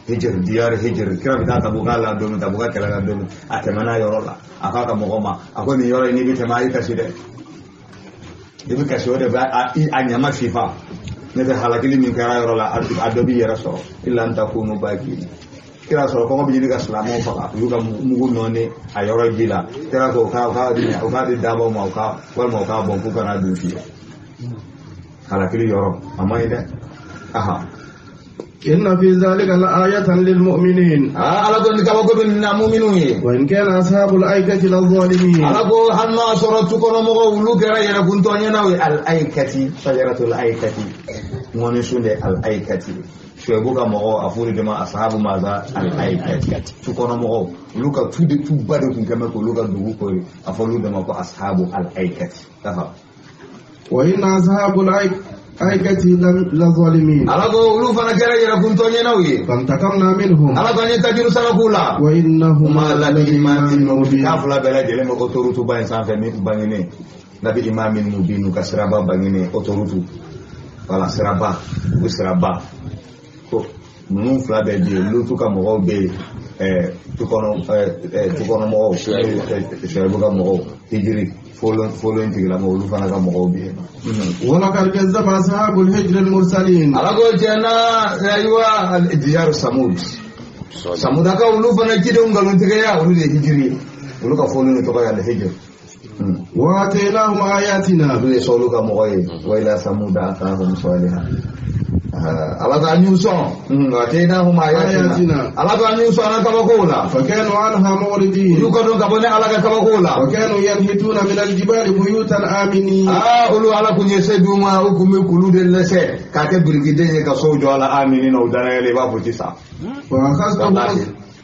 Hijir diyari Hijir, kira bɛ taa Tabuka la don min, Tabuka kɛlɛ la don min, a tɛmɛna yɔrɔ la, a k'a ka mɔgɔw ma, a ko nin yɔrɔ in, n'i bɛ tɛmɛ, a y'i kasi dɛ, i bɛ kasi, o de bɛ a ɲama fifa n'o tɛ, halakili min kɛra yɔrɔ la, a dɔ b'i yɛrɛ sɔrɔ. Illa an takunu baki, kira sɔrɔ kɔngɔ bɛ ɲini ka silamɛw faga, u y'u ka mugu nɔɔni a yɔrɔ ji la, kira ko u k'a di dabaw ma, u ka walima u k'a bɔn k'u kana dun fiyewu. Halakili yɔrɔ a man ɲi dɛ. Aha. إن في ذلك لآية للمؤمنين. Aa, Ala ko nin kabako bɛ nin na muminw ye. وإن كان أصحاب الأيكة للظالمين. Ala ko hali n'a sɔrɔ tukɔnɔmɔgɔw, olu kɛra yɛrɛkuntɔɲɛnaw ye. Al aikati, sajaratul aikati, ŋɔni sun de al aikati. Suwɛbu ka mɔgɔw, a f'olu de ma asahabu maza al aikati. Tukɔnɔmɔgɔw, olu ka tu de, tuba de tun kɛmɛ k'olu ka dugu kori, a f'olu de ma ko asahabu al aikati. Aha. وإن أصحاب الأيكة لظالمين. Ala ko olu fana kɛra yɛrɛkuntɔɲɛnaw ye. فانتقمنا منهم. Ala ko an ye tajuru sara k'u la. وإنهما Kuma labi imamin لبإمام mubin. مبين. K'a fila bɛɛ lajɛlen bɛ autoroute ba in sanfɛ min bangenen, labi imamin mubin, u ka siraba bangenen, autoroute, wala siraba, u bɛ siraba ko ninnu fila bɛɛ bɛ yen. Lutu ka mɔgɔw bɛ yen, tukɔnɔ tukɔnɔmɔgɔw, Suwɛbu ka mɔgɔw, hijiri folon folon tigilamɔgɔw, olu fana ka mɔgɔw bɛ yen. ولقد كذب أصحاب الحجر المرسلين. Ala ko tiɲɛ na, ayiwa, diyaru Samud, Samudakaw, olu fana cidenw nkalontigɛya, olu de ye hijiri ye, olu ka fɔlɔ de tɔgɔ ye alihijiri. وآتيناهم آياتنا. Olu ye Sɔlu ka mɔgɔ ye. Wa ila samuda akahum saliha, Ala ka an y'u sɔn, wa atainahum ayatina. Ayatina. Ala ka an y'u sɔn an ka kabakow la. فكانوا عنها معرضين. Olu ka dɔn ka bɔ ne Ala ka kabakow la. وكانوا ينحتون من الجبال بيوتا آمنين. Aa, olu Ala kun ye se d'u ma, u kun bɛ kulu de lɛsɛ k'a kɛ birikiden ye ka sow jɔ a la, amini na, u danayɛlɛ, i b'a fɔ sisan.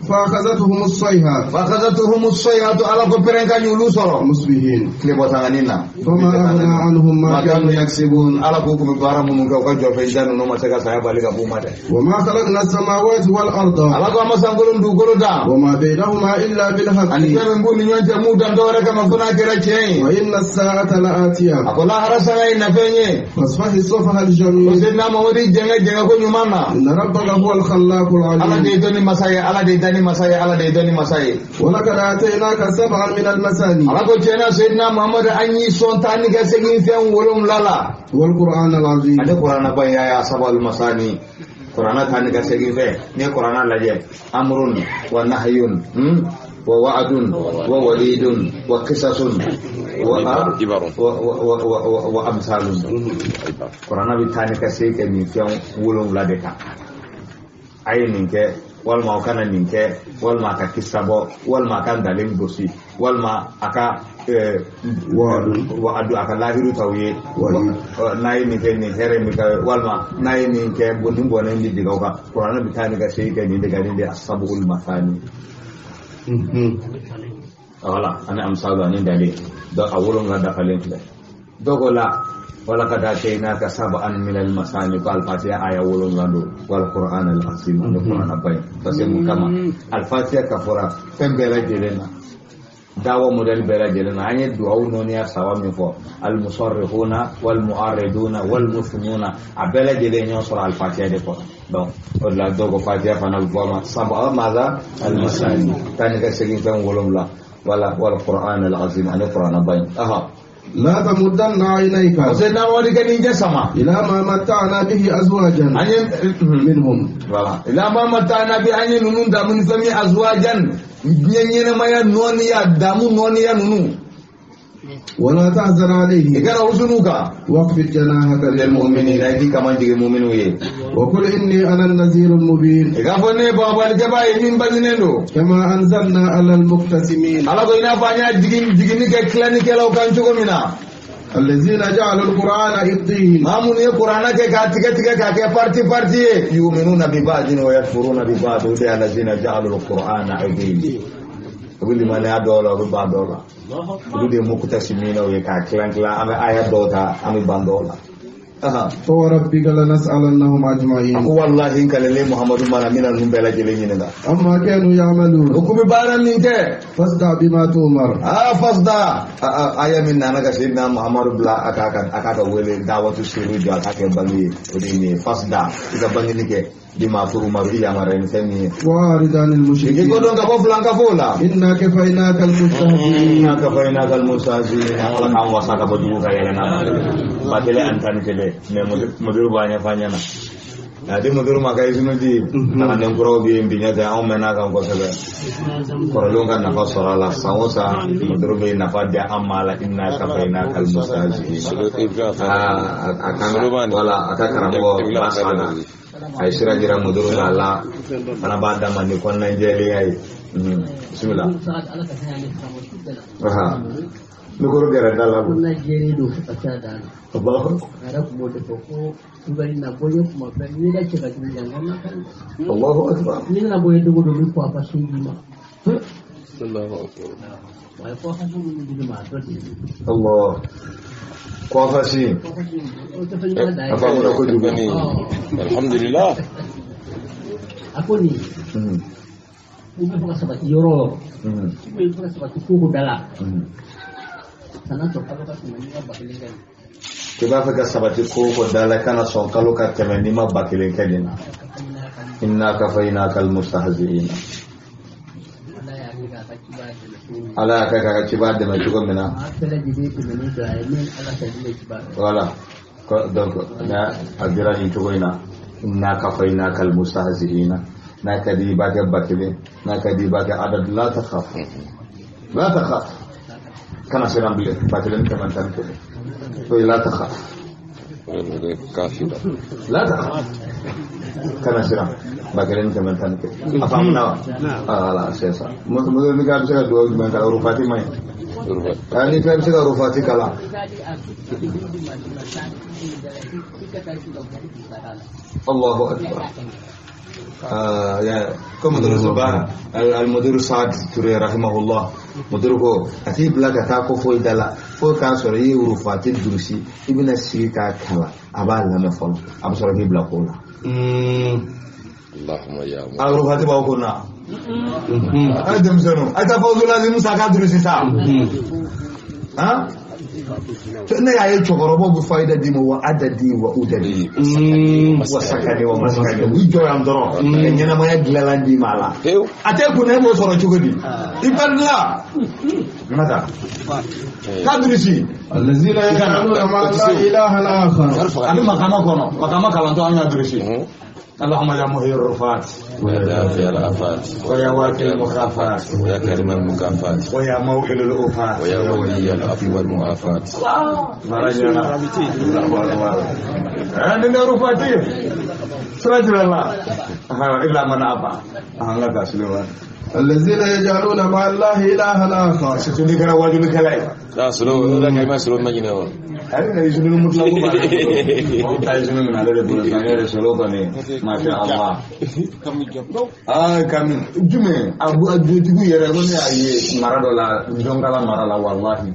فأخذتهم الصيحة. Fakazatuhum sayhatu, Ala ko pɛrɛnkan y'olu sɔrɔ مصبحين. tile bɔtangani na. فما أغنى عنهم ما ma كانوا kanu yaksibun, Ala k'u kun bɛ baara minnu kɛ, u ka jɔfɛn jan ninnu ma se ka saya bali ka b'u ma dɛ. وما خلقنا السماوات والأرض Ala ko a ma sankolo dugukolo dan وما بينهما إلا بالحق. ani fɛn min b'u ni ɲɔgɔn cɛ, m'u dan dɔwɛrɛ kama fo n'a kɛra tiɲɛ ye. وإن الساعة لآتية. A ko lahara sanga ye nafɛn ye. فاصفح الصفح Ko الجميل. Seydina Mamadu, jɛngɛ jɛngɛ ko ɲuman na. إن ربك هو الخلاق Ala de العليم. ye dɔnni masa ye, Ala de ye danni masa ye, Ala de ye dɔnni masa ye. ولقد آتيناك سبعا من المثاني. Ala ko tiɲɛna, Seydina Mamadu, an y'i sɔn taa ni ka segin fɛn 7 la. والقرآن العظيم. Ale kuranna ba in y'a ye asabal masani, kuranna taa ni ka segin fɛn. N'i ye kuranna lajɛ, amrun wa nahyun, wa wa'adun wa walidun wa qisasun wa Ibarun. wa amsalun, kuranna bɛ taa ni ka segin kɛ nin fɛn 7 de kan. A ye nin kɛ, walima o kana nin kɛ, walima a ka kisa bɔ, walima a ka ntalen gosi, walima a ka Wa'adun. wa'adu, a ka lahiru t'aw ye. Wa'id. N'a ye nin kɛ, nin hɛrɛ min kɛ, walima n'a ye nin kɛ, nin bɔnɛ in bɛ jigin aw kan. Kuranɛ bɛ taa ni ka segin kɛ nin de kan, nin de ye asabul masani. Wala ani amsalu ani dalen, donc a 7 dafalen filɛ. Donc o la Walaqad atainaka sab'an min al-masani ko al-Fatiha aya 7 don wal Qur'an al-azim ne Qur'an ba parce que mun kama al-Fatiha ka fɔra fɛn bɛɛ lajɛlen na dawa model bɛɛ lajɛlen na an ye duwawu nɔniya saba min fɔ al-musarrihuna wal-mu'arriduna wal-muslimuna a bɛɛ lajɛlen ɲɔgɔn sɔrɔ al-Fatiha de kɔnɔ donc o de la dɔw ko Fatiha fana bɛ fɔ a ma saba maza al-masani taa ni ka segin fɛn 7 wala wal Qur'an al-azim ani Qur'an ba in aha لا تمدن عينيك سيدنا ولي جسما إلى ما متعنا به أزواجا منهم إلى ما متعنا به أن ننون دامن فمي أزواجا نينما يا نونيا دامو نونيا نونو ولا تحزن عليهم إذا أوزنوك واخفض جناحك للمؤمنين أيدي كمان جي المؤمنين وقل إني أنا النذير المبين إذا فني بابا الجبا من بنينو كما أنزلنا على المقتسمين على قينا فانيا جيجين جيجيني كلاني كلاو كانشوكو منا الذين جعلوا القرآن عضين ما من القرآن كاتيكا تيكا كاكي بارتي بارتي يؤمنون ببعض ويكفرون ببعض الذين جعلوا القرآن عضين wuli ma ne a dɔw la u bɛ ban dɔw la olu de ye mukutasimina ye k'a tilan tilan an bɛ aya dɔw ta an bɛ ban dɔw la. فوربك لنسألنهم أجمعين. A ko walahi n kalelen Muhamadu ma na n bɛna ninnu bɛɛ lajɛlen ɲininka. عما كانوا يعملون. O k'u bɛ baara min kɛ. فاصدع بما تؤمر. Fasda aya min nana ka Seydina Muhamadu bila a k'a ka wele dawatu sirri jɔ a k'a kɛ bange ye o de ye nin ye fasda i ka bangeni kɛ. بما تؤمر إيا مرين ثاني وأعرض عن المشركين يقولون كفو فلان كفو لا إنا كفيناك المستهزئين إنا كفيناك المستهزئين أولا كان وساك بدوك يا لنا باتلي أنتان كلي مدير بانيا فانيا Nanti mudur maka isinu di tangan yang kurang bi impinya saya om mena kamu kau korolong kan nafas soralah sawosa mudur bi nafas dia amala inna kafaina kal mustazi akan wala akan karambo masana ay sira jira mudur ala ana bada mani kon Nigeria ay bismillah aha nukuru gara dala bu Nigeria do fasada Allah ara ko ko tubali na boye kuma fa ni la cika ni jangana kan Allahu akbar ni na boye dugo do ko fa sunji ma Allahu akbar wa ko fa sunji ni ma to di Allah ko fa si afa mo ko dugo ni alhamdulillah akoni ube fa sabati yoro ube fa sabati ko dala sana to kalo ka tɛmɛ n'i ma ba kelen kɛ k'i b'a fɛ ka sabati ko o ko da la i kana sɔn kalo ka tɛmɛ n'i ma ba kelen kɛ nin na inna kafaynaka almustahzi'ina ala y'a kɛ k'a ka ciba dɛmɛ cogo min na voilà donc a dira nin cogo in na inna kafaynaka almustahzi'ina n'a ka di i b'a kɛ ba kelen n'a ka di i b'a kɛ adad la takhaf la takhaf kana siran bilen ba kelen kɛmɛ tan ni kelen to la takhaf la takhaf kana siran ba kelen kɛmɛ tan ni kelen a faamuna wa voilà c'est ça muso ni ka bɛ se ka dugawu jumɛn kalan rufati ma ɲi ni fɛn bɛ se ka rufati kalan Allahu akbar ko mudir Zubair al-mudir Saad Touré rahimahullah mudir ko a t'i bila ka taa ko foyi da la fo k'a sɔrɔ i ye rufati durusi i bɛna sigi k'a kalan a b'a lamɛn fɔlɔ a bɛ sɔrɔ k'i bila ko la. Allahumma ya a rufati b'aw kun na. A ye denmisɛnninw a ye taa fawzu lazim sa k'a durusi sa. Han ne y'a ye cɛkɔrɔbaw bɛ fayida d'i ma wa adadi wa udadi wa sakani wa maskani u jɔ yan dɔrɔn ka ɲɛnamaya dilanlan d'i ma a la a tɛ kunna e b'o sɔrɔ cogo di i bɛ dilan n ka taa k'a durusi allazina yaj'aluna ma'a Allahi ilahan akhar a bɛ makama kɔnɔ makama kalantɔ an y'a durusi اللهم يا محيي الرفات ويا دافع الآفات ويا واكل المخافات ويا كريم المكافات ويا موحل الأوفات ويا ولي العفو والمعافاة مرجنا عندنا رفاتي سراج الله إلا من أبى الله تسلم الذين يجعلون مع الله إلها آخر ستوني كلا واجب كلا لا سلو لا كلمة سلو مجنون Ale na izini mutlaku b'a la. O ta izini minɛ ale de bolo sisan, ne yɛrɛ sɔrɔ kɔni, masha Allah. Aa kami jumɛn a jotigiw yɛrɛ ko ne y'a ye mara dɔ la, Jɔnkala mara la, walahi.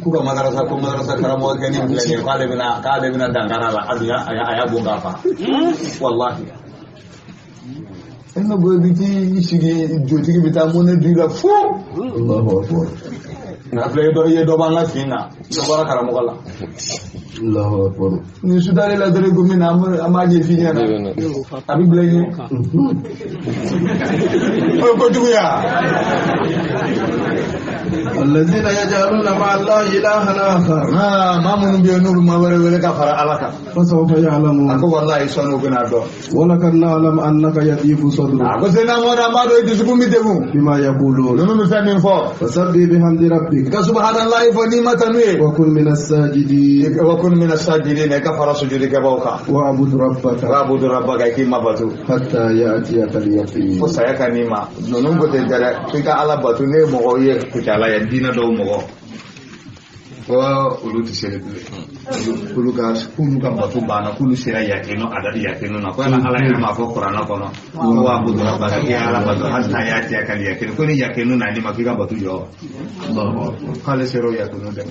K'u ka madarasa, ko madarasa karamɔgɔ kɛ ni filɛ nin ye, k'ale bɛna dankari a la, a y'a bon k'a fa. Walahi. E ma bɔ i bɛ t'i sigi, jotigi bɛ taa mɔnɛ di la fo. Allahu akbar. Nka filɛ, i ye dɔ b'an ka fin na, dɔ bɔra karamɔgɔ la. Allahu akbar. Ni sudalen la dɔrɔn ko min na, an b'a ɲɛf'i ɲɛna, a bɛ bila i ɲɛ. O ye kojugu ya. الذين يجعلون مع الله إلها آخر. Aa, maa minnu bɛ yen n'olu ma wɛrɛ wele ka fara Ala kan. فسوف A يعلمون. ko walahi sɔnni u bɛna dɔn. ولقد نعلم أنك يضيق A صدرك ko sena mɔdɔ, an b'a dɔn i dusukun bɛ degun. بما يقولون. Ninnu bɛ fɛn min fɔ. فسبح بحمد ربك. Ka subahanallahi fɔ n'i ma tanu ye. وكن من الساجدين. وكن من الساجدين, i ka fara sujudikɛbaw kan. واعبد ربك. واعبد ربك, i k'i ma bato. حتى يأتيك اليقين. Fo saya ka n'i ma. Ninnu ko ten tɛ dɛ, k'i ka Ala bato. Ne ye mɔgɔw ye Kucala yan, diinɛ dɔw mɔgɔ fo olu tɛ seli bilen. Olu ka, k'olu ka bato banna, k'olu sera yakinu adadi yakinu na, ko yala Ala yɛrɛ m'a fɔ kuranɛ kɔnɔ ko واعبد ربك, k'i Ala bato حتى يأتيك اليقين, ko ni yakinu na n'i ma, k'i ka bato jɔ. الله أكبر. K'ale sera o yakinu dɛ.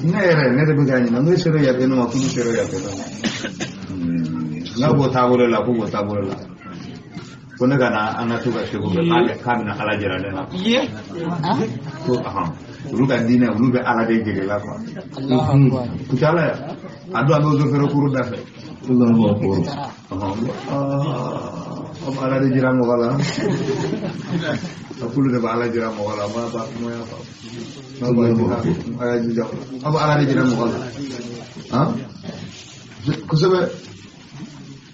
Ne yɛrɛ, ne de bɛ k'a ɲininka, n'o sera yakinu ma, k'olu sera yakinu ma, n'a b'o taabolo la, k'u b'o taabolo la, ko ne ka na an ka to ka segu bɛɛ k'a bɛna Ala jira ne la, ko ahan, olu ka diinɛ, olu bɛ Ala de jigi la quoi. Kucala yan, a don an bɛ feere kuru da fɛ. الله أكبر. Aw bɛ Ala de jira mɔgɔ la, a k'olu de bɛ Ala jira mɔgɔ la, ma ba ma y'a faamu, n'aw b'a jira, a y'a jija o la, aw bɛ Ala de jira mɔgɔ la, han, kosɛbɛ.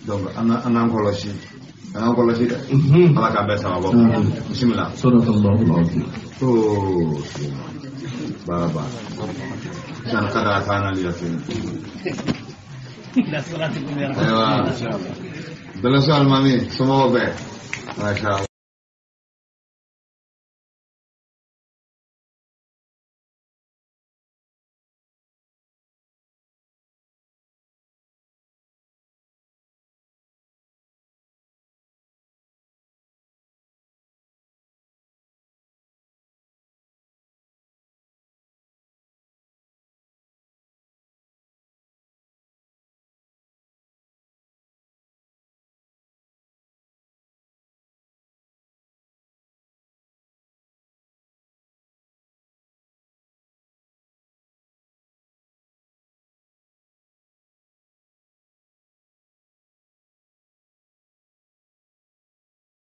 Donc an k'an kɔlɔsi, an k'an kɔlɔsi dɛ. Ala k'an bɛɛ sababa. Bisimila. صدق الله العظيم. Oh, baara baara san kada kana liyatin. Ayiwa, Balaso alimami, somɔgɔw bɛɛ, masha Allah.